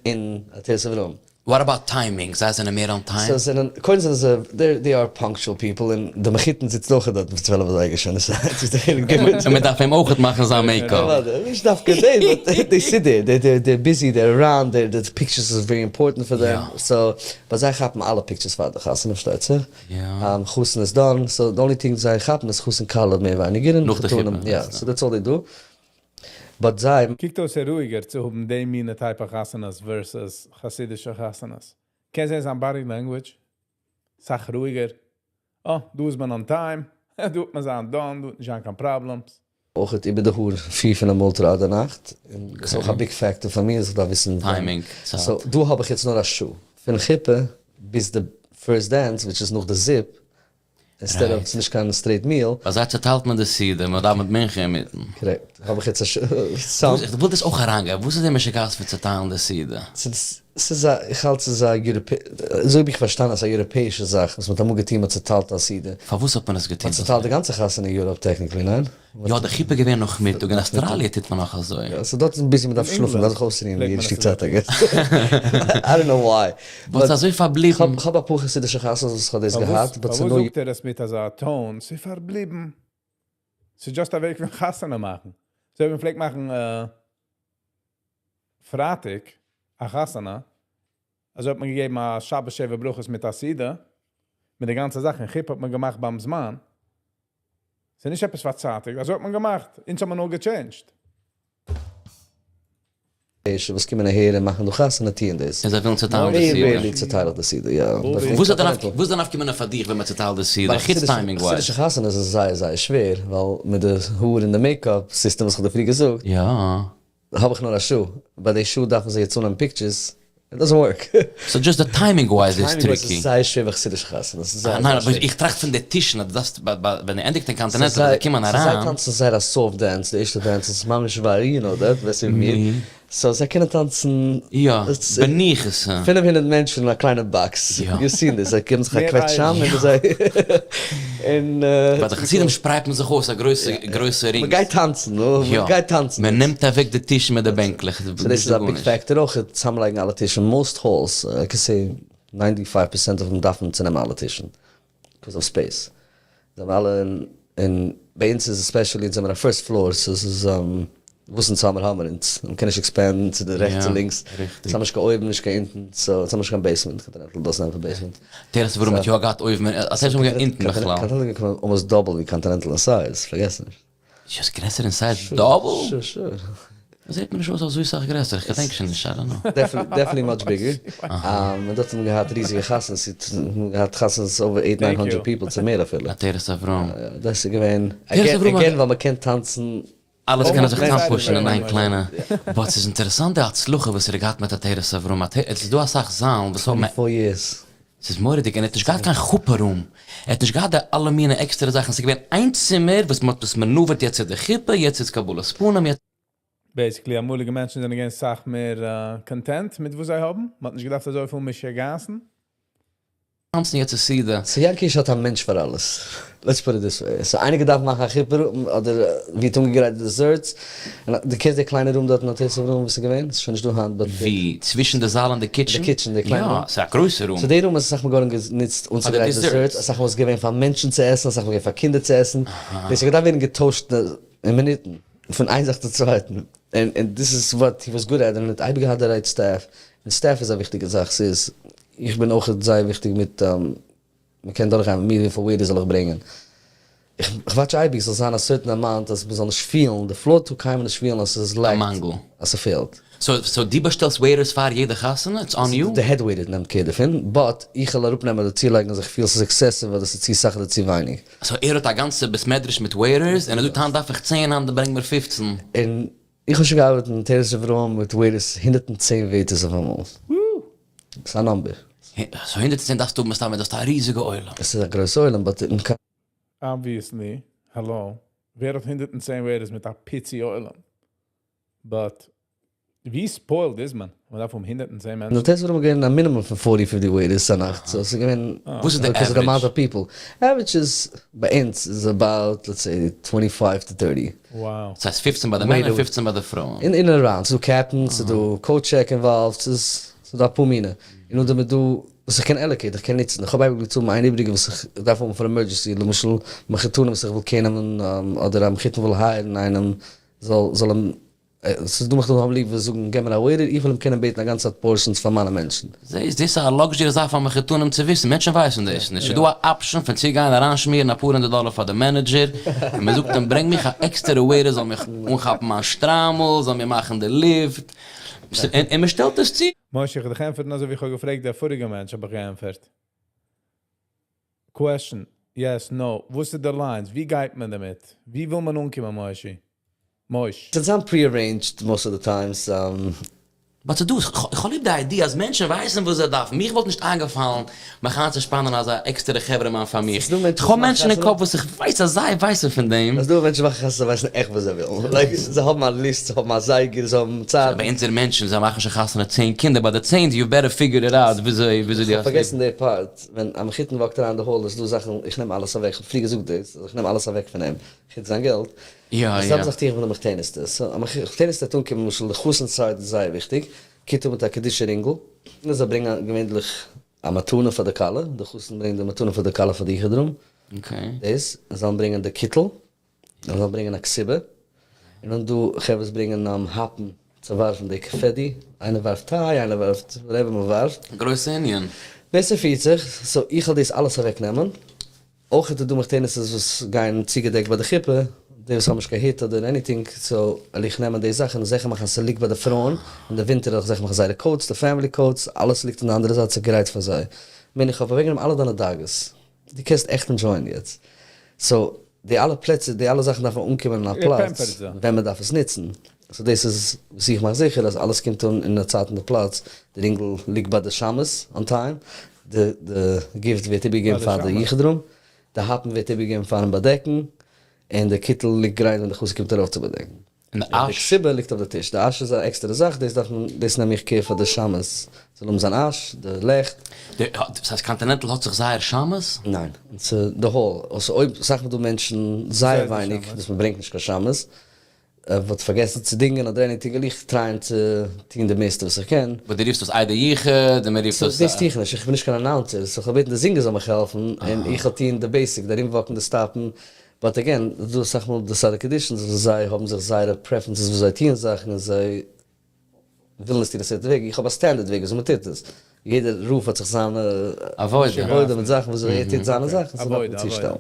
אין עטרת אברהם. What about timing? זיי זענען מער on time? זיי זענען, קודם זענען זיי, they are punctual people, און די מחותן זיצט אויכעט דארט ביז 12 אזייגער שוין, עס איז די חילוק געווען. און מען דארף אים אויכעט מאכן זיין makeup. אוודאי, נישט דווקא דעם, but they sit there, they busy, they around, די pictures איז very important פאר דעם, so ביי זיי כאפן אלע pictures פאר די חתונה פארשטייט זיך, חתן איז done, so די only thing זיי כאפן איז חתן כלה מער ווייניגער, און חתנים, יא, so that's all they do. But זיי. קוקט אויס ס'איז רואיגער צו האבן די מינע type חתונות versus חסידישע חתונות. קענסט זען זיין body language, סאך רואיגער. אה, דא איז מען on time, דא האט מען זיין done, דא האט נישט זיין קיין problems. אויך איבער די האר פיר פון אמאל טראץ די נאכט, און דאס איז אויך א big factor פאר מיר אז איך דארף וויסן ווען. Timing, צייט. So דא האב איך יעצט נאר א שעה, פון חופה ביז די first dance which איז נאך די זופ, instead of ס'נישט קיין straight meal. ביי זיי צעטיילט מען די סעודה, מען דאווענט מנחה אינמיטן. Correct. האב איך יעצט א סאם. איך וויל דאס אויך אריינגיין, וואס איז די משוגעת פון צעטיילן די סעודה? ס'איז א, איך האלט ס'איז א יוראפע, אזוי האב איך פארשטאנען אז ס'איז א יוראפעישע זאך וואס מ'האט אמאל געטון, מ'האט צעטיילט א סעודה. פארוואס האט מען עס געטון? מ'האט צעטיילט די גאנצע חתונה אין Europe technically, ניין? יא, די חופה געווען נאכמיטאג, אין אסטראליע טוט מען נאך אזוי. יא, so דארט איז busy מ'דארף שלאפן, מ'דארף זיך אויסרוען יעדע שטיק צייט I guess. I don't know why. But ס'איז אזוי פארבליבן. כ'האב אפאר חסידישע חתונות וואס כ'האב דאס געהאט, but ס'איז פארוואס נאר. זאגט ער עס מיט אזא tone? ס'איז פארבליבן. ס'איז just א וועג פון חתונה מאכן. אזוי ווי מ'פלעגט מאכן פרייטאג א חתונה, אזוי האט מען געגעבן א שבת שבע ברכות מיט א סעודה, מיט די גאנצע זאך, און חופה האט מען געמאכט ביים זמן. ס'איז נישט עפעס פארצייטיגט, אזוי האט מען געמאכט, אונז האט מען נאר גע change ט. וואס קומען אהער און מאכן דא חתונה טוען דאס. און זיי ווילן צעטיילן די סעודה. Rarely צעטייל איך די סעודה, יא. וואס איז די נפקא מינה פאר דיך ווען מען צעטיילט די סעודה, חוץ timing wise? חסידישע חתונה איז עס זייער זייער שווער, ווייל מיט די האר און די makeup system וואס איך האב דיר פריער געזאגט. יא. האב איך נאר א שעה, ביי די שעה דארפן זיי יעצט אנהייבן pictures, it doesn't work. So just די timing wise איז tricky. איז זייער שווער ביי חסידישע חתונות, ס'איז זייער ניין זייער אבער שווער. איך טראכט פון די טישן אז דו דארפסט ווען די ענדיגט אין קאנטינענטל ווען זיי קומען זיי אריין. טאנצן זייער א soft dance, די ערשטע dance איז ממש וואר, you know that, בעסער ווי מיר, so זיי קענען טאנצן. יא, בניחותא. 500 מענטשן אין א קליינע box, you seen this, זיי געבן זיך א קוועטש אן און זיי און. ביי די חסידים שפרייט מען זיך אויס א גרויסע גרויסע רינג. מען גייט טאנצן, נו, מען גייט טאנצן. מען נעמט אוועק די טישן מיט די בענקלעך. So דאס איז א big factor אויך, צוזאמלייגן אלע טישן, most halls, I can say ninety five percent of them דארפן צונעמען אלע טישן, because of space. זיי האבן אלע אין, ביי אונז איז especially, אונז זעמיר א first floor, so ס'איז. וואס אונז האמער האמער אונז, מ'קען נישט expand ן צו די רעכטס און לינקס, אונז האמער נישט קיין אויבן נישט קיין אונטן, so אונז האמער נישט קיין basement, קאנטינענטל דאזנט האוו א basement. עטרת אברהם האט יא געהאט אויבן, עטרת אברהם האט געהאט אונטן בכלל. קאנטינענטל איז געקומען almost double ווי קאנטינענטל אין size, פארגעס נישט. איז גרעסער אין size double? sure sure. זעט מיר נישט אויס אזוי סאך גרעסער, איך געדענק שוין נישט, I don't know. definitely much bigger. און דארט האט מען געהאט ריזיגע חתונות, מ'האט געהאט חתונות over eight nine hundred people צו מער אפילו. עטרת אברהם. דאס איז געווען, again ווייל מ'קען טאנצן. אלעס קען זיך צאמפושן אין איין קליינע, but ס'איז אינטערעסאנט די הצלחה וואס ער האט געהאט מיט עטרת אברהם, עס איז דא אסאך זאלן וואס האבן. 24 years. ס'איז מורא'דיג, און ער האט נישט געהאט קיין חופה room, ער האט נישט געהאט די אלע מיני עקסטערע זאכן, ס'איז געווען איין צימער וואס מ'האט עס מענאווערט יעצט איז די חופה, יעצט איז קבלת פנים, יעצט. Basically, אמאליגע מענטשן זענען געווען סאך מער content מיט וואס זיי האבן, מ'האט נישט געדארפט אזויפיל משוגעת'ן. טאנצן יעצט איז סעודה. So יענקי האט א מענטש פאר אלעס. Let's put it this way. So איינער געדארפט מאכן א חופה room אדער ווי האט אנגעגרייט די desserts. און דו קענסט די קליינע room דארט אין עטרת אברהם וואס איז געווען? ס'איז שוין נישט דא היינט but. ווי? צווישן די זאל און די kitchen? די kitchen, די קליינע room. יא, ס'איז א גרויסע room. So די room איז אסאך מאל געווארן גענוצט אנצוגרייטן desserts, אסאך מאל איז געווען פאר מענטשן צו עסן, אסאך מאל געווען פאר קינדער צו עסן. דאס האט געדארפט ווערן געטוישט אין מינוטן, פון איין זאך צום צווייטן. און דאס איז what he was good at, און ער האט אייביג געהאט די right staff. און staff איז א וויכטיגע זאך, ס'איז. איך בין אויך זייער וויכטיג מיט, מ'קען דורכגיין מיט מיר וויפיל waiters זאל איך ברענגען. איך watch אייביג ס'זאל זיין א certain amount אז מ'זאל נישט פילן, די floor טאר קיינמאל נישט פילן אז ס'איז א lacked, מאנגל. אז ס'פעלט. So דו באשטעלסט waiters פאר יעדע חתונה? It's on you? די head waiter נעמט care דערפון, but איך וועל אראפנעמען אדער צולייגן אז איך פיל ס'איז excessive אדער ס'איז צו סאך אדער צו ווייניג. So ער האט א גאנצע בית מדרש מיט waiters און ער זאגט היינט דארף איך צען היינט ברענג מיר 15. און איך האב שוין געארבעט אין עטרת אברהם מיט waiters 110 waiters אויף אמאל. ס'איז א number. So 110 דארפסטו האבן מסתמא, דאס איז א ריזיגע עולם. עס איז א גרויסע עולם, but אין קיין. Obviously, hello, ווער האט 110 waiters מיט א פיצי עולם? But ווי spoiled איז מען? מען דארף האבן 110 מענטשן. אין עטרת אברהם איז געווען א מינימום פון 40 50 waiters א נאכט, so עס איז געווען. וואס איז די because of the amount average? of people. Average איז ביי אונז איז about let's say 25 to 30. Wow. דאס הייסט 15 ביי די מענער, 15 ביי די פרויען. אין אין around, ס'איז דא captains, ס'איז דא coat check involved, ס'איז ס'איז דא אפאר מיני. און נאכדעם איז דא וואס איך קען allocate, איך קען נוצן. איך האב אייביג ליב צו האבן איין איבריגע וואס איך דארף האבן פאר emergency, למשל מחותנים וואס איך וויל care נעמען, אדער א מחותן וויל hire ן איינעם, זאל זאל אים, ס'איז דא מחותנים האבן ליב וואס זאגן געב מיר א waiter, איך וויל אים קענען בעטן א גאנצע צייט portions פאר מיינע מענטשן. זעהסט, דאס איז א luxury זאך פאר מחותנים צו וויסן, מענטשן ווייסן דאס נישט. ס'איז דא א option פון צוגיין אריינשמירן אפאר הונדערט דאלער פאר די manager, און מען זאגט אים ברענג מיך א עקסטערע waiter זאל מיך אנכאפן מיין שטריימל, זאל מיר מאכן די ליפט, און מען שטעלט עס צו. משה, איך וועל דיך ענטפערן אזוי ווי איך האב געפרעגט דער פאריגע מענטש האב איך געענטפערט. Question, yes, no, וואס איז די lines? ווי גייט מען דערמיט? ווי וויל מען אנקומען, משה? מויש. ס'איז זיין pre-arranged most of the times. But ס'דא, איך האב ליב די idea אז מענטשן ווייסן וואס זיי דארפן. מיך וואלט נישט איינגעפאלן מיך איינצושפאנען אזא עקסטערע חברה מאן פאר מיך. ס'דא מענטשן איך האב מענטשן אין קאפ וואס איך ווייס אז זיי ווייסן פון דעם. ס'דא מענטשן וואס מאכן חתונה זיי ווייסן עכט וואס זיי ווילן. Like זיי האבן א list, זיי האבן א זייגער, זיי האבן צייט. ביי אונזערע מענטשן, זיי מאכן שוין חתונה 10 קינדער, ביי די צענטע you better figure it out וויאזוי וויאזוי דו איך האב האסט ליב. פארגעסן די part, ווען א מחותן walk ט אריין אין די hall איז דא זאכן, איך נעם אלעס אוועק, איך האב פריער געזאגט דאס, אז איך נעם אלעס אוועק פון אים, חוץ זיין געלט. יא די יא. זעלבע זאך טו איך מיט די מחותנת'טע. So א מחותנת'טע וועט אנקומען למשל די חתן side איז זייער וויכטיג, קומט אן מיט א קדושה רינגל, און זיי ברענגען געווענדליך א מתנה פאר די כלה, די חתן ברענגט די מתנה פאר די כלה פאר די יחוד room, דאס, זיי זאלן ברענגען די קיטל, און זיי זאלן ברענגען א כתובה, און נאך דא חברה וואס ברענגען האפן צו ווארפן די confetti, איינער ווארפט טיי, איינער ווארפט whatever מען ווארפט. גרויסע ענין. ווער ס'פירט זיך, so איך וועל דאס אלעס אוועק נעמען, אויך איז דא מחותנת'טעס וואס גייען צוגעדעקט ביי די חופה, די וואס האבן נישט קיין הוט אדער anything, so וועל איך נעמען די זאכן און זיכער מאכן אז ס'ליגט ביי די פרויען, אין די ווינטער וועל איך זיכער מאכן זייערע coats, די family coats, אלעס ליגט אין די אנדערע זייט ס'איז גרייט פאר זיי. מיין איך האב אוועקגענומען אלע דיינע דאגות, דו קענסט עכט enjoy ען יעצט. So די אלע פלעצער, די אלע זאכן דארפן אנקומען אין א פלאץ ווען מען דארף עס נוצן. So דאס איז וואס איך מאך זיכער אז אלעס קומט אן אין די צייט און די פלאץ, די רינגל ליגט ביי די שמש on time, די די gift ווערט איבערגעגעבן פאר די יחוד room, די האפן ווערט איבערגעגעבן פארן באדעקן, און די קיטל ליגט גרייט ווען די חתן קומט ארויף צו באדעקן. און די און די אש? כתובה ליגט אויף די טיש. די אש איז א עקסטערע זאך, דאס דארף מען, דאס נעם איך care פאר די שמש זאל האבן זיין אש, די לעכט. די, דאס הייסט קאנטינענטל האט זיך זייער שמש? ניין, ס'איז די hall. אויסער אויב אסאך מאל דא מענטשן, זייער ווייניג, וואס מ'ברענגט נישט קיין שמש, וואלט פארגעסן צו דינגען אדער anything, וועל איך try ען צו טון די מערסטע וואס איך קען. וואס דו רופסט דאס עדי יחוד, און מען רופט דאס. דאס טו איך נישט, איך בין נישט קיין announcer, so כ'וועל בעטן די זינגער זאל מיך העלפן, און איך וועל טון די basic, די ארומוואקן, די stop ן. But again, דא אסאך מאל די סידור קידושין'ס וואס זיי האבן זיך זייערע preferences וואס זיי טוען זאכן און זיי ווילן עס טון א certain וועג, איך האב א standard וועג וויאזוי מ'טוט עס, יעדער רב האט זיך זיינע עבודה מיט זאכן וויאזוי ער טוט זיינע זאכן, סאו דארף מען צושטעלן.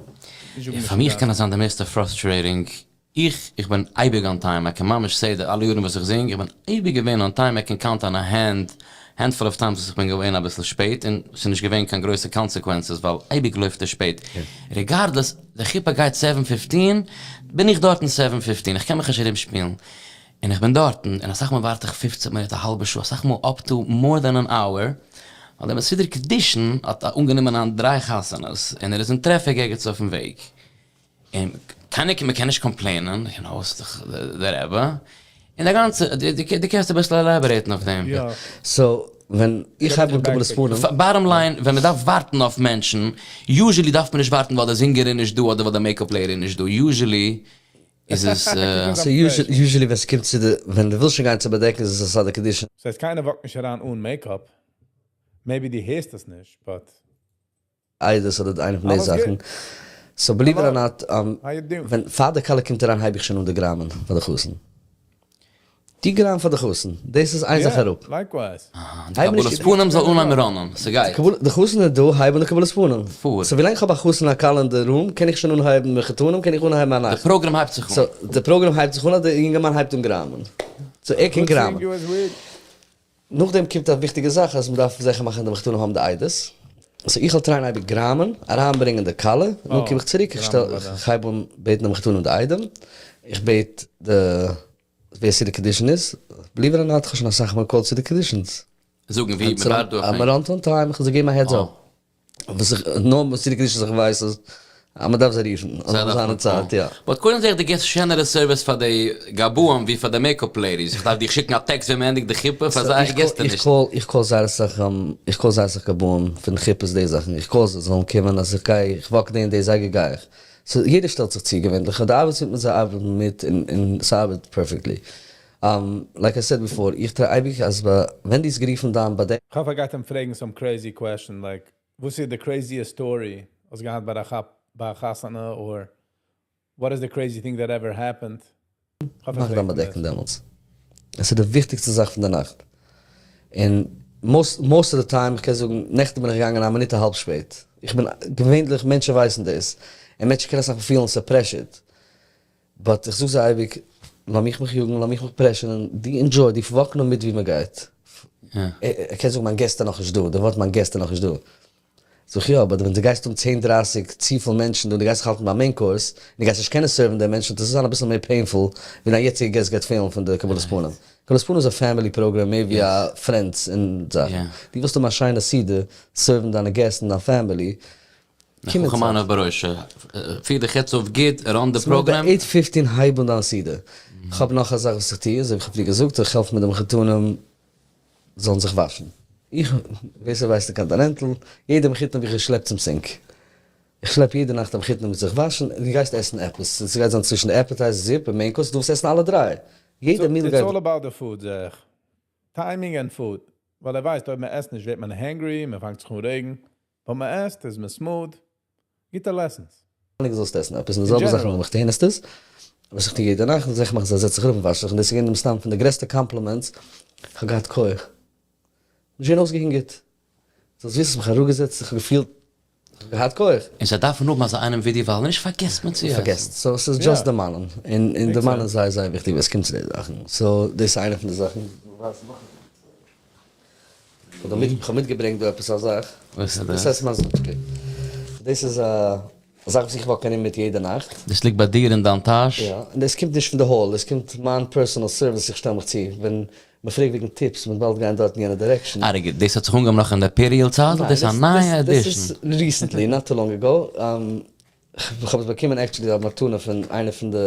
פאר מיך קען עס זיין די מערסטע frustrating, איך איך בין אייביג on time, I can ממש say די אלע יארן וואס איך זינג, איך בין אייביג געווען on time, I can count on a hand, handful of times וואס איך בין געווען אביסל שפעט, און ס'איז נישט געווען קיין גרויסע consequences ווייל אייביג לויפט ער שפעט, regardless די חופה גייט seven fifteen, בין איך דארטן seven fifteen, איך קען מיך נישט ארומשפילן, און איך בין דארטן, און אסאך מאל ווארט איך פופצן מינוט, א האלבע שעה, אסאך מאל up to more than an hour, ווייל דער מסדר קידושין האט אנגענומען היינט דריי חתונות, און ער איז אין traffic ערגעץ אויפן וועג, און קיינער קען, מ'קען נישט complain ען, יו נאו, ס'איז דאך דער רבי, און די גאנצע, דו קענסט אביסל elaborate ן אויף דעם? יא. So, ווען איך הייב אן קבלת פנים. Bottom line, ווען מ'דארף ווארטן אויף מענטשן, usually דארף מען נישט ווארטן ווייל דער זינגער איז נישט דא אדער ווייל דער makeup lady איז נישט דא, usually איז עס. So usually ווען ס'קומט צו די, ווען דו ווילסט שוין גיין צו באדעקן איז עס א סידור קידושין. ס'הייסט קיינער walk ט נישט אריין אן makeup, maybe דו הערסט עס נישט but. עדות אדער איינע פון די אלעס זאכן. גוט. So believe it or Hello. Not, How you doing? ווען פאר די כלה קומט אריין הייב איך שוין אן די גראמען פאר די חתן. די גראם פאר די חתן, דאס איז איין זאך Yeah, אראפ. Likewise. די קבלת פנים זאל אנהייבן run ען, ס'גייט. די חתן איז דא, הייב אן די קבלת פנים. פאר. So ווילאנג איך האב א חתן א כלה אין די room, קען איך שוין אנהייבן מחותנים, קען איך אנהייבן א די נאכט. program הייבט זיך אן. So די program הייבט זיך אן אז די יונגערמאן הייבט אן גראמען. So ער קען Good seeing גראמען. you as well. נאכדעם קומט א וויכטיגע זאך אז מ'דארף זיכער מאכן די מחותנים האבן די עדות. So איך וועל try ען אייביג גראמען, אריינברענגען די כלה, נאכדעם קום איך צוריק, איך שטעל, איך הייב אן בעטן די מחותנים די איידעם, איך בעט די ווער סידור קידושין איז, believe it or not, איך האב שוין אסאך מאל call ט סידור קידושין'ס. זאגן ווי מ'ווארט דא אויף אים. אז מ'run ט on time, איך האב זיי געגעבן א heads up. וואס איך, נאר וואס סידור קידושין איך ווייס אז אז מ'דארף זיי רופן, אז מ'זאל זיין אין צייט, יא. But קודם זעה איך דו גיבסט שענערע service פאר די גבאים ווי פאר די makeup ladies, איך דארף דיך שיקן א טעקסט ווען מ'ענדיגט די חופה, פאר זיי גיבסטו נישט. איך call זייער אסאך, איך call זייער אסאך גבאים פון חופות די זאכן, איך call זיי זאלן קומען אז איך גיי, איך walk די און די זייגער גיי איך. So יעדער שטעלט זיך צו געווענליך, די ארבעטס מיט מיט זיי ארבעטן מיט און ס'ארבעט perfectly. Like I said before, איך try אייביג אז ווען דו האסט גערופן דיין באדעק. כ'האף ער גייט אים פרעגן some crazy question like וואס איז די craziest story האסט געהאט ביי א ביי א חתונה or what is the crazy thing that ever happened? כ'האף ער מאך דיין פרעגט אים באדעקן דאס. דעמאלטס. עס איז די וויכטיגסטע זאך פון די נאכט. און most most of the time, איך קען זאגן, נעכטן בין איך געגאנגען א מינוט א האלב שפעט. איך בין געווענליך, מענטשן ווייסן דאס. און מענטשן קענען אסאך מאל פילן ס'איז pressured. But איך זאג זיי אייביג, לאמיך מיך יאגן, לאמיך מיך pressure ן, דו enjoy, דו walk נאר מיט ווי מ'גייט. ער קען זאגן מיין געסט איז נאכנישט דא, די ווארט מיין געסט איז נאכנישט דא. זאג איך יא, but ווען דו גייסט האבן צען דרייסיג צופיל מענטשן דא און דו גייסט זיך האלטן ביים main course, און דו גייסט נישט קענען serve ן די מענטשן, דאס וועט זיין אביסל מער painful ווי דיין יעצטיגע געסט גייט פילן פון די קבלת פנים. קבלת פנים איז א family program מער ווי א friends און זאכן. דו ווילסט האבן א שיינע סעודה, serve ן דיינע געסט און דיין family, קום אין חכם צייט. בראשו, פיר די חץ אויף גוט, run די program. Eight 15 הייב אן דיין סעודה. כ'האב נאך א זאך וואס איך טוה, אזוי ווי כ'האב פריער געזאגט, איך העלף מיט די מחותנים זאלן זיך וואשן. איך, ווער ס'ווייסט די Continental, יעדע מחותן האב איך געשלעפט צום sink. איך שלעפ יעדע נאכט א מחותן מיט זיך וואשן, און דו גייסט עסן עפעס, ס'גייט זיין צווישן די appetizer, זופ און main course, דו וועסט עסן אלע דריי. יעדע meal It's גייט. all about the food זעה איך. Timing and food. ווייל ער ווייסט אויב מען עסט נישט ווערט מען hangry, מען פאנגט זיך אן רעגן. ווען מען עסט איז מען smooth. גוטע lessons. דו זאלסט עסן עפעס, און די זעלבע זאך מיט מחותנת'טעס, וואס איך טו יעדע נאכט, און זיכער מאכן זיי זעצן זיך אראפ און וואשן זיך, און דאס איז געווען מסתם פון די גרעסטע compliments, איך האב געהאט כח, נישט געווען אויסגעהונגערט, זאלסט וויסן, איך האב מיך אראפגעזעצט, איך האב געפילט, איך האב געהאט כח. און זיי דארפן האבן אזא איינעם ווי דיר ווייל נישט פארגעסט מען צו עסן. פארגעסט, so ס'איז just דערמאנען, און דערמאנען איז זייער זייער וויכטיג ווען עס קומט צו די זאכן, so דאס איז איינע פון די זאכן. כ'האב מיטגעברענגט דא עפעס א זאך. וואס איז דאס? דאס הייסט מזוטשקע. דאס איז א זאך וואס איך walk ארום מיט יעדע נאכט. דאס ליגט ביי דיר אין דיין טאש? יא, און דאס קומט נישט פון די hall, דאס קומט מיין personal service, איך שטעל מיך צו ווען מ'פרעגט וועגן tips, מ'וועט באלד גיין דארט אין יענע direction. אה רגע, דאס האט זיך אנגעהויבן נאך אין די פעריעל צייט אדער דאס איז א נייע addition? דאס איז recently, not too long ago. כ'האב עס באקומען actually א מתנה פון איינע פון די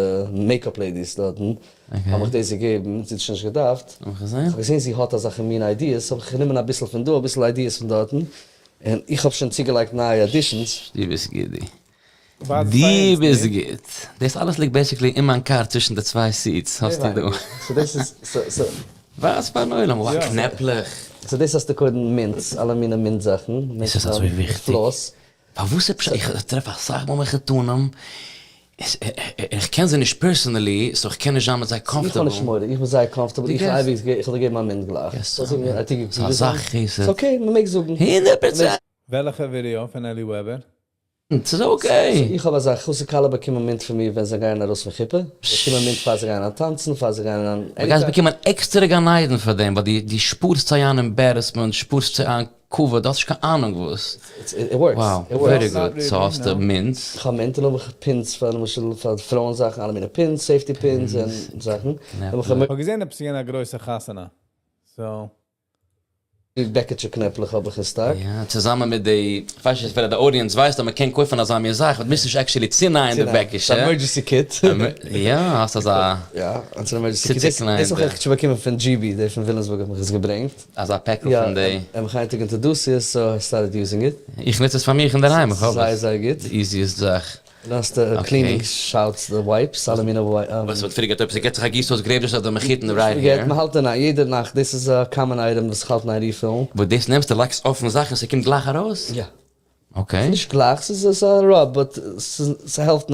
makeup ladies דארטן, האב איך דאס געגעבן, זי האט שוין נישט געדארפט, כ'האב געזען זי האט אזעלכע מין ideas, האב איך גענומען אביסל פון דא אביסל ideas פון דארטן, און איך האב שוין צוגעלייגט נייע additions. דו ביסט גוט דו. דו ביסט גוט. דאס אלעס ליגט basically אין מיין קאר צווישן די צוויי seats האסטו דא. So דאס איז, so. ווייז פארן עולם, וואו קנעפלעך. So דאס האסטו קודם mints, אלע מיני mint זאכן. דאס איז אזוי וויכטיג. Floss. פארוואס איז פשט, איך טרעף אסאך מאל מחותנים. איך קען זיי נישט personally, so איך קען נישט זיין מיט זיי איך האב comfortable. נישט מורא, איך בין זייער comfortable, איך אייביג, איך וואלט געגעבן א mint גלייך. ס'איז אזא חסד. ס'איז okay, מ'מעג זאגן. 100%! וועלכע ווידעא פון אלי וועבער? ס'איז okay. איך האב אזא חתן כלה באקומען mint פון מיר ווען זיי גייען ארויס פון חופה, זיי באקומען mint פאר זיי גייען אריין טאנצן, פאר זיי גייען אריין דו גייסט באקומען עקסטערע גן עדן פאר דעם, ווייל דו שפארסט זיי איין embarrassment, שפארסט זיי איין כבוד, דו האסט נישט קיין אהנונג וואס. It works. Wow, very good. So האסטו mints. איך האב mint און האב איך pins פאר למשל פאר פרויען זאכן, אלע מיני pins, safety pins און זאכן. כ'האב געזען עפעס געווען א גרויסע חתונה. So. די בעקעטשע קנעפלעך האב איך אין stock. יא, צוזאמען מיט די, כ'ווייס נישט ווער די audience ווייסט אז מ'קען קויפן אזא מין זאך, באט מוזט נישט actually צונייען די בעקישע. ס'איז א emergency kit. יא, האסט אזא. יא, אן emergency kit. דאס האב איך שוין באקומען פון GB, דער פון וויליאמסבורג האט מיך עס געברענגט. אזא פעקל פון די. יא, ער האט מיך היינט introduced, so I started using it. איך נוץ עס פאר מיך אינדערהיים, איך האב עס. זייער זייער גוט. די easiest זאך. און האסט cleaning שאוטס, די wipes, אלע מיני wipes. וואס ווערט פריער געטויפט, ס'געט זיך א גיס אויס grape juice אדער מחותן right here. מ'האלט אין איין, יעדע נאכט, דאס איז א common item וואס איך האלט אין איין refill ן. וואס דאס נעמסטו לייגסט אויפן זאך און ס'קומט גלייך ארויס? יא. Okay. נישט גלייך, ס'איז א rub, but ס'העלפט 99%.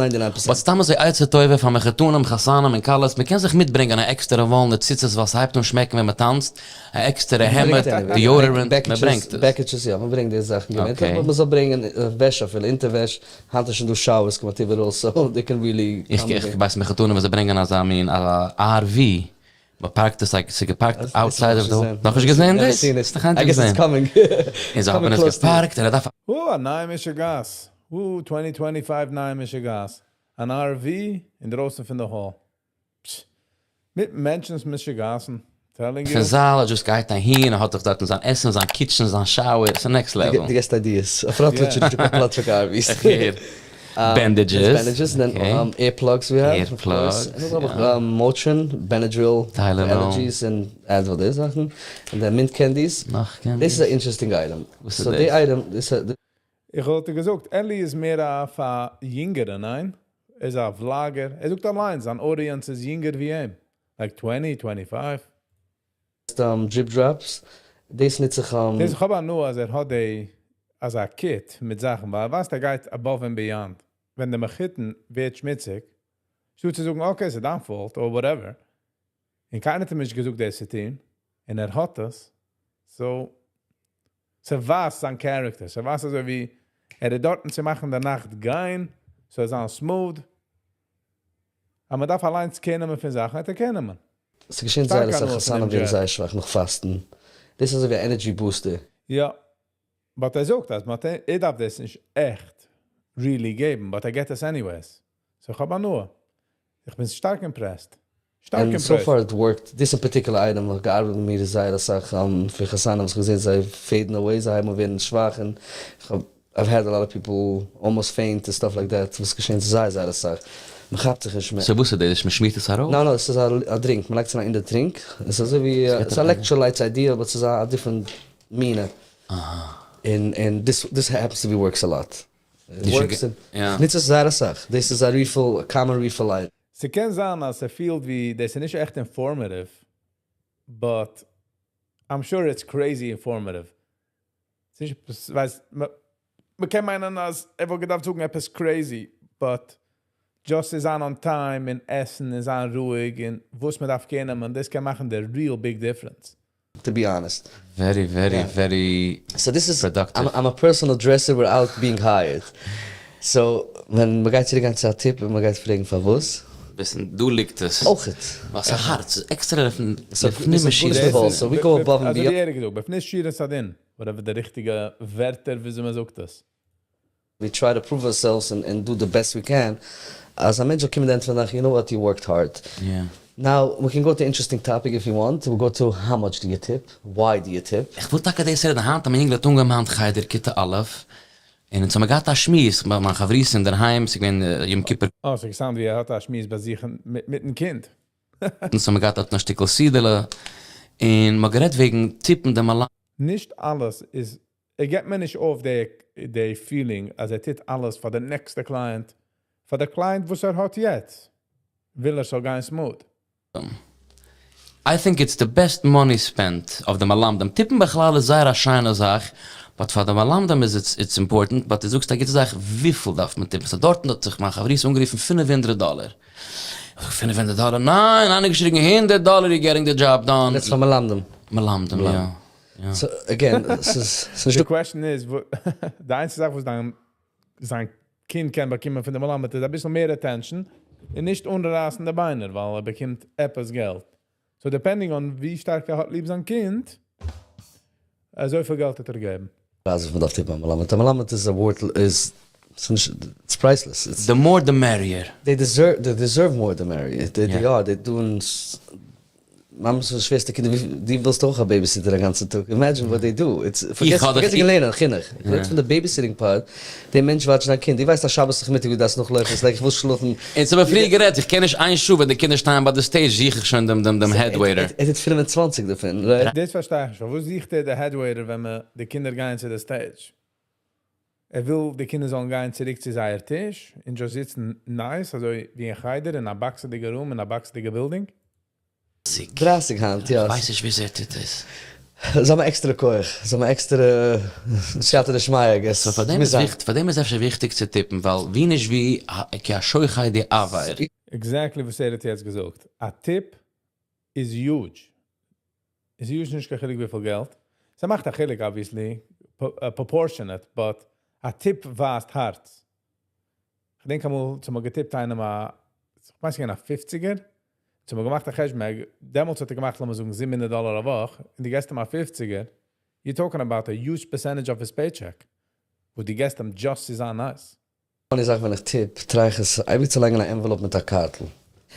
But סתם אזוי עצה טובה פאר מחותנים, חתנים און כלות, מ'קען זיך מיטברענגען א עקסטערע וואלענע ציצית ווייל ס'הייבט אן שמעקן ווען מ'טאנצט, א עקסטערע העמד, deodorant, מ'ברענגט עס. בעקיטשעס יא, מ'ברענגט די זאכן געווענטליך, but מ'זאל ברענגען וועש אפילו, אונטערוועש, היינט איז שוין דא showers כמעט איבעראל so they can really. איך ווייס מחותנים וואס זיי ברענגען אזא מין RV, מ'פארקט עס like ס'איז געפארקט outside of די, נאכנישט געזען דאס? האסט נאך היינט נישט געזען? און זיי האבן עס געפארקט און ער דארף. וואו, א נייע משוגעת. וואו, 2025 נייע משוגעת. אן RV אינדרויסן פון די hall. פש. מיט מענטשנ'ס משוגעת'ן. Telling you. פון זאל, ער just גייט אהין, ער האט דאך דארטן זיין עסן, זיין kitchen, זיין shower, ס'איז next level. דו געסט ideas. אויף Rutledge איז נישטא קיין פלאץ פאר קיין RVs. איך הער. Bandages. Bandages, then ear plugs we have. Ear plugs. און נאך האב איך Motrin, Benadryl, allergies און Advil די זאכן. און then mint candies. נאך candies. דאס איז א interesting item. וואס איז So דאס? די item, דאס איז. איך וואלט געזאגט, אלי איז מער אויף א יונגערע, ניין? ער איז א vlogger. ער זאגט אליין, זיין audience איז יונגער ווי אים. Like 20, 25. Drip drops. דאס נוץ איך. דאס איך האב הנאה אז ער האט די אזא kit מיט זאכן, ווייל ווייסט ער גייט above and beyond. ווען דער מחותן ווערט שמוציג, שטאט צו זאגן, okay, ס'איז דיין fault, or whatever. און קיינער האט אים נישט געזאגט דאס צו טון, און ער האט עס. So, ס'ווייזט זיין character, ס'ווייזט אזוי ווי ער איז דארטן צו מאכן די נאכט גיין, ס'זאל זיין smooth. אבער מען דארף אליינס care נעמען פון זאכן, האט ער care נעמען. ס'געשען זייער אסאך חתנים ווערן זייער שוואך נאך פאסטן. דאס איז אזוי ווי א energy booster. יא. But ער זאגט אז מען ער דארף דאס נישט עכט really געבן, but ער געט עס anyways. So איך האב הנאה. איך בין שטארק impressed. שטארק And so impressed. far it worked. This in particular item האט געארבעט מיט מיר זייער אסאך פון חתנים וואס איך געזען זיי fade ן away, זיי הייבן אן ווערן שוואך און איך האב I've had a lot of people almost faint and stuff like that, וואס געשען זייער זייער אסאך. מען כאפט זיך נישט מער. So וואס איז דאס? מען שמירט עס ארויף? No no, עס איז א drink, מען לייגט עס אריין אין די טרינק, עס איז אזוי ווי, עס איז electrolytes idea, but עס איז א different מינע. און און this this happens to be works a lot. Works און כ'נוץ עס זייער אסאך, דאס איז א refill, א common refill item. ס'קען זיין אז ס'פילט ווי דאס איז נישט עכט informative, but I'm sure it's crazy informative. ס'נישט, ווייסט, מ'קען מיינען אז ער וואלט געדארפט זאגן עפעס crazy, but just צו זיין on time און עסן און זיין רואיג און וואס מ'דארף care נעמען, דאס קען מאכן די real big difference. To be honest. Very very very So this is, productive. I'm a personal dresser without being hired. So, ווען מ'גייט צוריק גיין צו א tip און מ'גייט פרעגן פארוואס. וויסן, דא ליגט עס. אויכעט. ווייל ס'איז הארץ, ס'איז עקסטערע לפנים משורת. So we go above and אזוי beyond. ווי ער האט געזאגט, לפנים משורת הדין, whatever די ריכטיגע ווערטער וויאזוי מ'זאגט עס. We try to prove ourselves and and do the best we can, אז א מענטש זאל קומען די ענד פון די נאכט, you know what, you worked hard. Now, we can go to interesting topic if you want, we go to how much do you tip, why do you tip. איך וויל טאקע דאס רעדן, היינט האט מיין יונגל האט אנגעהויבן היינט חדר כיתה א', און אונז האמיר געהאט א שמועס ביי מיין חברותא אינדערהיים, ס'איז געווען יום כיפור. אה, ס'האט געסאונדט ווי ער האט א שמועס ביי זיך מיטן קינד. אונז האמיר געהאט דארטן א שטיקל סעודה'לע, און מ'האט גערעדט וועגן טיפן די מלמד. נישט אלעס איז, ער געבט מיר נישט אויף די feeling אז ער טוט אלעס פאר די נעקסטע client, פאר די client וואס ער האט יעצט, וויל ער ס'זאל גיין smooth. I think it's the best money spent אויף די מלמדים. טיפן בכלל איז זייער א שיינע זאך. But פאר די מלמדים איז it's it's important, but דו זאגסט א גוטע זאך, וויפיל דארף מען טיפן? So דארטן האט זיך מיין חברותא אנגערופן 500 דאלער. איך זאג 500 דאלער? ניין! איינער געשריגן 100 דאלער, you getting the job done. דאס פאר מלמדים. מלמדים, יא. יא. So again, ס'איז נישט The question is, די איינציגע זאך, וואס דיין זיין קינד קען באקומען פון די מלמד, איז א ביסל מער attention און נישט אנרייסן די ביינער, ווייל ער באקומט עפעס געלט. So depending on ווי שטארק ער האט ליב זיין קינד, אזוי פיל געלט האט ער געגעבן. אז מען דארף טיפן א מלמד. א מלמד איז a worth is it's priceless. It's The more the merrier. They deserve more the merrier. They are they doing מאמעס פון שוועסטער קינדער, דו ווילסט אויך א babysitter א גאנצן טאג. Imagine what they do. It's איך האב פארגעס לערנען חינוך. איך רעד פון די babysitting part. דער מענטש watch ט דיין קינד. דו ווייסט אז שבת נאכמיטאג דו דארפסט נאכלויפן. It's like איך וויל שלאפן. אונז האבן פריער גערעדט, איך קען נישט איין שעה ווען די קינדער שטייען ביי די stage, זוך איך שוין דעם head waiter. ער האט 25 דערפון, right? דאס פארשטיי איך נישט. וואס זוכט ער די head waiter, ווען די קינדער גייען צו די stage? ער וויל, די קינדער זאלן גיין צוריק צו זייער טיש און just זיצן nice, אזוי ווי אין חדר, אין א באקסעדיגע room, אין א באקסעדיגע building. 30 היינט, יא. איך ווייס נישט, ווי ער טוט עס. זיי האבן עקסטערע כח, זיי האבן עקסטערע סייעתא דשמיא, I guess. So פאר דעם איז וויכטיג, פאר דעם איז אפשר וויכטיג צו טיפן, ווייל ווי נישט ווי, כי השוחד יעוור. Exactly וואס ער האט יעצט געזאגט. א tip איז huge. איז huge נישט קיין חילוק וויפיל געלט. ס'מאכט א חילוק, obviously, proportionate, but א tip ווייזט הארץ. איך דענק אמאל, צו מאל געטיפט איינעם א, איך ווייס נישט, א 50ער, צו מאל געמאכט א חשבון, דעמאלטס האט ער געמאכט, לאמיר זאגן, 700 דאלאר א וואך, און דו געבסט אים א 50ער, you're talking about a huge percentage of his paycheck. וואו דו געבסט אים just צו זיין nice. איך זאג, ווען איך tip, try איך עס אייביג צו לייגן אן envelope מיט א קארטל. ווען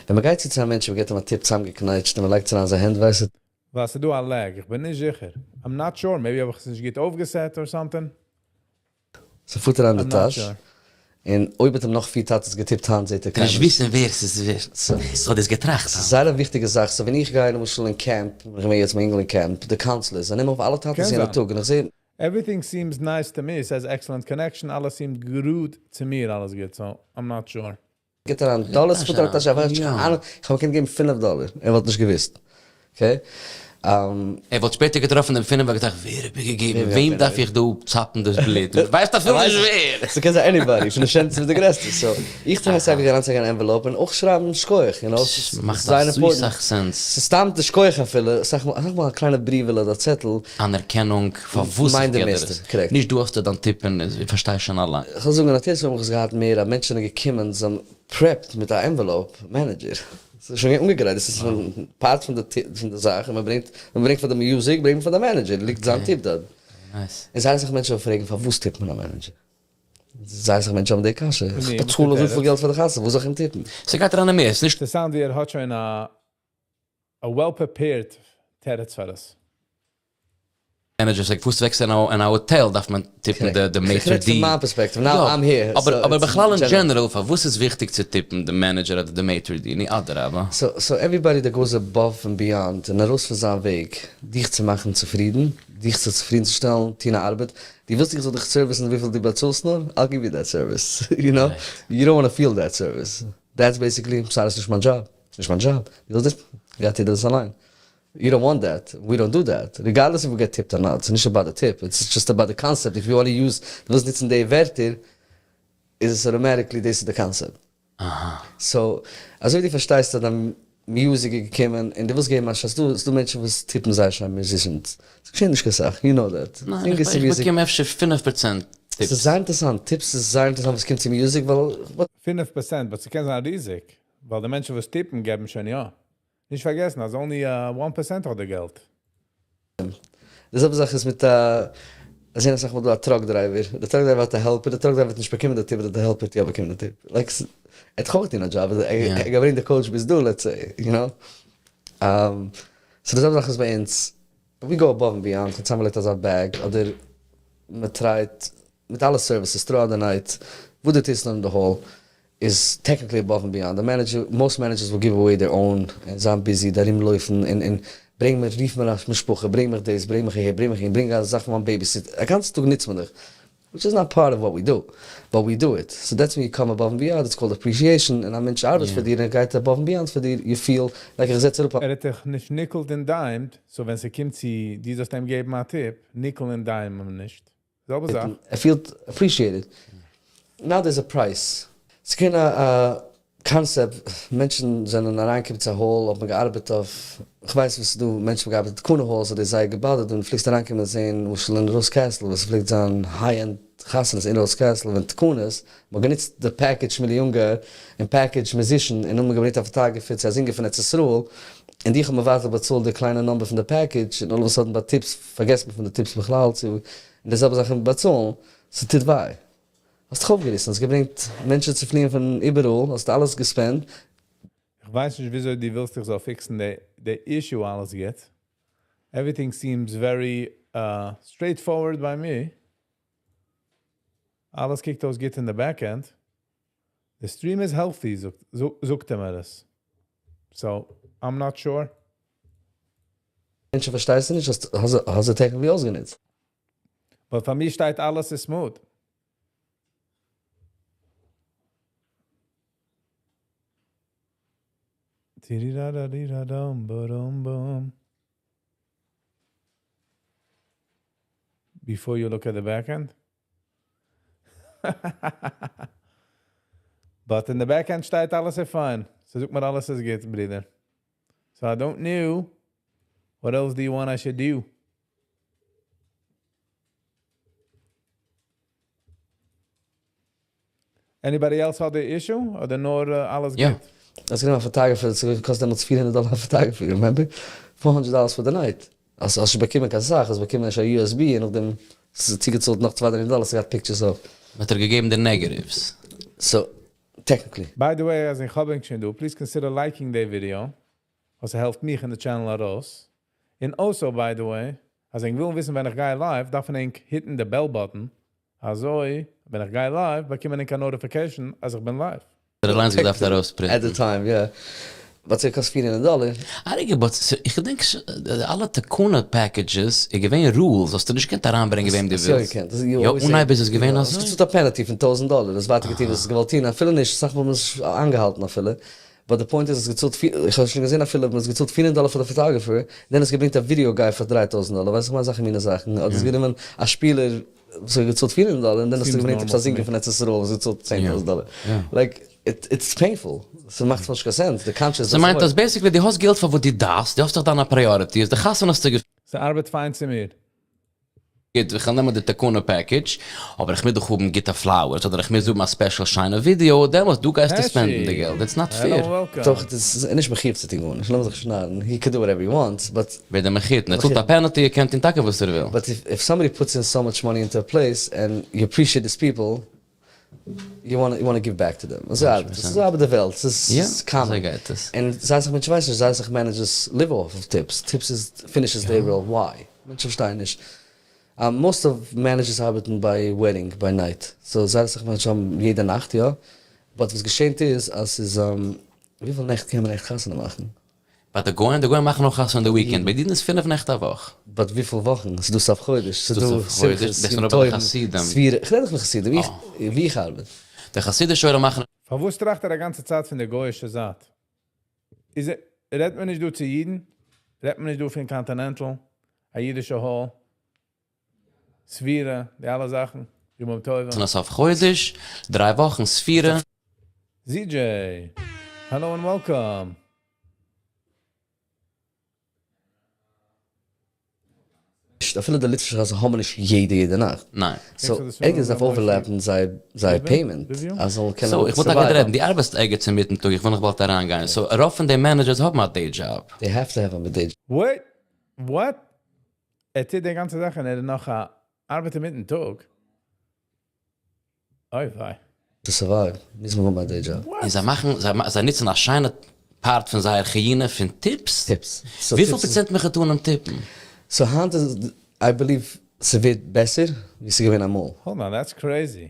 מען גייט צו א מענטש, מען געבט אים א tip צוזאמגעקנייטשט און מען לייגט עס אין זיין הענט, ווייסט דו. ווייל ס'איז דא א lag, איך בין נישט זיכער. I'm not sure, maybe האב איך עס נישט גוט אויפגעסעט or something. ס'פארט אריין אין די טאש. I'm not sure. און אויב האט אים נאך פיר טאטעס געטיפט היינט, זעט ער קען נישט קיינער. וויסן ווער עס איז ווער. So דאס געטראכט. ס'איז זייער א וויכטיגע זאך. So ווען איך גיי למשל אין camp, איך בין יעצט מיט אינגל אין camp, די counselors, זיי נעמען אויף אלע טאטעס קען יענער זיין. טאג און איך זע Everything seems nice to me. It says excellent connection. אלעס seems גוט צו מיר, אלעס גוט. So, I'm not sure. געט אריין דאלאר, ס'פארט אריין טאש, איך ווייס נישט, קיין אהנונג. איך האב אים געקענט געבן 5 דאלאר, ער וואלט נישט געוואוסט. Okay? ער וואלט שפעטער געטראפן דעם פינף און געטראכט, ווער האט מיר געגעבן? ווער וועם האט דארף איך דא צאפן דאס בלוט? ווייסט אפילו נישט ווער. ס'קען זיין anybody, פון די שענסטע ביז די גרעסטע. So, איך try אייביג אריינצולייגן אן envelope און אויך שרייבן שכוח, you know? מאכט זייער אזוי important. סאך sense. ס'איז סתם די שכוח אפילו, סאך מאל א קליינע בריוועלע אדער צעטל. אנערקענונג פאר וואס איך מיינט די געב דיר מערסטע, עס. Correct. נישט דו האסט דיין tip און איך פארשטיי שוין אליין. איך וויל זאגן, נאטירליך האב איך עס געהאט מער, אז מענטשן זענען געקומען, זיי האבן prepped מיט א envelope, manager. ס'איז שוין אנגעגרייט, דאס איז שוין part פון די זאך, און מען ברענגט פאר די music, ברענגט מען פאר די manager, ליגט זיין tip דארט. Nice. און זייער אסאך מענטשן פרעגן, פארוואס טיפט מען א manager? זייער אסאך מענטשן האבן די קשיא. איך Nee, באצאל וואס אזויפיל איז געלט פאר די חתונה, וואס זאל איך אים טיפן? ס'גייט אריין מער, ס'איז נישט The sound ווי ער האט שוין א well-prepared תירוץ פאר עס. Manager זאגט, וואס וועקסט אין א האטעל דארף מען טיפן די maitre איך רעד פון d'. מיין perspective, now I'm here. אבער So אבער it's בכלל in general. general, פאר וואס איז וויכטיג צו טיפן די manager אדער די maitre d', ני אדרבה. So everybody that goes above and beyond און ארויס פון זיין וועג, דיך צו מאכן צופרידן, דיך צו צופרידנשטעלן, טון א ארבעט, דו ווילסט איך זאל דיך service ן וויפיל דו באצאלסט נאר? I'll give you that service. You know? You don't want to feel that service. That's basically, sorry, ס'איז נישט מיין job. ס'איז נישט מיין job. דו ווילסט דאס? גייט איר דאס אליין. You don't want that. We don't do that. Regardless if we get tipped or not. It's not about the tip. It's just about the concept. If you want to use, דו ווילסט ניצן די ווערטער, איז עס automatically, this is the concept. So, אזוי ווי דו פארשטייסט, אז דיין music איז געקומען, און דו ווילסט געבן א שאס, דו מענטשן וואס טיפן זייער שיין musicians. ס'געשעט נישט קיין סאך, you know that. ניין, Singers איך to music. באקום אפשר 5% tips. ס'איז זייער אינטערעסאנט. Tips איז זייער אינטערעסאנט, וואס קומט צו music, ווייל 5%, but ס'קען זיין ריזיג. ווייל די מענטשן, וואס טיפן, געבן שוין יא. נישט פארגעסן, אז only 1% האט די געלט. די זעלבע זאך איז מיט א אז יענער זאגט מאל דא א truck driver. דער truck driver האט א helper, דער truck driver האט נישט באקומען די tip, דער helper האט יא באקומען די tip. Like, ער האט געהאט אין א job, ער געברענגט די coach ביז דא, let's say, you know? So די זעלבע זאך איז ביי אונז. We go above and beyond, מ'האט צוזאמגעלייגט אזא bag, אדער מען try ט מיט אלע services throughout the night, וואו דו טוסט אין the hall, is technically above and beyond. The manager, most managers will give away their own, און זיין busy, דא ארומלויפן, און ברענג מיר, רוף מיר א משפחה, ברענג מיך דאס, ברענג מיך אהער, ברענג מיך אהין, ברענג א זאך פון מיין babysit. א גאנצן טאג נוצט מען דיך. Which is not part of what we do, but we do it. So that's when you come above and beyond. It's called appreciation. און א מענטש ארבעט פאר דיר, און ער גייט above and beyond פאר דיר. You feel like איך זעץ אראפ. ער האט דיך נישט nickeled and dimed, so ווען ס'קומט צו, דו זאלסט אים געבן א tip, nickel and dime אים נישט. זעלבע זאך. ער פילט appreciated. Now there's a price. ס'געווען א קאנסעפט, מענטשן זענען אריינגעקומען צו א hall, האט מען געארבעט אויף, כ'ווייס וואס ס'דא מענטשן האבן געארבעט אין תקנה halls האט דאס זייער געבאדערט ווען דו פלעגסט אריינקומען און זען למשל אין Rose Castle וואס ס'פלעגט זיין high end חתונות אין Rose Castle ווען תקנות, מ'האט גענוצט די package מיט די יונגע און package musician און נאכדעם געברענגט א photographer צו א זינגער פון ארץ ישראל און דיך האט מען ווייטער באצאלט די קליינע number פון די package און all of a sudden ביי tips פארגעסט מען פון די tips בכלל צו און די זעלבע זאך מיט באצאלן, ס'טוט וויי. האסט דיך אויפגעריסן, האסט געברענגט מענטשן צו פליען פון איבעראל, האסט אלעס געספענדט. איך ווייס נישט וויאזוי דו ווילסט איך זאל פיקסן די issue אלעס גוט. Everything seems very straightforward ביי מיר. אלעס קוקט אויס גוט אין די back end. די stream איז healthy זאגט ער מיר עס. So, I'm not sure. מענטשן פארשטייסטו נישט, האסט האסט זיי technically אויסגענוצט. But פאר מיר שטייט אלעס איז smooth. Before you look at the back end? But אין די back end שטייט אלעס איז fine. ס'זאגט מיר אלעס איז גוט, ברודער. So I don't know. What else do you want I should do? Anybody else האט די issue? אדער נאר אלעס גוט? האסט גענומען א photographer, ס'האט געקאסט דעמאלטס 400 דאלער א photographer, remember? 400 dollars for the night. האסט נישט באקומען קיין סאך, האסט באקומען נישט א USB און נאכדעם צוגעצאלט נאך 200 דאלער, ס'געהאט pictures אויך. האט ער געגעבן די negatives. So, technically. By the way, אז איך האב ענק שוין דא, please consider liking די ווידעא, וואס העלפט מיך אין די channel ארויס. און also, by the way, אז ענק ווילן וויסן ווען איך גיי live, דארף מען ענק היטן די bell button. אזוי, ווען איך גיי live, באקומען ענק א notification אז איך בין live. ער אליינס געדארפט ארויספרינטן. At the time, yeah. But ס'קאסט 400 דאלער. א רגע, but איך געדענק אלע תקנה packages איז געווען rules, האסטו נישט געקענט אריינברענגען וועם דו ווילסט. יא, אנהייב איז עס געווען אזוי. האסט געצאלט א penalty פון 1000 דאלער, האסט ווייטער געטון וואס האסט געוואלט טון, אפילו נישט, אסאך מאל האט מען עס איינגעהאלטן אפילו. But די point איז האסט געצאלט, איך האב שוין געזען אפילו, מ'האט געצאלט 400 דאלער פאר די photographer, דען האסט געברענגט א video guy פאר 3000 דאלער, ווייסט איך מיין אזעלכע מיני זאכן, אדער האסט גענומען א שפילער וואס האט געצאלט 400 דאלער, און דען האסטו געברענגט עפעס א זינגער פון ארץ ישראל וואס האט געצאלט 10,000 דאלער. Like, it's painful. ס'מאכט נישט קיין sense, די conscience. ס'מיינט אז basically דו האסט געלט פאר וואס דו דארפסט, דו האסט דאך דיינע priorities, די חתונה האסטו. ס'ארבעט פיין צו מיר. גוט, איך וועל נעמען די תקנה package, אבער איך מוז דאך האבן גוטע flowers, אדער איך מוז האבן א special שיינע ווידיאו, דעמאלטס דא גייסטו ספענדן די געלט, it's not fair. דאך, עס איז נישט מחיוב צו טון גארנישט, לאמיר זיך נישט נארן, he can do whatever he wants, but. ווער דער מחותן? ער צאלט א penalty, ער קען טון טאקע וואס ער וויל. But if somebody puts in so much money into a place and you appreciate these people, you want give back to them. אזוי ארבעט עס, אזוי ארבעט די וועלט, ס'איז common. אזוי גייט עס. און זיי זיך מענטשן ווייסן נישט, זיי זיך managers live off of tips, tips איז finishes their role, why? מענטשן פארשטייען נישט. Most of managers ארבעטן ביי wedding ביי night, so זייער אסאך מענטשן האבן יעדע נאכט יא, but וואס געשענט איז אז ס'איז, וויפיל נעכט קען מען עכט חתונה מאכן? ביי די גוים, די גוים מאכן אויך חתונה די weekend, ביי די אידן איז פינף נעכט א וואך. But וויפיל וואכן? ס'איז דא סוף חודש, ס'איז דא שמחות, יום טובים, ספירה, איך רעד דאך פון חסידים, ווי איך ארבעט. די חסידישע עולם מאכן. פארוואס טראכט ער א גאנצע צייט פון די גוי'אישע זייט? איז ער, רעדט מען נישט דא צו אידן? רעדט מען נישט דא פון Continental? א אידישע hall? ספירה, די אלע זאכן, ימים טובים. סוף חודש, דריי וואכן ספירה. ZJ, hello and welcome. אפילו די ליטווישע חתונה האבן נישט יעדע יעדע נאכט. ניין. So ערגעץ דארף overlap ן זייער זייער payment אז זאל קענען So איך וואלט טאקע רעדן, דו ארבעסט ערגעץ אינמיטן טאג, איך וויל נאך באלד אריינגיין, so רוב פון די managers האבן א day job. They have to have a day job. Wait! What? ער טוט די גאנצע זאך און ער איז נאך א ארבעט אינמיטן טאג? אוי וויי. To survive מוז מען האבן א day job. און זיי מאכן, זיי נוצן א שיינע part פון זייער חיונה פון tips. Tips. וויפיל פראצענט מחותנים טיפן? So היינט איז, I believe ס'ווערט בעסער ווי ס'איז געווען אמאל. Hold on, that's crazy.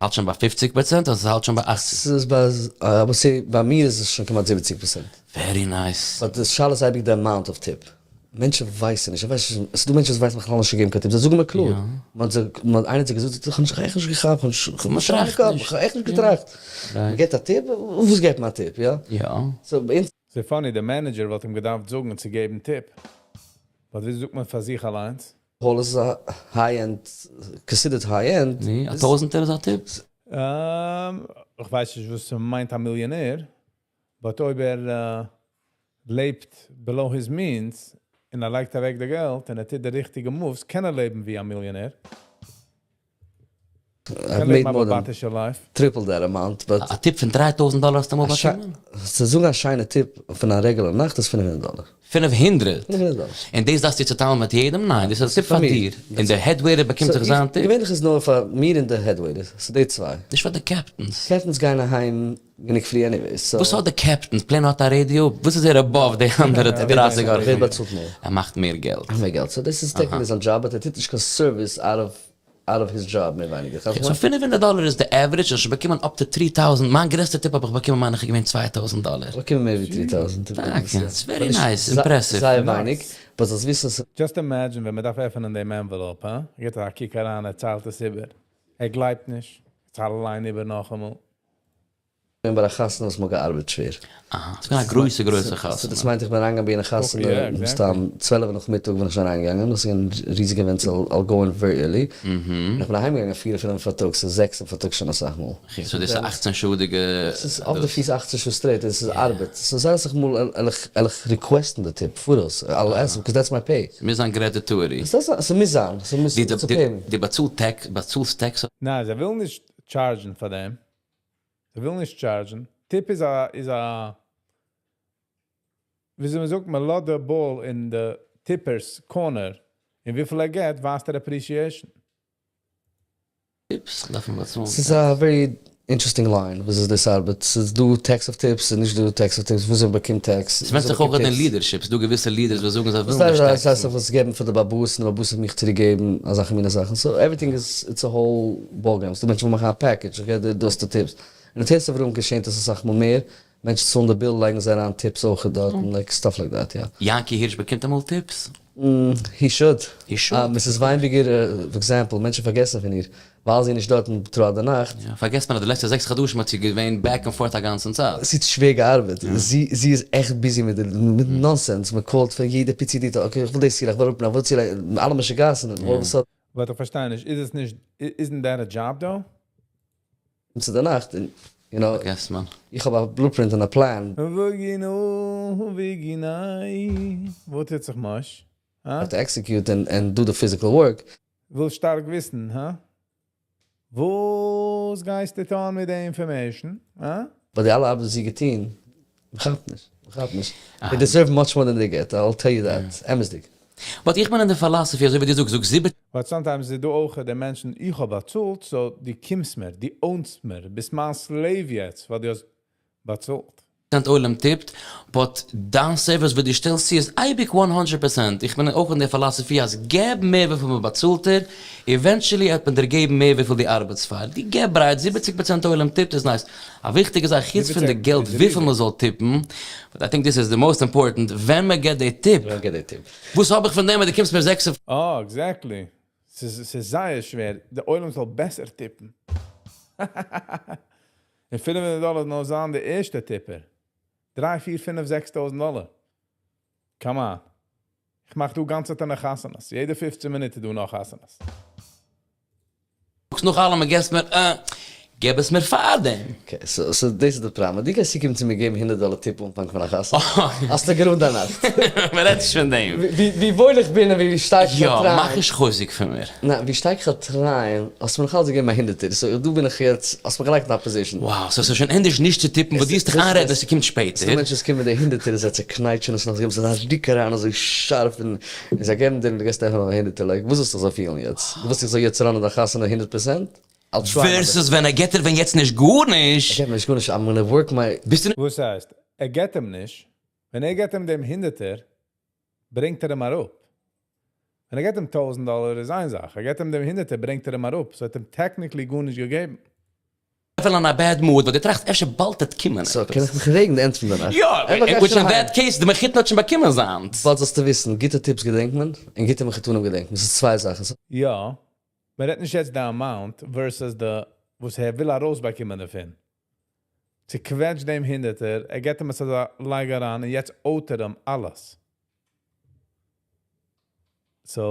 האלט שוין ביי 50% אדער ס'האלט שוין ביי 80? ס'איז ביי, I would say ביי מיר איז עס שוין כמעט 70%. Very nice. But די שאלה איז אייביג די amount of tip. מענטשן ווייסן נישט, איך ווייס נישט, ס'איז דא מענטשן וואס ווייסן בכלל נישט צו געבן קיין tip, זיי זאגן מיר קלאר. מען האט זיי, מען האט איינער האט זיי געזאגט, איך האב נישט, איך האב עכט נישט געכאפט, איך האב נישט געכאפט, איך האב עכט נישט געטראכט. מען געבט א tip? וואס געבט מען א tip, יא? יא. So ביי אונז. ס'איז funny, די manager וואלט אים געדארפט זאגן צו געבן tip. But וויאזוי זאגט מען פאר זיך אליינס? Hall איז א high end, considered high end. נו, א טויזענטער איז א טיפ? איך ווייס נישט וואס מיינט א מיליאנער, but אויב ער לעבט below his means און ער לייגט אוועק די געלט און ער טוט די ריכטיגע moves, קען ער לעבן ווי א מיליאנער. I've made more than triple that amount, but. א טיפ פון 3000 דאלער האסטו אמאל באקומען? צו זאגן א שיינע טיפ פון א regular נאכט איז 500 דאלער. 500? 500 דאלער. און דאס דארפסטו צוטיילן מיט יעדעם? ניין, דאס איז א טיפ פאר דיר. און דער head waiter באקומט זיך זיין טיפ? געווענליך איז נאר פאר מיר און די head waiter, ס'איז די צוויי. נישט פאר די captains? Captains גייען אהיים גענוג פרי anyways, so. וואס האט די captains? Plain האט א radio? וואס איז ער above די אנדערע 30 אורחים? ער באצאלט מער. ער מאכט מער געלט. מער געלט, so דאס איז technically זיין דזשאב, but ער טוט נישט קיין service out of out of his job מער ווייניגער. So 500 דאלער איז די average, איך האב באקומען up to 3000, מיין גרעסטע טיפ האב איך באקומען מיין איך איז געווען 2000 דאלער. באקומען מער ווי 3000. טאקע, it's very nice, impressive. זייער ווייניג, but זאלסט וויסן ס. Just imagine ווען מען דארף עפענען דעם envelope, הא? ער גיבט א קוק אריין, ער ציילט עס איבער. ער גלייבט נישט, ער ציילט אליין איבער נאכאמאל. געווען ביי א חתונה וואס מ'האט געארבעט שווער. אהא, ס'איז געווען א גרויסע גרויסע חתונה. So דאס מיינט איך בין אריינגעגאנגען ביי יענע חתונה מסתם 12 נאכמיטאג בין איך שוין אריינגעגאנגען, דאס איז געווען ריזיגע events I'll go in very early, און איך בין אהיימגעגאנגען פיר פינף פארטאגס, ס'איז זעקס פארטאגס שוין אסאך מאל. Okay, so דאס איז אכצן שעה'דיגע. ס'איז אויף די פיס אכצן שעה straight, און ס'איז ארבעט. ס'איז זייער אסאך מאל על איך request ן די טיפ פאראויס, I'll ask because that's my pay. ס'מוז זיין gratitude. ס'מוז זיין, ס'מוז צו pay מיר. דו באצאלסט tax? ניין, זיי ווילן נישט charge ן פאר דעם. זיי ווילן נישט charge ן. טיפ איז א, איז א, וויאזוי מען זאגט, מען לאזט די ball אין די tipper's corner, און וויפיל ער געט, ווייזט ער appreciation. Tips דארף מען באצאלן. ס'איז א very interesting line וואס איז דאס ארבעט, ס'איז דא tax אויף tips, ס'איז נישט דא tax אויף tips, וויאזוי מ'באקומט tax. ס'ווענדט זיך אויך אין leadership, ס'דא געוויסע leaders וואס זאגן זיי ווילן נישט tax. ס'הייסט וואס געבן פאר די באבאס און די באבאס האט מיך צוריק געגעבן אזעלכע מיני זאכן, so everything איז it's a whole ball game, ס'דא מענטשן וואס מאכן א package, איך געב דיר דאס די tips, און אין תוס' אברהם געשענט עס אסאך מאל מער, מענטשן צאלן די bill לייגן זיי אריין tips אויך דארט און like stuff like that יא. יענקי הירש באקומט אמאל tips? He should. He should. Mrs. וויינבערגער for example, מענטשן פארגעסן פון איר, ווייל זי איז נישט דארטן throughout די נאכט. יא, פארגעסט מען אז די לעצטע זעקס חדשים האט זי געווען back and forth א גאנצן צייט. זי האט שווער געארבעט, זי זי איז עכט busy מיט מיט nonsense, מען call ט פון יעדע פיצי detail, okay איך וויל דאס צולייגן, איך וויל אראפנעמען, איך וויל צולייגן, אלע משוגעת'ן, all of a sudden. But איך פארשטיי נישט, איז עס נישט, isn't that a job though? צו די נאכט, און you know, פארגעסט מען. איך האב א blueprint און א פלאן. וגינו וגיני, וואס טוט זיך מאש? הא? To execute and do the physical work. וויל שטארק וויסן, הא? וואס גייסטו טון מיט די information, הא? But די אלע ארבעט וואס זי געטון, מ'כאפט נישט, מ'כאפט נישט. They deserve much more than they get, I'll tell you that, אמת'דיג. But איך בין אין די philosophy, אזוי ווי דו זאגסט, זאג זיבעציג. But sometimes איז דא אויך די מענטשן, איך האב באצאלט, so דו קומסט מיר, דו own סט מיר, ביסט מיין slave יעצט, ווייל דו האסט באצאלט. פראצענט עולם טיפט, but דיין service וואס דו שטעלסט צו איז אייביג 100%, איך בין אויך אין די philosophy אז געב מער וויפיל מען באצאלט דיר, eventually וועט מען דיר געבן מער וויפיל דו ארבעטסט פאר, דו געב ברייט, 70% עולם טיפט איז nice. א וויכטיגע זאך חוץ פון די געלט וויפיל מען זאל טיפן, but I think this is the most important, ווען מען געט די טיפ, וואס האב איך פון דעם אז דו קומסט מיר זעקס און. אה, exactly. ס'איז זייער שווער, די עולם זאל בעסער טיפן. און 500 דאלער נאר זיין די ערשטע tipper. דריי, פיר, פינף, 6000 דאלער. Come on. איך מאך דא גאנצע טעג חתונות. יעדע 15 מינוט דא נאך חתונות. זאגסט נאך אלעם, געבסט מיר, געב עס מיר פאר דעם. Okay, so, so דאס איז די פראבלעם. דו גייסט צוקומען צו מיר געבן 100 דאלער טיפ אנפאנג פון א חתונה. האסטו גערונט דיין נאכט. מען רעדט נישט פון דעם. ווי וואויל איך בין און ווי שטארק איך האב יא, מאך נישט חוזק פון מיר. ניין, ווי שטארק איך האב try ען, האסט מיר נאך אלץ געגעבן א הונדערטער, so דא בין איך יעצט, האסט מיך געלייגט אין א position. Wow, so ס'איז שוין ענדערש נישט צו טיפן, וואס דו האסט דיך איינרעדן אז ס'קומט שפעטער. ס'דא מענטשן וואס קומען מיט די הונדערטער און זיי צעקנייטשן עס נאך, זיי געבן זיך א דיק אריין אזוי שארף און זיי געבן דיר און דו גייסט עפענען א הונדערטער, like וואס זאלסטו אזוי פילן יעצט? דו ווילסט איך זאל יעצט run ען דיין חתונה הונדערט פראצענט? Versus ווען ער געט דיר ווען יעצט נישט גארנישט. ער געט מיר נישט גארנישט, I'm gonna work my. ביסטו. וואס הייסט? ער געט אים נישט? ווען ער געט אים דעם הונדערטער, ברענגט ער אים אראפ. ווען ער געט אים 1000 דאלער איז איין זאך, ער געט אים דעם הונדערטער, ברענגט ער אים אראפ, so האט אים technically גארנישט געגעבן. אפילו אין א bad mood, ווייל דו טראכסט אפשר באלד וועט קומען So קען איך מיך רעגן די end פון די נאכט. יא, which in that case, די מחותן האט שוין באקומען זיינס. באלד זאלסטו וויסן, גוטע tips געדענקט מען, און גוטע מחותנים געדענקט מען, ס'איז צוויי זאכן. יא, מען רעדט נישט יעצט די amount versus די וואס ער וויל ארויסבאקומען דערפון. צוקוועטשט דעם הונדערטער, ער געט אים עס אזא לייג אריין און יעצט own ט ער אים אלעס. So,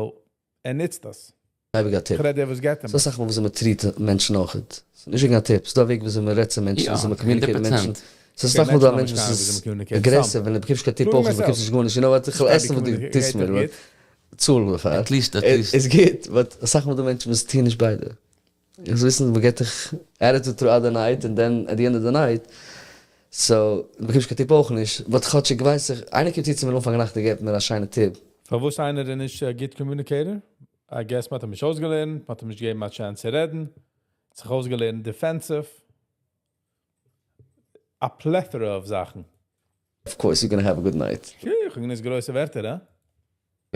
ער נוצט עס. אייביג א טיפ. איך רעד דער וואס געט אים. ס'דא אסאך מאל וויאזוי מ'טריט מענטשן אויכעט. ס'איז נישט וועגן א טיפ, ס'דא א וועג וויאזוי מ'רעדט צו מענטשן, וויאזוי מ'קאמיוניקעיט מיט מענטשן. ס'איז אסאך מאל דא א מענטש וואס איז aggressive און דו באקומסט קיין טיפ אויך נישט, באקומסט נישט גארנישט, you know what, איך וועל עסן וואס דו טוסט מיר, but צאל דערפאר. איז גוט, but אסאך מאל דא מענטשן וואס טוען נישט ביידע. איך זאל וויסן מ'געט דיך attitude throughout the night און then at the end of the night, so דו באקומסט קיין טיפ אויך נישט, but כאטשיג ווייס איך, איינער קומט צו צו מיר אנפאנג נאכט און געבט מיר א שיינע טיפ. פארוואס איינער איז נישט א גוט communicator? I guess מ'האט אים נישט אויסגעלערנט, מ'האט אים נישט געגעבן א chance צו רעדן, זיך אויסגעלערנט defensive, א plethora of זאכן. Of course you gonna have a good night. איך האב גענוצט גרויסע ווערטער, הא?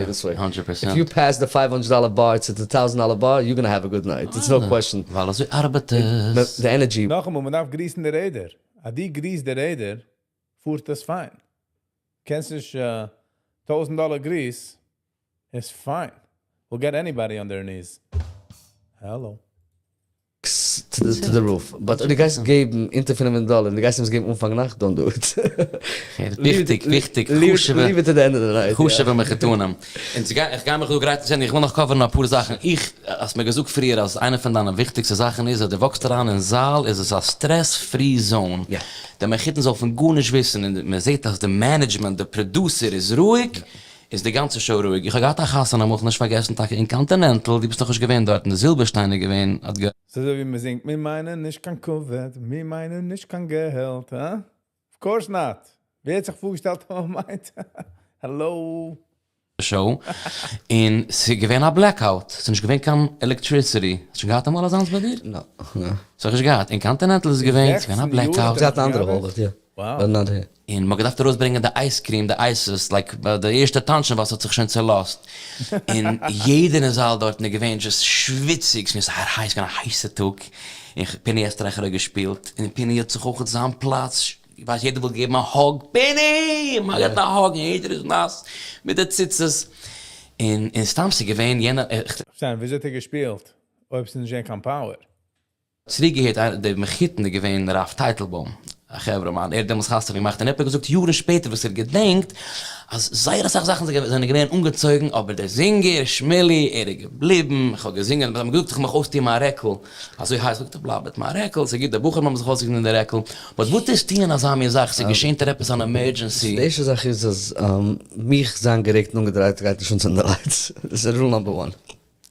If you pass the five hundred dollar bar to the thousand dollar bar you gonna have a good night, it's no question. ווייל אזוי ארבעט עס. די energy. נאכאמאל, מען דארף גריסן די רעדער. אז דו גריסט די רעדער, פארט עס פיין. קענסט נישט טויזנט דאלער גריס, איז פיין. We'll get anybody on their knees. Hello. To the roof. But אויב דו גייסט געבן אונטער 500 דאלער און דו גייסט אים עס געבן אנפאנג נאכט, don't do it. וויכטיג, וויכטיג, חשוב'ע. Leave it to the end of the night. חשוב'ע מחותנים. און איך גיי מיך דא גרייטן צו ענדיגן, איך וויל נאך cover ן אפאר זאכן. איך, האסט מיר געזאגט פריער אז איינע פון דיינע וויכטיגסטע זאכן איז אז דו walk סט אריין אין זאל איז עס א stress free zone. דער מחותן זאל פון גארנישט וויסן און מען זעט אז די management, די producer איז רואיג, איז די גאנצע show רואיג. איך האב געהאט א חתונה אמאל, כ'האב נישט פארגעסן טאקע אין קאנטינענטל, דו ביסט נאכנישט געווען דארטן, די זילבערשטיין איז געווען, האט גע. ס'איז אזוי ווי מ'זינגט, מיר מיינען נישט קיין כבוד, מיר מיינען נישט קיין געלט, הא? Of course not! ווער האט זיך פארגעשטעלט אז מ'מיינט? האלאו? Show, און ס'איז געווען א blackout, ס'איז נישט געווען קיין electricity, האסט שוין געהאט אמאל אזאנס ביי דיר? No, no. ס'האב איך נישט געהאט, אין קאנטינענטל איז עס געווען, ס'איז געווען א blackout. געהאט א אנדערע hall, יא. און מ'האט געדארפט ארויסברענגען די ice cream, די ices, like ביי די ערשטע טאנצן ווייל ס'האט זיך שוין צולאזט, און יעדער אין זאל דארטן איז געווען just שוויציג, ס'איז געווען זייער הייס, געווען א הייסע טאג, און פיני עסטרייכער האט געשפילט, און פיני האט זיך אויך זיין פלאץ, ווייסט יעדער וויל געבן א hug, פיני! מ'געבט א hug און יעדער איז נאס מיט די ציצית, און און סתם ס'איז געווען יענע. שטיין, וויאזוי האט ער געשפילט אויב ס'איז נישט געווען קיין power? צוריק געהערט איינער דער מחותן איז געווען רב טייטלבוים א חברה מאן ער האט דעמאלס חתונה געמאכט און ער האט מיר געזאגט יארן שפעטער וואס ער געדענקט אז זייער אסאך זאכן זענען געווען אנגעצויגן אבער דער זינגער שמילי ער איז געבליבן איך האב געזינגען זיי האבן געזאגט איך מיך אויסטוהן מיין רעקל אזוי הייס זאגט ער בלייב מיט מיין רעקל ס'איז גוט די בחורים האבן זיך אויסגעטוהן די רעקל but וואס טוסטו אין אזא מין זאך ס'געשענט דיר עפעס אן emergency. די ערשטע זאך איז אז מיך זיין גערעגט און אנגעדרייט גייט נישט אנצינדן די lights דאס איז rule number one.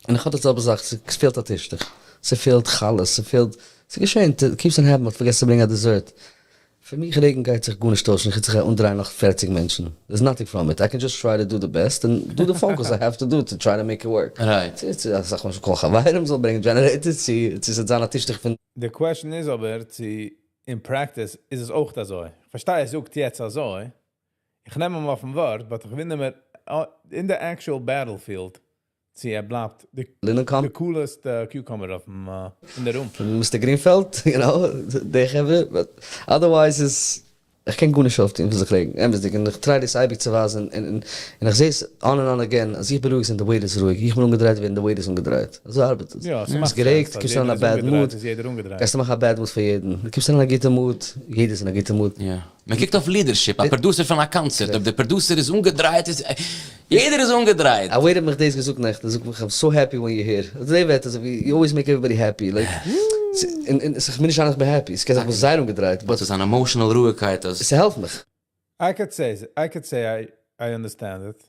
און איך האב די זעלבע זאך, ס'פעלט א טישטוך, ס'פעלט חלות, ס'פעלט, ס'געשען, keeps on happen, מ'האט פארגעסן צו ברענגען א dessert. פון מיך רעגן גייט זיך גארנישט טוישן, חוץ איך גיי אנדרייען נאך 40 מענטשן, there's nothing from it, I can just try to do the best and do the phone calls I have to do to try to make it work. צו אסאך מאל call חברים זאל ברענגען generators, צו צו ס'וועט זיין א טישטוך פון. די question איז אבער צו אין practice איז עס אויך אזוי, כ'פארשטיי ער זאגט יעצט אזוי, איך נעם אים אויפן ווארט, but איך וואונדער מיר אין די actual battlefield צו ער בלייבט די cool עסטע cucumber אויפן אין די room. פון Mister גרינפעלד, you know, די חברה, but otherwise איז, איך קען גארנישט אויפטון פון זיך רעגן, אמת'דיג, און איך try דאס אייביג צו ווייזן, און איך זע עס on and on again, אז איך בין רואיג זענען די waiters רואיג, איך בין אנגעדרייט ווערן די waiters אנגעדרייט, אזוי ארבעט עס. יא, ביסט ס'מאכט גערעגט, sense, אז קומסט אריין יעדער א איז bad אנגעדרייט mood, איז יעדער אנגעדרייט. גייסטו מאכן א bad mood פאר יעדן, דו קומסט אריין א גוטע mood, יעדער איז אין א גוטע mood. יא. מען קוקט אויף leadership, א producer פון א קאנצערט, אויב דער producer איז אנגעדרייט איז יעדער איז אנגעדרייט. א waiter האט מיך דאס געזאגט נעכטן, ער זאגט מיך I'm so happy when you here, אזוי ווערט אזוי ווי you always make everybody happy, like, און ס'מוז נישט זיין איך בין happy, ס'קען זיין איך בין זייער אנגעדרייט, but. ס'איז אן emotional רואיגקייט אז. ס'העלפט מיך. I could say, I could say I understand it.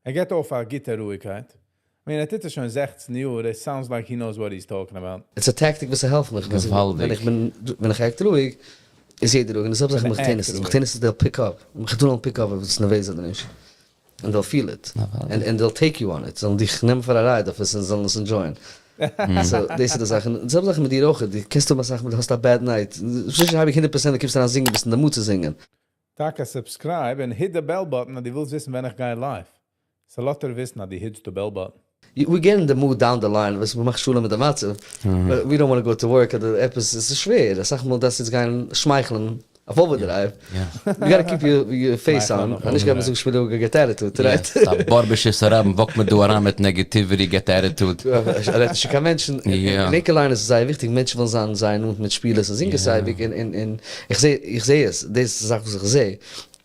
ער געבט אויף א גוטע רואיגקייט. I mean ער טוט עס שוין 16 יאר, it sounds like he knows what he's talking about. It's א tactic וואס ס'העלפט מיך, ווען איך בין, ווען איך act רואיג, איז יעדער רואיג, און די זעלבע זאך מיט מחותנות, מחותנות איז they'll pick up, מחותנים וועלן pick up אויב ביסט נערוועז אדער נישט, און they'll feel it, און they'll take you on it, זאלן דיך נעמען פאר א ride אויף עס און זאלן עס enjoy ען. So דאס איז די זאך, און די זעלבע זאך מיט דיר אויך, דו קענסט האבן אסאך מאל דו האסט א bad night, ס'איז נישט אייביג הונדערט פראצענט דו קומסט אריין זינגען ביסט אין די mood צו זינגען. טאקע subscribe און hit די bell button אז דו ווילסט וויסן ווען איך גיי live. ס'לאזט דיר וויסן אז דו hit סט די bell button. We get in the mood down the line וואס מ'מאכט שלום מיט די מצב, we don't wanna go to work אדער עפעס, עס איז שווער, אסאך מאל דארפסטו יעצט גיין שמייכלען אויף overdrive, you gotta keep your face on, אז נישט גייט מען זאגן שמילי געט attitude, right? ס'איז א בארבישע רבים walk ט מען דא אריין מיט negativity געט attitude. ער רעדט נישט צו קיין מענטשן, אין עיקר ליין איז עס זייער וויכטיג, מענטשן ווילן זיין זייער נאנט מיט שפילערס און זינגערס אייביג, און איך זע איך זע עס, דאס איז א זאך וואס איך זע.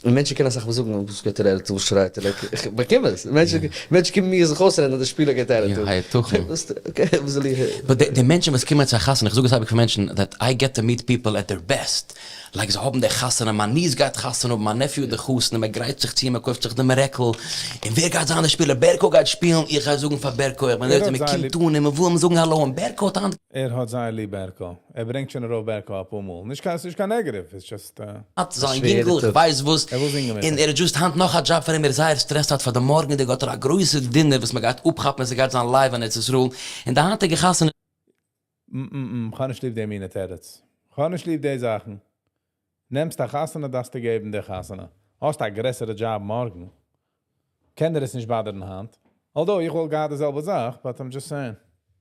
און מענטשן קענען אסאך מאל זאגן וואס געט ער attitude וואס שרייט ער like איך באקום עס, מענטשן קומען מיר זיך אויסרעדן אז דער שפילער געט attitude. יא היתכן. Okay וואס זאל איך. But די מענטשן וואס קומען צו א חתונה, איך זאג עס אייביג פאר מענטשן, that I get to meet people at their best, like זיי האבן די חתונה, מיין niece גייט חתונה האבן, מיין nephew די חתן, און מען גרייט זיך צו, מען קויפט זיך דעם רעקל, און ווער גייט זיין די שפילער, בערקא גייט שפילן, איך גיי זאגן פאר בערקא, איך בין ער דארט, האט און מען זייער ליב. קומט אן און מען וויל אים זאגן האלא, און בערקא האט היינט. ער האט זייער ליב בערקא, ער ברענגט שוין ארויף בערקא אפאר מאל, נישט קיין ס'נישט קיין negative, it's just. האט זיין יונגל איך ווייס וואס, ער וויל זינגען מיט און אים. ער האט just היינט נאך א דזשאב פאר אים, ער איז זייער stressed out פאר די מארגענדיגע האט ער א גרויסע dinner וואס מען גייט אפכאפן און ס'גייט זיין live אין ארץ ישראל, און די היינטיגע חתונה. מ מ כ'האב נישט ליב די מינע תירוץ. כ'האב נישט ליב די זאכן. נעמסט א חתונה דארפסטו געבן די חתונה. האסט א גרעסערע דזשאב מארגן. קען דיר עס נישט bother ן היינט. Although איך וואלט געהאט די זעלבע זאך, but I'm just saying.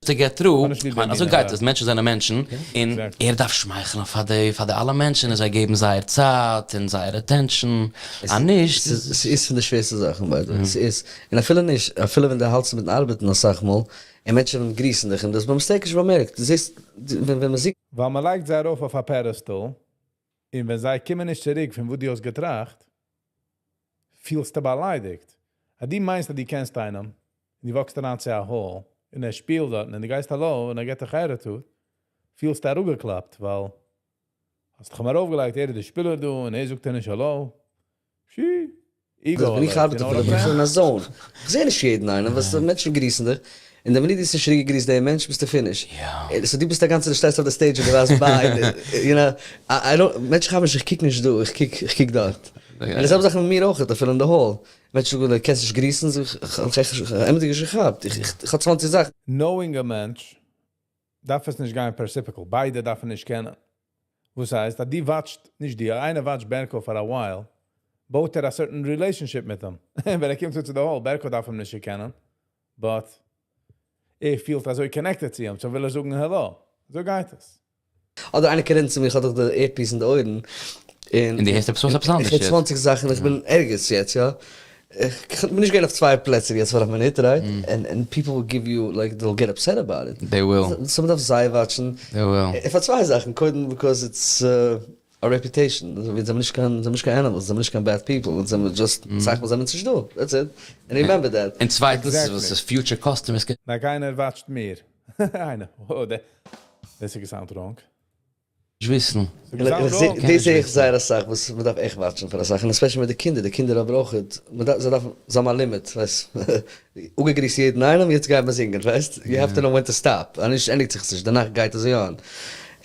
To get through, כ'האב נישט ליב די כ'מיין אזוי מינע גייט עס, מענטשן זענען מענטשן, און Exactly. ער דארף שמייכלען פאר די פאר די אלע מענטשן און זיי געבן זייער צייט און זייער attention, אז נישט איז. ס'איז פון די שווערסטע זאכן by the way, ס'איז, און אפילו נישט, אפילו ווען דו האלטסט מיטן ארבעטן אסאך מאל, און מענטשן גריסן דיך און דו האסט ביי mistake נישט באמערקט, דו זעסט ווען מ'זינגט. ווייל מ'לייגט זיי ארויף אויף א pedestal, און ווען זיי קומען נישט צוריק פון וואו דו האסט געטראכט, פילסטו באליידיגט. אז דו מיינסט אז דו קענסט איינעם, און דו walk סט אריין צו א hall, און ער שפילט דארטן, און דו גייסט האלא, און ער געבט דיך attitude, פילסטו אראפגעקלאפט, ווייל האסט דיך אים ארויפגעלייגט, ער איז דער שפילער דא, און ער זאגט דיר נישט האלא. פשי. Ego ווען איך ארבעט אפילו בין איך אין א zone, איך זע נישט יעדן איינעם, וואס מענטשן גריסן דיך, און די מינוט דו האסט נישט צוריק געגריסט דעם מענטש ביסטו finish. So דו ביסט א גאנצע דו שטייסט אויף די stage און דו ווייזט bye, you know, I don't, מענטשן כאפן נישט איך קוק נישט דא, איך קוק, איך קוק דארט. און די זעלבע זאך מיט מיר אויך, אפילו אין די hall, מענטשן זאגן דו קענסט נישט גריסן, זאג איך, איך האב אמת'דיג נישט געכאפט, איך האב 20 זאכן. Knowing א מענטש דארף עס נישט גיין reciprocal, ביידע דארפן נישט קענען. וואס הייסט אז דו watch סט, נישט דו, איינער watch ט בערקא פאר א while, בויט ער א certain relationship מיט אים. ווען ער קומט צו צו די hall, בערקא דארף אים נישט קענען, but ער פילט אזוי connected צו אים, so וויל ער זאגן העלא. אזוי גייט עס. אדער איינער קען רעדן צו מיר, איך האב דאך די earpiece אין די אויערן, און דו הערסט עפעס אויס עפעס אנדערש איך הער יעצט. 20 זאכן, איך בין ערגעץ יעצט, יא. איך בין נישט געווען אויף צוויי פלעצער יעצט פאר א מינוט, right? And people will give you like they will get upset about it. They will. So מ'דארף זייער watch ן. They will. פאר צוויי זאכן, קודם because it's א reputation, אונז זעמיר נישט קיין, אונז זעמיר נישט קיין animals, אונז זעמיר נישט קיין bad people, אונז זעמיר just, אסאך מאל זעמיר אונז נישט דא, that's it. And remember that. און צווייטנס, וואס איז future customers. Like איינער watch ט מיר. איינער. Oh, דאס איז גע sound wrong. נישט וויסן. דאס זע איך זייער אסאך וואס מען דארף עכט watch ן פאר אסאך, און especially מיט די קינדער, די קינדער האבן אויך, זיי דארפן, זיי האבן א limit, ווייסט, אפגעגריסט יעדן איינעם, יעצט גייט מען זינגען, ווייסט, you have to know when to stop, אנישט ענדיגט זיך עס נישט, די נאכט גייט אזוי אן,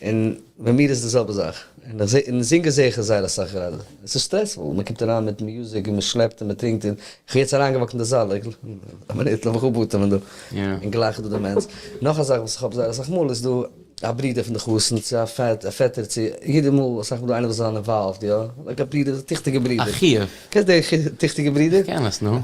און ביי מיר איז די זעלבע זאך, און איך זע, אין זינגען זע איך עס זייער אסאך גראדע, עס איז stressful, מען קומט אריין מיט music און מען שלעפט און מען טרינקט, און איך האב יעצט אריינגע walk ט אין די זאל, א מינוט לאמיך אפאטעמען דא, און גלייך איז דא די מענטש, נאך א זאך וואס איך האב זייער אסאך מאל איז דא א ברודער פון די חתן צו א פעט א פעטער צו יעדע מאל אסאך מאל דא איינער וואס זיין involved יא like א ברודער טיכטיגע ברודער. א חיוב. קענסט די טיכטיגע ברודער? איך קען עס נו.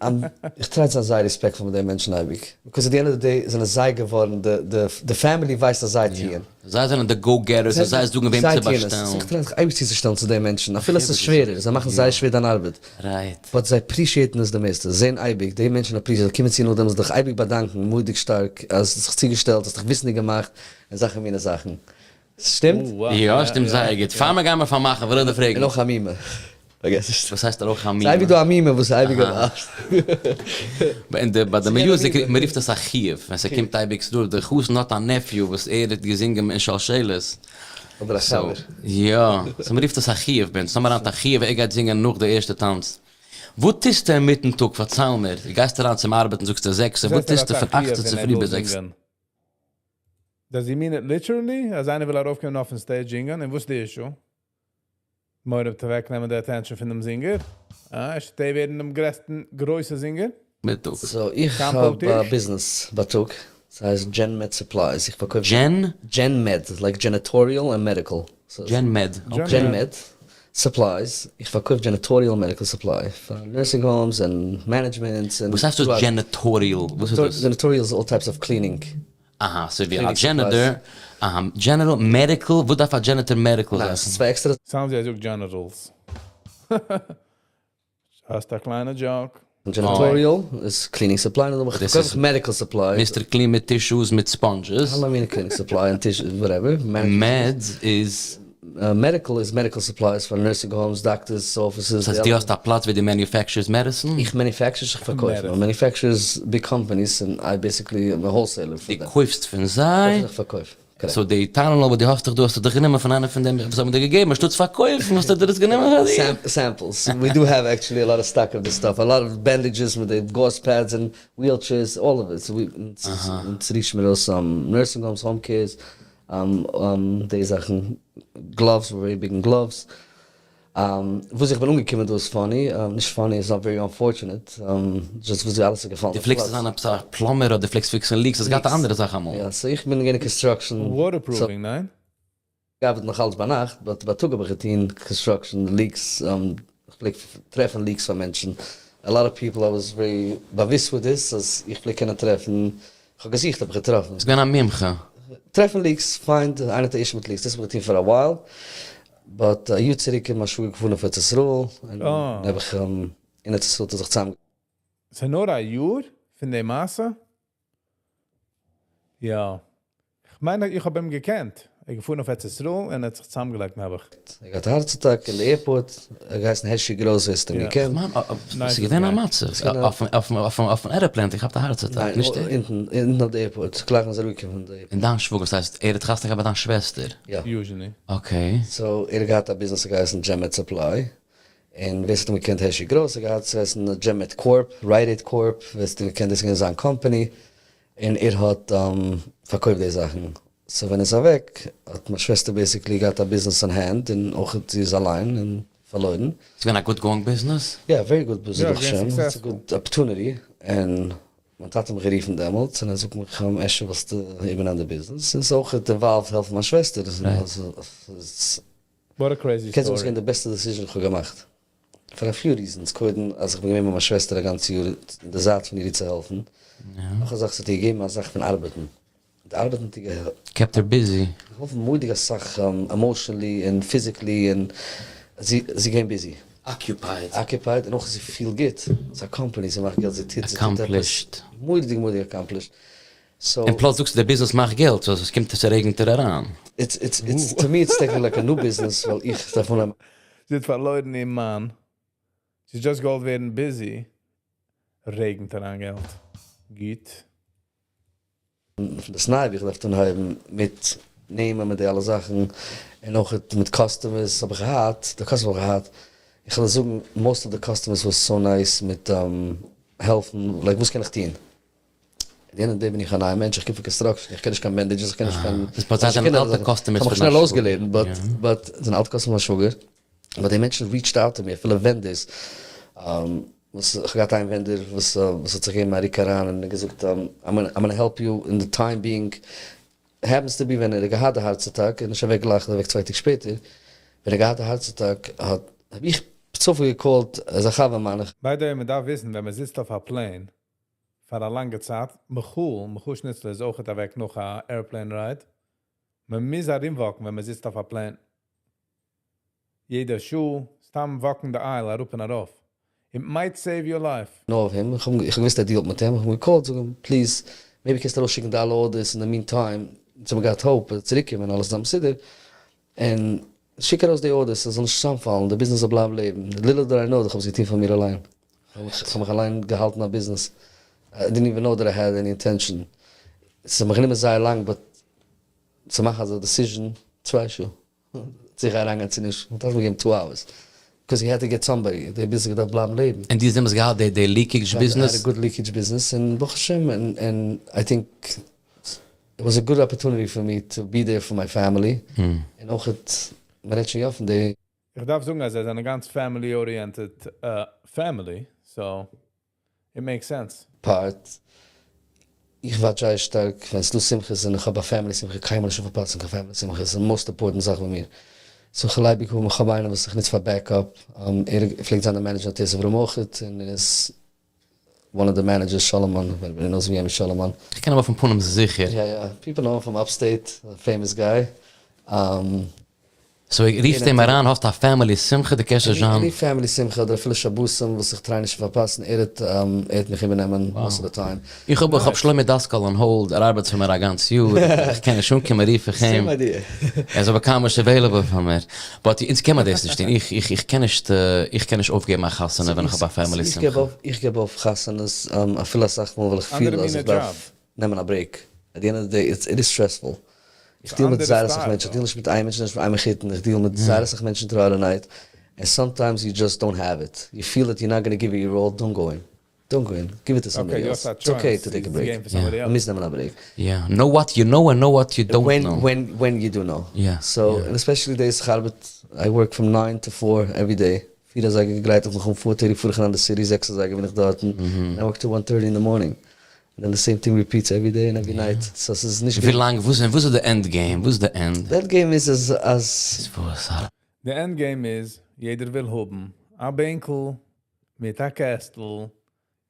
און איך try צו זיין זייער respectful מיט די מענטשן אייביג because at the end of the day זענען זיי געווארן די די די family ווייסט אז זיי טוען. זיי זענען די go getters און זיי זאגן וועם צו באשטעלן. איך try זיך אייביג צוצושטעלן צו די מענטשן אפילו עס איז שווערער זיי מאכן זייער שווער דיין ארבעט. Right. But זיי appreciate ן עס די מערסטע, זעהן אייביג, די מענטשן appreciate, זיי קומען צו נאכדעם זיך דיך אייביג באדאנקן, מורא'דיג שטארק, אז האסט זיך צוגעשטעלט, האסט דיך וויסנדיג געמאכט, און זאכן מיני זאכן. ס'שטימט? יא, שטימט זייער גוט. פאר מיר גיימער פארמאכן וויל איך דיר פרעגן. און אויך א מומע. פארגעס נישט. וואס הייסט אויך א מומע? ס'איז אייביג דא א מומע וואס איז אייביג אויף. אין די ביי די music מען רופט עס א חיוב ווען ס'קומט אייביג ס'דא די חתן האט א nephew וואס ער האט געזינגען אין שלשלת. אדער א חבר. יא, so מ'רופט עס א חיוב ביי אונז, טאמער היינט א חיוב ער גייט זינגען נאך די ערשטע טאנץ. וואס טוסטו אינמיטן טאג פארצייל מיר, דו גייסט אריין צום ארבעטן זאגסטו זעקסע, וואס טוסטו פון אכטע צופרי ביז זעקס? Does he mean it literally? אז איינער וויל ארויפקומען אויפן stage זינגען, און וואס איז די issue? מורא צו אוועקנעמען די attention פון דעם זינגער? אה, ער שטייט ווערן דעם גרעסטן גרויסע זינגער? מיטאג. So איך האב א ביזנעס בייטאג, ס'הייסט GenMed Supplies, איך פארקויף Gen? GenMed, like janitorial און medical. GenMed, okay. GenMed Supplies, איך פארקויף janitorial medical supply פאר nursing homes און managements און. וואס הייסט דאס janitorial? וואס איז דאס? Janitorial איז all types of cleaning. אהא, ס'איז ווי א janitor, אהא, general medical, וואס דארף א janitor medical ניין, זאכן? ס'איז צוויי עקסטערע. Sounds ווי ער זאגט genitals. האסט א קליינע joke. Janitorial איז cleaning supply, און דאן דאס איז medical supply. Mister Clean מיט tissues מיט sponges. אלע מיני cleaning supply און tissues whatever. Meds איז. Medical איז medical supplies פאר nursing homes, doctors offices. דאס הייסט דו האסט א פלאץ ווי דו manufacture סט medicine? איך manufacture נישט, איך פארקויף נאר. Manufacture איז big companies און I basically am a wholesaler פאר דעם. דו קויפסט פון זיי? איך פארקויף, correct. So די Tylenol וואס דו האסט דיך דא האסטו דיך גענומען פון איינע פון דעם וואס האבן דיר געגעבן אנשטאטס פארקויפן האסטו דיר עס גענומען פאר דיר? Samples, we do have actually a lot of stock of די stuff, a lot of bandages מיט די gauze pads און wheelchairs, all of it, אונז ריטשן מיר אויס nursing homes, home cares, די זאכן, gloves, we're very big אין gloves. וואס איך בין אנגעקומען דא איז funny, נישט funny, איז very unfortunate, just וויאזוי אלעס איז געפאלן דו פלעגסט זיין עפעס א plumber אדער פלעגסט פיקסן leaks, האסט געהאט א אנדערע זאך אמאל. יא, so איך בין געווען אין construction. Waterproofing, ניין? געארבעט נאך אלץ ביינאכט, but בייטאג האב איך געטון construction, leaks, איך פלעג טרעפן leaks פאר מענטשן, a lot of people I was very באוויסט with this, אז איך פלעג קענען טרעפן, איך האב געזוכט האב איך געטראפן. ביסט געווען א מומחה. טרעפן leaks, find, איינער האט א issue מיט leaks, דאס האב איך געטון פאר א while, but א יאר צוריק איז מיין שוואגער געפארן אויף ארץ ישראל, און נעבעך אין ארץ ישראל האט ער זיך צוזאם. ס'איז נאר א יאר פון די מעשה? יא. כ'מיין איך האב אים געקענט. ער איז געפארן אויף ארץ ישראל און ער האט זיך צוזאמגעלייגט נעבעך. ער האט געהאט א heart attack אין די airport, ער האט געהייסן הערשי גרויס ווער ס'האט אים געקענט. כ'מיין ס'איז געווען א מצב אויפן airplane האט ער געכאפט א heart attack, נישט ער? ניין, אונטן, אונטן אויף די airport, גלייך ווען ער איז אראפגעקומען פון די airport. און דיין שוואגער, וואס הייסט ער האט חתונה געהאט ביי דיין שוועסטער? יא. Usually. Okay. So ער האט געהאט א ביזנעס האט געהייסן דזשעמעט Supply, און ווער ס'האט אים געקענט הערשי גרויס האט געהאט ס'הייסן דזשעמעט Corp, Rite Aid Corp, ווער ס'האט אים געקענט דאס איז געווען זיין קאמפאני, און ער האט פארקויפט די זאכן, so ווען ער איז אוועק האט מיין שוועסטער basically געהאט א ביזנעס אין hand און אויך זי איז אליין און פארלוירן. ס'איז געווען א good going business? יא, very good business ברוך השם, ס'איז א good opportunity, און מיין טאטע האט מיך גערופן דעמאלטס און ער זאגט מיך אפשר ווילסטו איבערנעמען די ביזנעס, און ס'איז אויך involved העלפן מיין שוועסטער, What a crazy קענסט זאגן ס'איז story. געווען די בעסטע decision איך האב געמאכט. פאר א few reasons, קודם אז איך בין געווען מיט מיין שוועסטער א גאנץ יאר אין די זייט פון איר צו העלפן, נאך א זאך ס'האט איר געגעבן א זאך פון ארבעטן, די ארבעטן האט איר Kept her busy. געהאלפן מורא'דיג אסאך emotionally און physically און זי איז געווען busy. Occupied. Occupied און אויך זי פילט גוט, ס'איז א קאמפאני, זי מאכט געלט, זי טוט, זי טוט עפעס. Accomplished. מורא'דיג מורא'דיג accomplished. So. און plus זאגסטו די ביזנעס מאכט געלט, so עס קומט עס רעגנט דיר אריין. It's it's it's to me it's taking like a new business ווייל איך דארף אנהייבן. זי האט פארלוירן איר מאן, זי האט just געוואלט ווערן busy, רעגנט אריין געלט. גוט. פון דאס ניי ווי איך דארף אנהייבן מיט נעמען מיט די אלע זאכן, און אויך מיט customers האב איך געהאט, די customers האב איך געהאט, איך וועל זאגן most of די customers was so nice מיט העלפן, like וואס קען איך טון? At the end of the day בין איך א נייע מענטש, איך קום פון construction, איך קען נישט קיין bandages, איך קען נישט קיין. דאס מיינט זיי זענען אלטע customers כ'האב מיך פון שנעל דיין אויסגעלערנט, but שוואגער. But זענען אלטע customers פון מיין שוואגער, but די מענטשן reached out to me, אפילו vendors, וואס כ'האב געהאט איין vendor וואס וואס האט זיך געגעבן א ריק אריין און געזאגט I'm gonna help you in the time being, happens to be ווען ער האט געהאט די heart attack, ער איז נישט אוועק גלייך, ער איז אוועק צוויי טעג שפעטער, ווען ער האט געהאט די heart attack האט האב איך צופעל געקאלט, ער איז א חבר מיינער. By the way, מען דארף וויסן ווען מען זיצט אויף א plane פאר א לאנגע צייט, מיכאל, מיכאל שניצלער איז אויכעט אוועק נאך א airplane ride, מען מוז ארום walk ן ווען מען זיצט אויף א plane. יעדע שעה, סתם walk ן די aisle אראפ און ארויף. It might save your life. Know of him, איך האב געוויסט ער deal ט מיט אים, איך האב אים געקאלט זאגן אים please maybe קענסטו ארויסשיקן די אלע orders אין די meantime, אונז האבן געהאט hope אז צוריקקומען אלעס זיין מסודר, און שיק ארויס די orders עס זאל נישט צוזאמפאלן, די ביזנעס זאל בלייבן לעבן, little did I know איך האב עס געטון פאר מיר אליין, איך האב מיך אליין געהאלטן א ביזנעס, I didn't even know that I had any intention, עס האט מיך גענומען זייער לאנג but צו מאכן אזא decision, צוויי שעה. צו איך אריינגיין צו נישט, מען דארף מיר געבן two hours, because he had to get somebody, די ביזנעס האט געדארפט בלייבן לעבן. און דו האסט דעמאלטס געהאט די leakage ביזנעס? I had a good leakage business און ברוך השם און I think it was a good opportunity for me to be there for my family, און אויכעט מען רעדט שוין יא פון די. איך דארף זאגן אז זיי זענען גאנץ family oriented family, so it makes sense. Part, איך watch זייער שטארק ווען ס'דא שמחות און איך האב א family שמחה, קיינמאל נישט פארפאסן קיין family שמחה, ס'איז most important זאך ביי מיר. So כ'וויל אייביג האבן, איך האב איינעם וואס איך נוץ פאר backup, ער פלעגט זיין די manager אין תוס' אברהם אויכעט, און ער איז one of the managers שאלאמאן, everybody knows ווי שאלאמאן. איך קען אים אויפן פנים זיכער. יא יא, people know him from upstate, famous guy. So רופסט אים אריין האסט א family שמחה די קענסט נישט זיין. Any family שמחה אדער אפילו שבתים וואס איך try נישט צו פארפאסן ער האט ער האט מיך איבערנעמען most of the time. איך האב איך האב שלומי דאסקאל on hold ער ארבעט פאר מיר א גאנץ יאר איך קען נישט אנקומען רוף איך אים Same idea. ער איז אבער קיינמאל נישט available פאר מיר but אונז קען מען דאס נישט טון איך איך איך קען נישט איך קען נישט אויפגעבן א חתונה ווען איך האב א family שמחה. איך געב אויף חתונות אפילו אסאך מאל ווייל איך פיל אנדערע אז מינע איך דארף דזשאב. נעמען א break, at the end of the day it's it איז stressful, איך ס'איז deal מיט אנדערע זייער אסאך style מענטשן, איך דא. deal נישט מיט איין מענטש, נישט מיט איין מחותן, איך deal מיט זייער אסאך מענטשן throughout the night, and sometimes you just don't have it, you feel that you not gonna give it your all, don't go in, don't go in, give it to okay, somebody דו else, האסט א it's okay chance to take a צו break, געבן פאר somebody else. מ'מוז נעמען א break. יא, know what you know and know what you don't when know. When when you do know. יא, So, יא. און especially דאס איך ארבעט, I work from nine to four every day, פיר אזייגער גרייט איך מיך אן four thirty פאר איך אריין די city, זעקס אזייגער בין איך דארטן, and I work till one thirty in the morning. And the same thing repeats every day and every night, so ס'איז נישט ווי לאנג, וואס וואס איז די end game? וואס איז די end? די end game איז אז אז. וואס א. די end game איז, יעדער וויל האבן א בענקל מיט א קעסטל,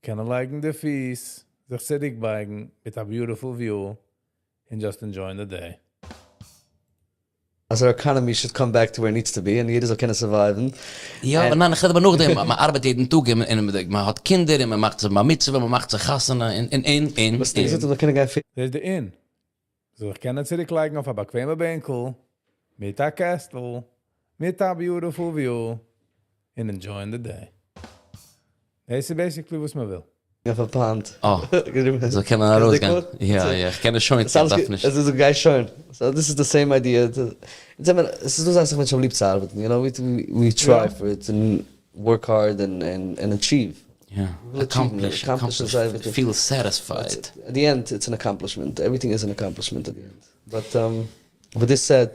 קענען לייגן די פיס, זיך צוריקבייגן מיט א beautiful view, און just enjoying the day. אז our economy should come back to where it needs to be און יעדער זאל קענען survive ן. יא, אבער ניין, איך רעד אבער נאכדעם, מען ארבעט יעדן טאג און און מען האט קינדער און מען מאכט זיך בר מצוה און מען מאכט זיך חתונה און און און און. וואס די געזאגט אז מען קען גיין דאס איז די אין. זאל איך קענען צוריק לייגן אויף א באקוועמע בענקל, מיט א קעסטל, מיט א beautiful view, און enjoying the day. דאס איז basically וואס מען וויל. אויף א pond. אה, זאל קענען ארויסגיין. יא יא, איך קען עס שוין, איך דארף נישט. עס איז גיי שוין. So this is the same idea. עס איז דא אסאך מענטשן האבן ליב צו ארבעטן, you know, we try for it און work hard און achieve. יא, accomplish, accomplish, feel satisfied. At the end it's an accomplishment, everything is an accomplishment at the end. But with this said,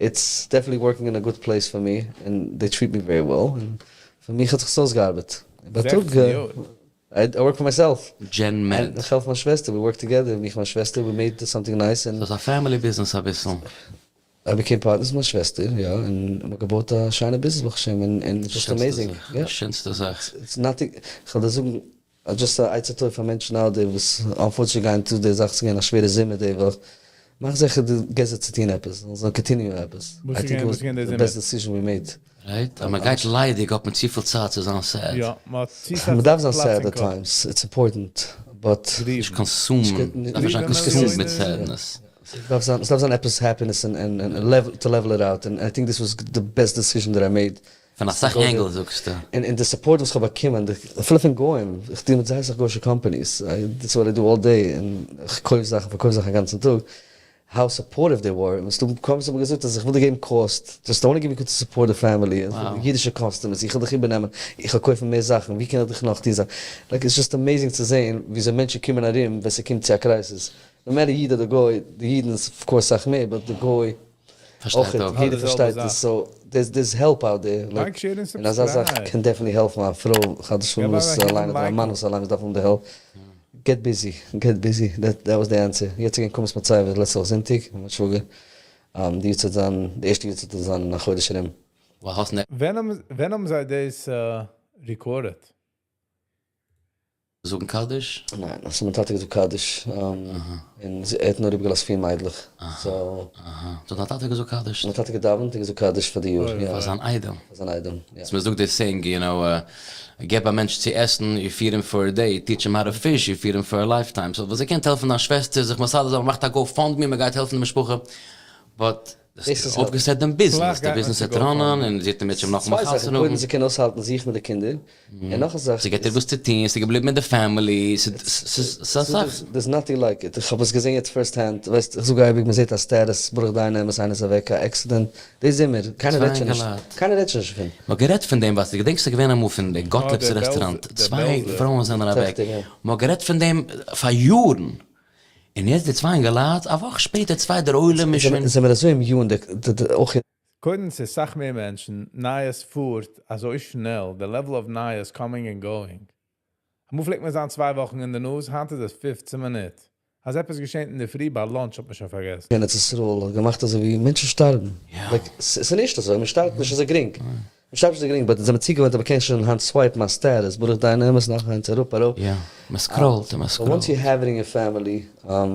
it's definitely working in a good place for me, און they treat me very well, און פאר מיך האט זיך עס אויסגעארבעט. בייטאג, זעכצן יאר. I work for myself. Gen Med. איך העלף מיין שוועסטער, we work together, מיך און מיין שוועסטער, we made something nice און. ס'איז א family business אביסל. I became partners מיט מיין שוועסטער, יא, און מ'האט געבויט א שיינע ביזנעס ברוך השם, און it's just amazing. די שענסטע זאך. It's nothing, כ'וועל דיר זאגן, just א עצה טובה פאר מענטשן out there וואס unfortunately גייען through די זאך, ס'איז געווען א שווערע זומער די וואך, מאך זיכער דו געסט זיי צו טון עפעס, זאלן זיי continue ען עפעס. וואס I איז think געווען it וואס איז געווען די was the זומער? best decision we made. Right? אז מ'גייט ליידיג האט מען צופיל צייט צו זיין sad. יא, מ'האט צו סאך מ'דארף זיין פלאץ sad אין at קאפ. times, it's important, but. נישט consume ען, דארף נישט זיין consumed מיט sadness. ס'דארף זיין, ס'דארף זיין עפעס happiness און און און to level it out, און I think this was the best decision that I made. פון אסאך angles זאגסטו. און און די support וואס כ'האב באקומען, די אפילו פון גוים, איך deal מיט זייער אסאך גוישע companies, that's what I do all day, און כ'קויף זאכן, פארקויף זאכן א גאנצן טאג, how supportive they were, און ס'דא companies האבן געזאגט אז איך וויל דיר געבן cost, just I wanna give you to support the family, אידישע customers, איך וויל דיך איבערנעמען, איך וויל קויפן מער זאכן, ווי קען איך דיך נאך טון זאכן, like it's just amazing צו זען וויאזוי מענטשן קומען ארום ווען ס'קומט צו א crisis, no matter איד אדער גוי, די אידן איז of course סאך מער, but די גוי פארשטייט אויך, אויך. יעדער פארשטייט עס, so there's help out there, Like, share און און אזא זאך subscribe. קען definitely העלפן א פרוי חס ושלום געב וואס א אליין אדער א like. מאן וואס אליין וואס דארף האבן די help. Get busy, get busy, that was the answer. יעצט איז געווען קומס מצבה לעצטע וואך זונטאג, מיין שוואגער, די יארצייט זיין, די ערשטע יארצייט וועט זיין אין א חודש ארום. וואו האסט נע. ווען האבן ווען האבן זיי דאס recorded? זאגן קדיש? ניין, עס האט מיין טאטע געזאגט קדיש, און ער האט נאר איבערגעלאזט פיר מיידלעך, so. אהא, so דיין טאטע האט געזאגט קדיש? מיין טאטע האט געדאווענט און געזאגט קדיש פאר די יאר, יא. פאר זיין איידעם? פאר זיין איידעם, יא. So מ'זאגט די saying, you know, געב א מענטש צו עסן, you feed him for a day, teach him how to fish, you feed him for a lifetime. So וואס ער קען העלפן דיין שוועסטער זיך מסדר זיין, מ'מאכט א GoFundMe, מ'גייט העלפן די משפחה, but אויפגעסעט דעם ביזנעס, די ביזנעס וועט run ען און זי האט אים יעצט נאכאמאל צוויי זאכן, חתונה קודם האבן. זי קען אויסהאלטן זיך מיט די קינדער, און נאך א זאך. זי געבט איר וואס צו טון, ס'איז געבליבן אין די family, ס'איז א זאך. There's nothing like it, איך האב עס געזען יעצט first hand, ווייסט איך זאג אייביג מען זעט א status ברוך דיין האמת איינער איז אוועק א accident, די זומער, קיינער רעדט שוין נישט, קיינער רעדט שוין נישט דערפון. מ'האט גערעדט פון דעם, ווייסט געדענקסט ס'איז געווען אמאל פון די גאטליב'ס רעסטוראנט, צוויי פרויען זענען אוועק, מ'האט גערעדט פון דעם פאר יארן, און יעצט די צוויי אינגעלייט, א וואך שפעטער צוויי דער עולם איז שוין. זעמיר אזוי immune אויך. קודם ס'איז סאך מער מענטשן, נייעס פארט אזוי שנעל, די level of נייעס coming and going. אמאל פלעגט מען זיין צוויי וואכן אין די news, היינט איז עס פופצן מינוט. אז עפעס געשענט אינדערפרי ביי lunch האט מען שוין פארגעסן. אין ארץ ישראל האט געמאכט אזוי ווי מענטשן שטארבן, like ס'איז נישט אזוי, מ'שטארבט נישט אזוי גרינג, מ'שטארבט נישט אזוי גרינג, but זעמיר צוגעוואוינט אז מ'קען שוין היינט swipe ן א status, ברוך דיין אמת נאך איינס אראפ אראפ. יא, מ'scroll ט און מ'scroll ט. Once you have it in your family.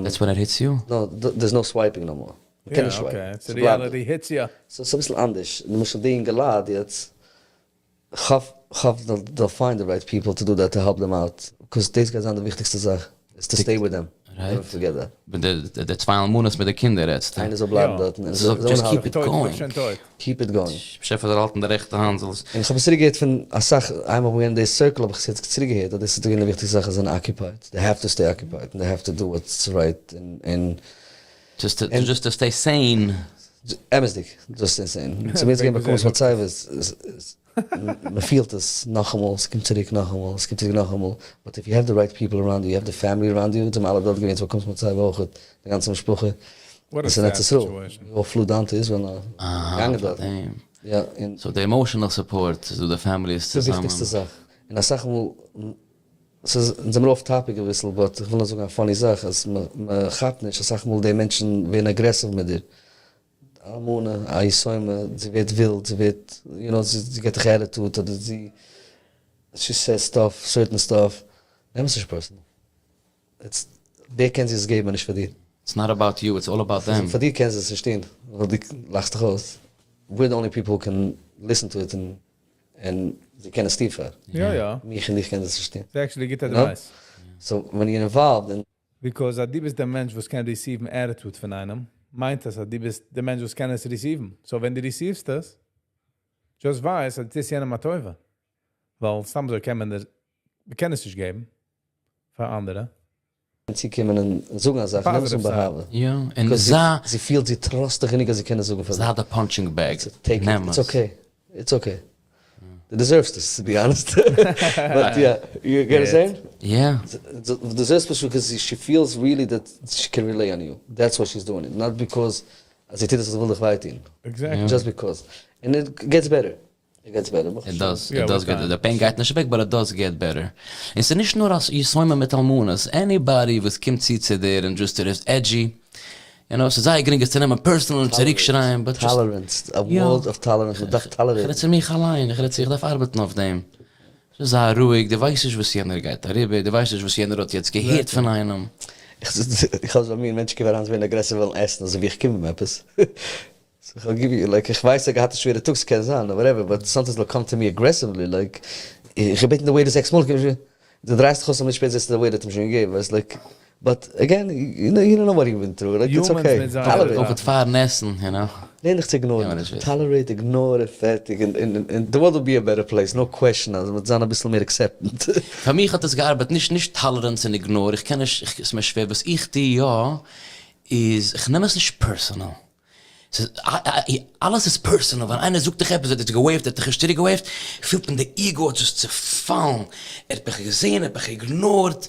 That's when it hits you? No, there's no swiping no more. מ'קען נישט swipe ן, ס'בלייבט דא. So ס'איז אביסל אנדערש, למשל די אינגעלייט יעצט, כ'האף כ'האף they'll find the right people to do that to help them out, 'cause דאס גייט זיין די וויכטיגסטע זאך, איז to stay with them, never forget that. מיט די צוויי אלמנות מיט די קינדער רעדסטו? איינער זאל בלייבן דארטן און זאל just keep it going. Keep it going. באשעפער זאל האלטן די רעכטע האנט זאל עס. און כ'האב עס צוריק געהערט פון אסאך, איינמאל כ'בין געווען אין די circle האב איך עס יעצט צוריק געהערט אז דאס איז געווען די וויכטיגסטע זאך אז זיי זענען occupied, they have to stay occupied און they have to do what's right און. Just to stay sane. אמת'דיג, just stay sane. ס'איז מיר יעצט געווען ביי קומות מצבות, מ'פילט עס נאכאמאל, ס'קומט צוריק נאכאמאל, ס'קומט צוריק נאכאמאל, but if you have the right people around you, you have the family around you, זענען אלע דארט געווען צו קומות מצבה אויך, די גאנצע משפחה, עס איז אין ארץ ישראל, we all flew down to Israel נאר געגאנגען דארט. יא, און. So די emotional support איז דא, די family איז צוזאמען. די וויכטיגסטע זאך, און אסאך מאל, ס'איז, אונז זעמיר off topic אביסל, but איך וויל נאר זאגן א funny זאך, אז מ'כאפט נישט, אסאך מאל די מענטשן ווערן aggressive מיט דיר, א אלמנה, א יתומה, זי ווערט ווילד, זי ווערט, you know, זי געט דיך attitude, אדער זי, she says stuff, certain stuff, נעם עס נישט personal. It's, ווער קען זי עס געבן און נישט פאר דיר? It's not about you, it's all about them. פאר דיר קען זי עס נישט טון, ווייל דו לאכסט דיך אויס. We're the only people who can listen to it און זי קען עס טון פאר. יא יא. מיך און דיך קען זי עס נישט טון. ס'איז actually גוטע advice. So ווען you're involved אין. Because אז דו ביסט דער מענטש וואס קען receive ן attitude פון איינעם, מיינט עס אז דו ביסט דער מענטש וואס קען עס receive ן. So ווען דו receive סט עס, just ווייס אז דו טוסט יענעם א טובה. ווייל סתם אזוי קען מען דיר, מען קען עס נישט געבן פאר אנדערע. צוקומען און זאגן א זאך, נעם עס אן באהבה. יא, און זיי. זי פילט זי trust דיך גענוג אז זי קען עס זאגן פאר דיר. זיי די punching bag, נעם עס. It's okay, it's okay. דו deserve סט עס, to be honest. But yeah, you get what I'm saying? יא. דו deserve סט פשוט because she feels really that she can rely on you. That's why she is doing it. Not because אז זי טוט עס אז זי וויל דיך וויי טון. Exactly. Just because. און it gets better. It gets better. It does, it does get, די pain גייט נישט אוועק but it does get better. און ס'איז נישט נאר אז יתומים מיט אלמנות, anybody וואס קומט צו צו דיר און just ער איז edgy, you know, ס'איז זייער גרינג עס צו נעמען personal און צוריק שרייען, but just. Tolerance, א world of tolerance, מ'דארף tolerate ן. כ'רעד צו מיך אליין, איך רעד צו, איך דארף ארבעטן אויף דעם. זיי רואיג, דו ווייסט נישט וואס יענער גייט אריבער, דו ווייסט נישט וואס יענער האט יעצט געהערט פון איינעם. איך האב אזא מין מענטש קומען אריין צו ווערן aggressive וועלן עסן אזוי ווי איך קום אים עפעס. So איך give you like איך ווייס ער האט געהאט א שווערע טאג ס'קען זיין אדער whatever but sometimes they'll come to me aggressively like איך האב געבעטן די waiter זעקס מאל דו דרייסט דיך אויס א מינוט שפעטער זעסטו די waiter האט אים שוין געגעבן ווייסט like but again you don't know what he went through like it's okay tolerate. אויך פארן עסן you know. לערן דיך צו ignore ן, tolerate ignore און פערטיג און די world will be a better place no question אז מ'וועט זיין אביסל מער acceptant. פאר מיך האט עס געארבעט נישט נישט tolerance און ignore איך קען נישט ס'איז מיר שווער וואס איך טו יא איז איך נעם עס נישט personal ס'איז אלעס איז personal, ווען איינער זאגט דיך עפעס, ער האט דיך גע wave ט, ער האט דיך נישט צוריק גע wave ט, פילט מען די ego האט זיך צופאלן, ער האט מיך געזען, ער האט מיך ignore ט,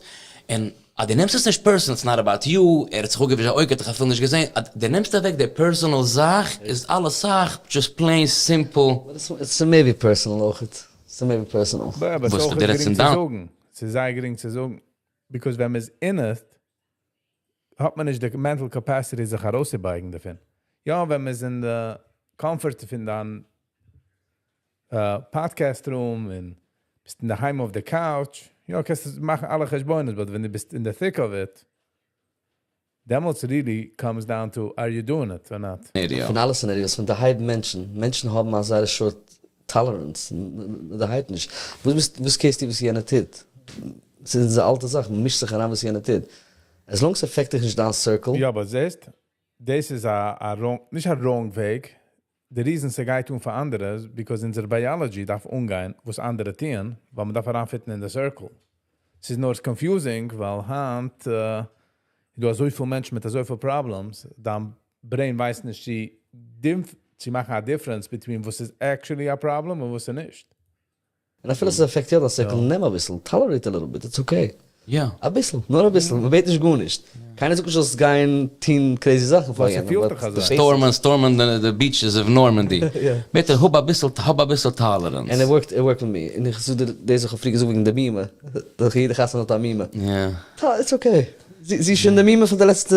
און אז דו נעמסט עס נישט personal, it's not about you, ער האט זיך אפגעווישט א אויג, ער האט דיך אפילו נישט געזען, אז דו נעמסט אוועק די personal זאך, איז אלעס זאך just plain simple. ס'איז מער ווי personal אויכעט, ס'איז מער ווי personal. אבער ס'איז אויך גרינג צו זאגן, ס'איז זייער גרינג צו זאגן, because ווען מ'איז אין עס, האט מען נישט די mental capacity זיך ארויסצובייגן דערפון. יא, ווען מען איז אין די comfort פון דיין podcast room און ביסט אינדערהיים אויף די couch, יא, קענסטו מאכן אלע חשבונות, but ווען דו ביסט אין די thick of it, דעמאלטס really comes down to are you doing it or not. פון אלע scenarios, פון די הייב מענטשן, מענטשן האבן א זייער short tolerance, מ'דערהייבט נישט. וואס care סטו וואס יענער טוט? ס'איז אונזער אלטע זאך, מ'מישט זיך אריין וואס יענער טוט. As long ס' affect דיך נישט דיין circle. יא but זעסט, דאס איז א wrong, נישט א wrong וועג, די reason ס'גייט אן פאר אנדערע איז because אונזער biology דארף אנגיין וואס אנדערע טוען, ווייל מ'דארף אריינ fit ן אין די circle. ס'איז נאר confusing ווייל היינט איז דא אזויפיל מענטשן מיט אזויפיל problems, דיין brain ווייסט נישט צו מאכן א difference between וואס איז actually א פראבלעם און וואס איז נישט. און אפילו ס'איז affect יא דיין circle, נעם אביסל, tolerate a little bit, it's okay. יא. אביסל, נאר אביסל, מ'בעט נישט גארנישט. קיינער זאגט נישט זאלסט גיין טון crazy זאכן פאר יענעם, but די basics. Storming storming די beaches of Normandy. ביטע האב אביסל האב אביסל tolerance. And it worked, it worked with me. און איך זאג דיר דאס וואס איך האב פריער געזאגט וועגן די מומע, דאך יעדע חתונה האט א מומע. It's okay. זי איז שוין די מומע פון די לעצטע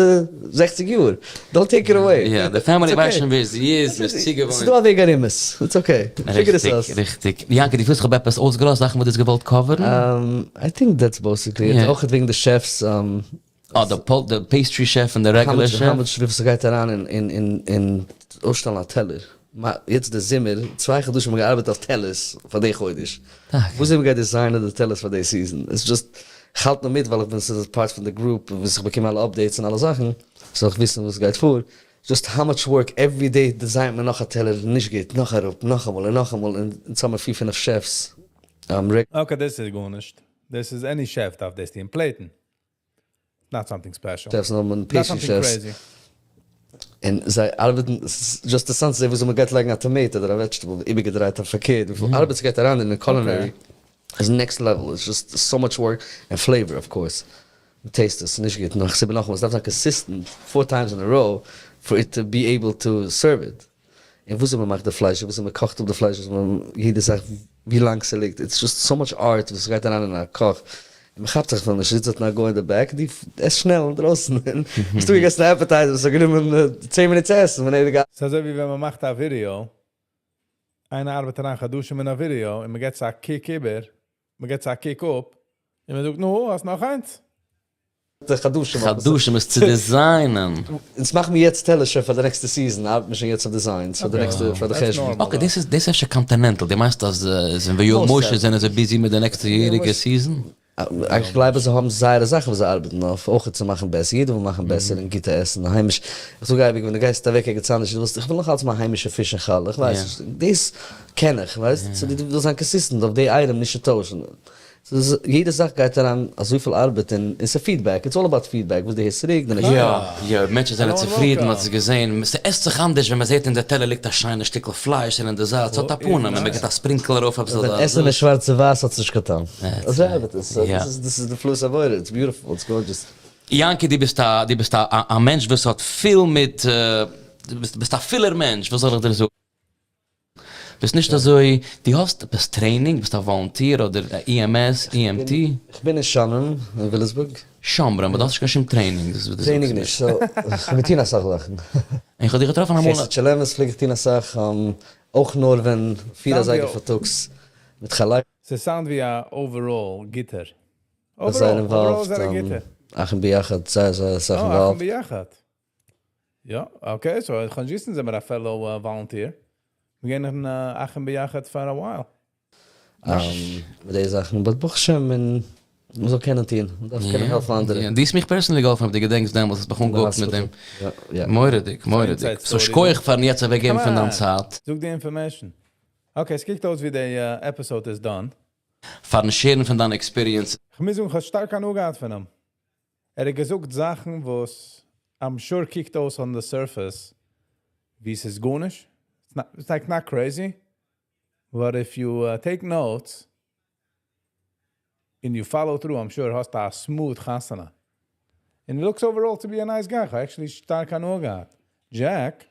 זעכציג יאר. Don't take it away. יא, די family ווייסט שוין ווער זי איז, מ'איז צוגעוואוינט. ס'איז דא א וועג ארום עס. It's okay. Figure עס אויס. ריכטיג, ריכטיג. יענקי, דו פילסט כ'האב עפעס אויסגעלאזט, זאכן וואס דו האסט געוואלט cover ן? I think that's basically it. אויך וועגן די chefs. אה, די pastry chef און די regular chef? How much וויפיל ס'גייט אריין אין אין אויסשטעלן א טעלער. יעצט די זומער, צוויי חדשים האבן געארבעט אויף טעלערס פאר די חודש. וויאזוי מ'גייט design ען די טעלערס פאר די season. איז just, כ'האלט נאר מיט ווייל איך בין ס'איז part פון די group וואס איך באקום אלע updates און אלע זאכן, זאל איך וויסן וואס גייט פאר. Just how much work, every day design ט מען נאך א טעלער, נישט גוט, נאך אראפ, נאכאמאל און נאכאמאל, און אונז האמיר פיר פינף chefs. Okay דאס איז גארנישט, דאס איז any chef דארף דאס טון, plate ן, not something special, chefs נאר not pastry something chefs, crazy. און זיי ארבעטן, ס'איז just אינטערעסאנט צו זען וויאזוי מ'גייט לייגן א tomato אדער א vegetable איבערגעדרייט אויף פארקערט, וויפיל ארבעט ס'גייט אריין אין די culinary איז next level, איטס just so much work און flavor of course, מ'טעיסט עס, ס'איז נישט גוט, נאך סיבה נאכאמאל, ס'דארף זיין consistent four times in a row for it to be able to serve it. און וויאזוי מען מאכט די פלייש, און וויאזוי מען קאכט אפ די פלייש, יעדע זאך ווי לאנג ס'ליגט, it's just so much art וואס גייט אריין אין א קאך, און מען כאפט זיך אפילו נישט, זיצט דארטן א גוי אין די back, דו עסט שנעל אינדרויסן, און האסטו געגעסן א appetizer וואס האט גענומען צען מינוט צו עסן, ווען ער האט געהאט. ס'איז אזוי ווי ווען מען מאכט א ווידעא, איינער ארבעט אריין חדשים אין א ווידעא, און מען געט עס א קוק איבער, מען געט עס א קוק אפ, און מען זאגט נו, האסט נאך איינס? חדשים חדשים עס צו design ען. אונז מאכן מיר יעצט טעלער שוין פאר די נעקסטע season, ארבעט מיר שוין יעצט אויף designs פאר די נעקסטע פאר די חשבון. Okay דאס איז דאס איז אפשר continental, דו מיינסט אז אין ויואל משה זענען זיי busy מיט די נעקסטע יעריגע season? איך גלייב אז זיי האבן זייערע זאכן וואס זיי ארבעטן אויף אויך צו מאכן בעסער, יעדער וויל מאכן בעסער און גוטע עסן, היימיש, איך זאג אייביג ווען דו גייסט אוועק ערגעץ אנדערש, דו ווילסט איך וויל נאך אלץ מיין היימישע פיש און חלה, איך ווייס נישט, דאס קען איך, ווייסט, so דו ווילסט זיין consistent אויף די item נישט צו טוישן. ס'איז יעדע זאך גייט אריין אזויפיל ארבעט און ס'איז feedback, it's all about feedback, וואס דו הערסט צוריק, די נעקסטע יא יא, מענטשן זענען צופרידן, מ'האט עס געזען, ס'עסט זיך אנדערש ווען מ'זעט אין די טעלער ליגט א שיינע שטיקל פלייש און אין די זייט ס'האט א פנים און מ'גיבט א sprinkle ארויף עפעס ווען אזא. עסן איז שווארץ און ווייס האט עס נישט קיין טעם. אזוי ארבעט עס, דאס איז די פלוס עבודה, it's beautiful, it's gorgeous. יענקי דו ביסט א דו ביסט א א מענטש וואס האט פיל מיט דו ביסט א פילער מענטש, וואס זאל איך דיר זאגן? ביסט נישט אזוי, דו האסט עפעס training? ביסט א volunteer אדער EMS, EMT? כ'בין אין שומרים אין וויליסבורג. שומרים, אבער דו האסט נישט קיין שום training, דאס איז וואס דו זאגסט. Training נישט, so כ'האב געטון אסאך זאכן. און כ'האב דיך געטראפן אמאל. חסד של אמת פלעג איך טון אסאך, אויך נאר ווען פיר אזייגער פארטאגס מיט חלק. ס' sound ווי א overall גוטער. זייער overall איז involved, ער א גוטער. אחים ביחד, זייער זייער אסאך אה, אחים involved. ביחד. יא, okay, so איך קען וויסן זעמער א fellow volunteer. מיר גייען אין אחים ביחד פאר א while. מיט די זאכן, but ברוך השם מען זאל קענען טון, מען דארף קענען העלפן אנדערע. דו האסט מיך personally געהאלפן אויב דו געדענקסט דעמאלטס האסט מיך אנגעהאקט מיט דעם. מורא'דיג מורא'דיג. So שכוח פארן יעצט אוועקגעבן פון דיין צייט. זאג די information. Okay, עס קוקט אויס ווי די episode איז done. פארן share ן פון דיין experience. כ'מוז זאגן כ'האב שטארק הנאה געהאט פון אים. ער האט געזאגט זאכן וואס I'm sure קוקט אויס on the surface ווי ס'איז גארנישט, it's like not crazy, but if you take notes און you follow through I'm sure האסטו א smooth חתונה. און he looks overall to be a nice guy, כ'האב actually שטארק הנאה געהאט. Jack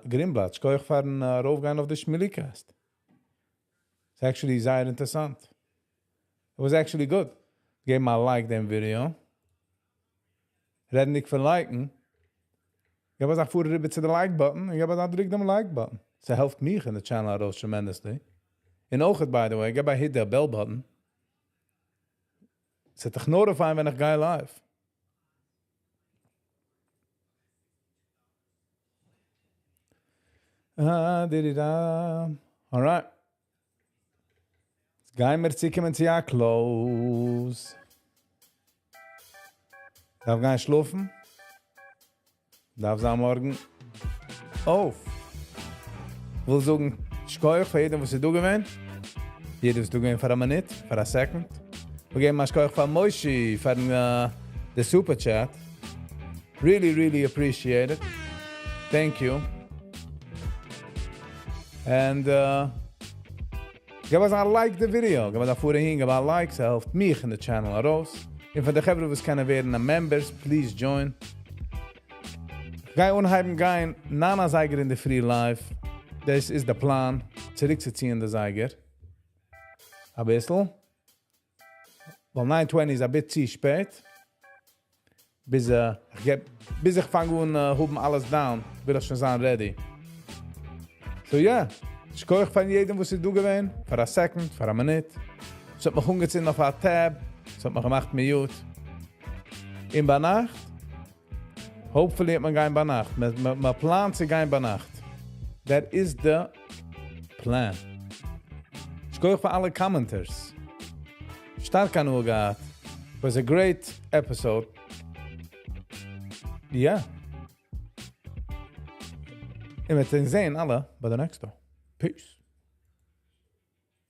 גרינבלאט, שכוח פארן ארויפגיין אויף די שמיליקעסט. ס'איז actually זייער אינטערסאנט. It was actually good. געב א like דעם ווידעא. רעדנדיג פון like ן, געב אזא פאר אריבער צו די like button און געב אזא דריק דעם like button. ס'העלפט מיך און די channel ארויס tremendously. און אויך, by the way, געב א hit די bell button. ס'וועט דיך notify ען ווען איך גיי live. אה, דידידא. Alright. גייען מיר צוקומען צו א close. דארף גיין שלאפן. דארף זיין מארגן אויף. וויל זאגן, שכוח פאר יעדעם וואס איז דא געווען. יעדער וואס איז דא געווען פאר א מינוט, פאר א second. מיר געבן א שכוח פאר מושי, פאר די super chat. Really, really appreciate it. Thank you. And געב אונז א like די ווידעא, געב אונז א פאר אהין, געב א like, ס'העלפט מיך און די channel ארויס. און פאר די חברה וואס קענען ווערן א members, please join. גיי אנהייבן גיין 9 אזייגער אין די פרי live. דאס איז די פלאן, צוריקצוציען די זייגער. א ביסל. ווייל 9:20 איז א bit צו שפעט. ביז איך געב, ביז איך פאנג אן האבן אלעס down, וויל איך שוין זיין ready. So yeah, שכוח פאר יעדעם וואס איז דא געווען, פאר א second, פאר א מינוט. עס האט מיך אנגעצינדן אויף א tab, עס האט מיך געמאכט mute. און ביינאכט, hopefully וועט מען גיין ביינאכט. מען פלאנט צו גיין ביינאכט. That is the plan. שכוח פאר אלע commenters. שטארק הנאה געהאט. Was a great episode. Yeah. און מיר זעען אלע ביי the next one. Peace.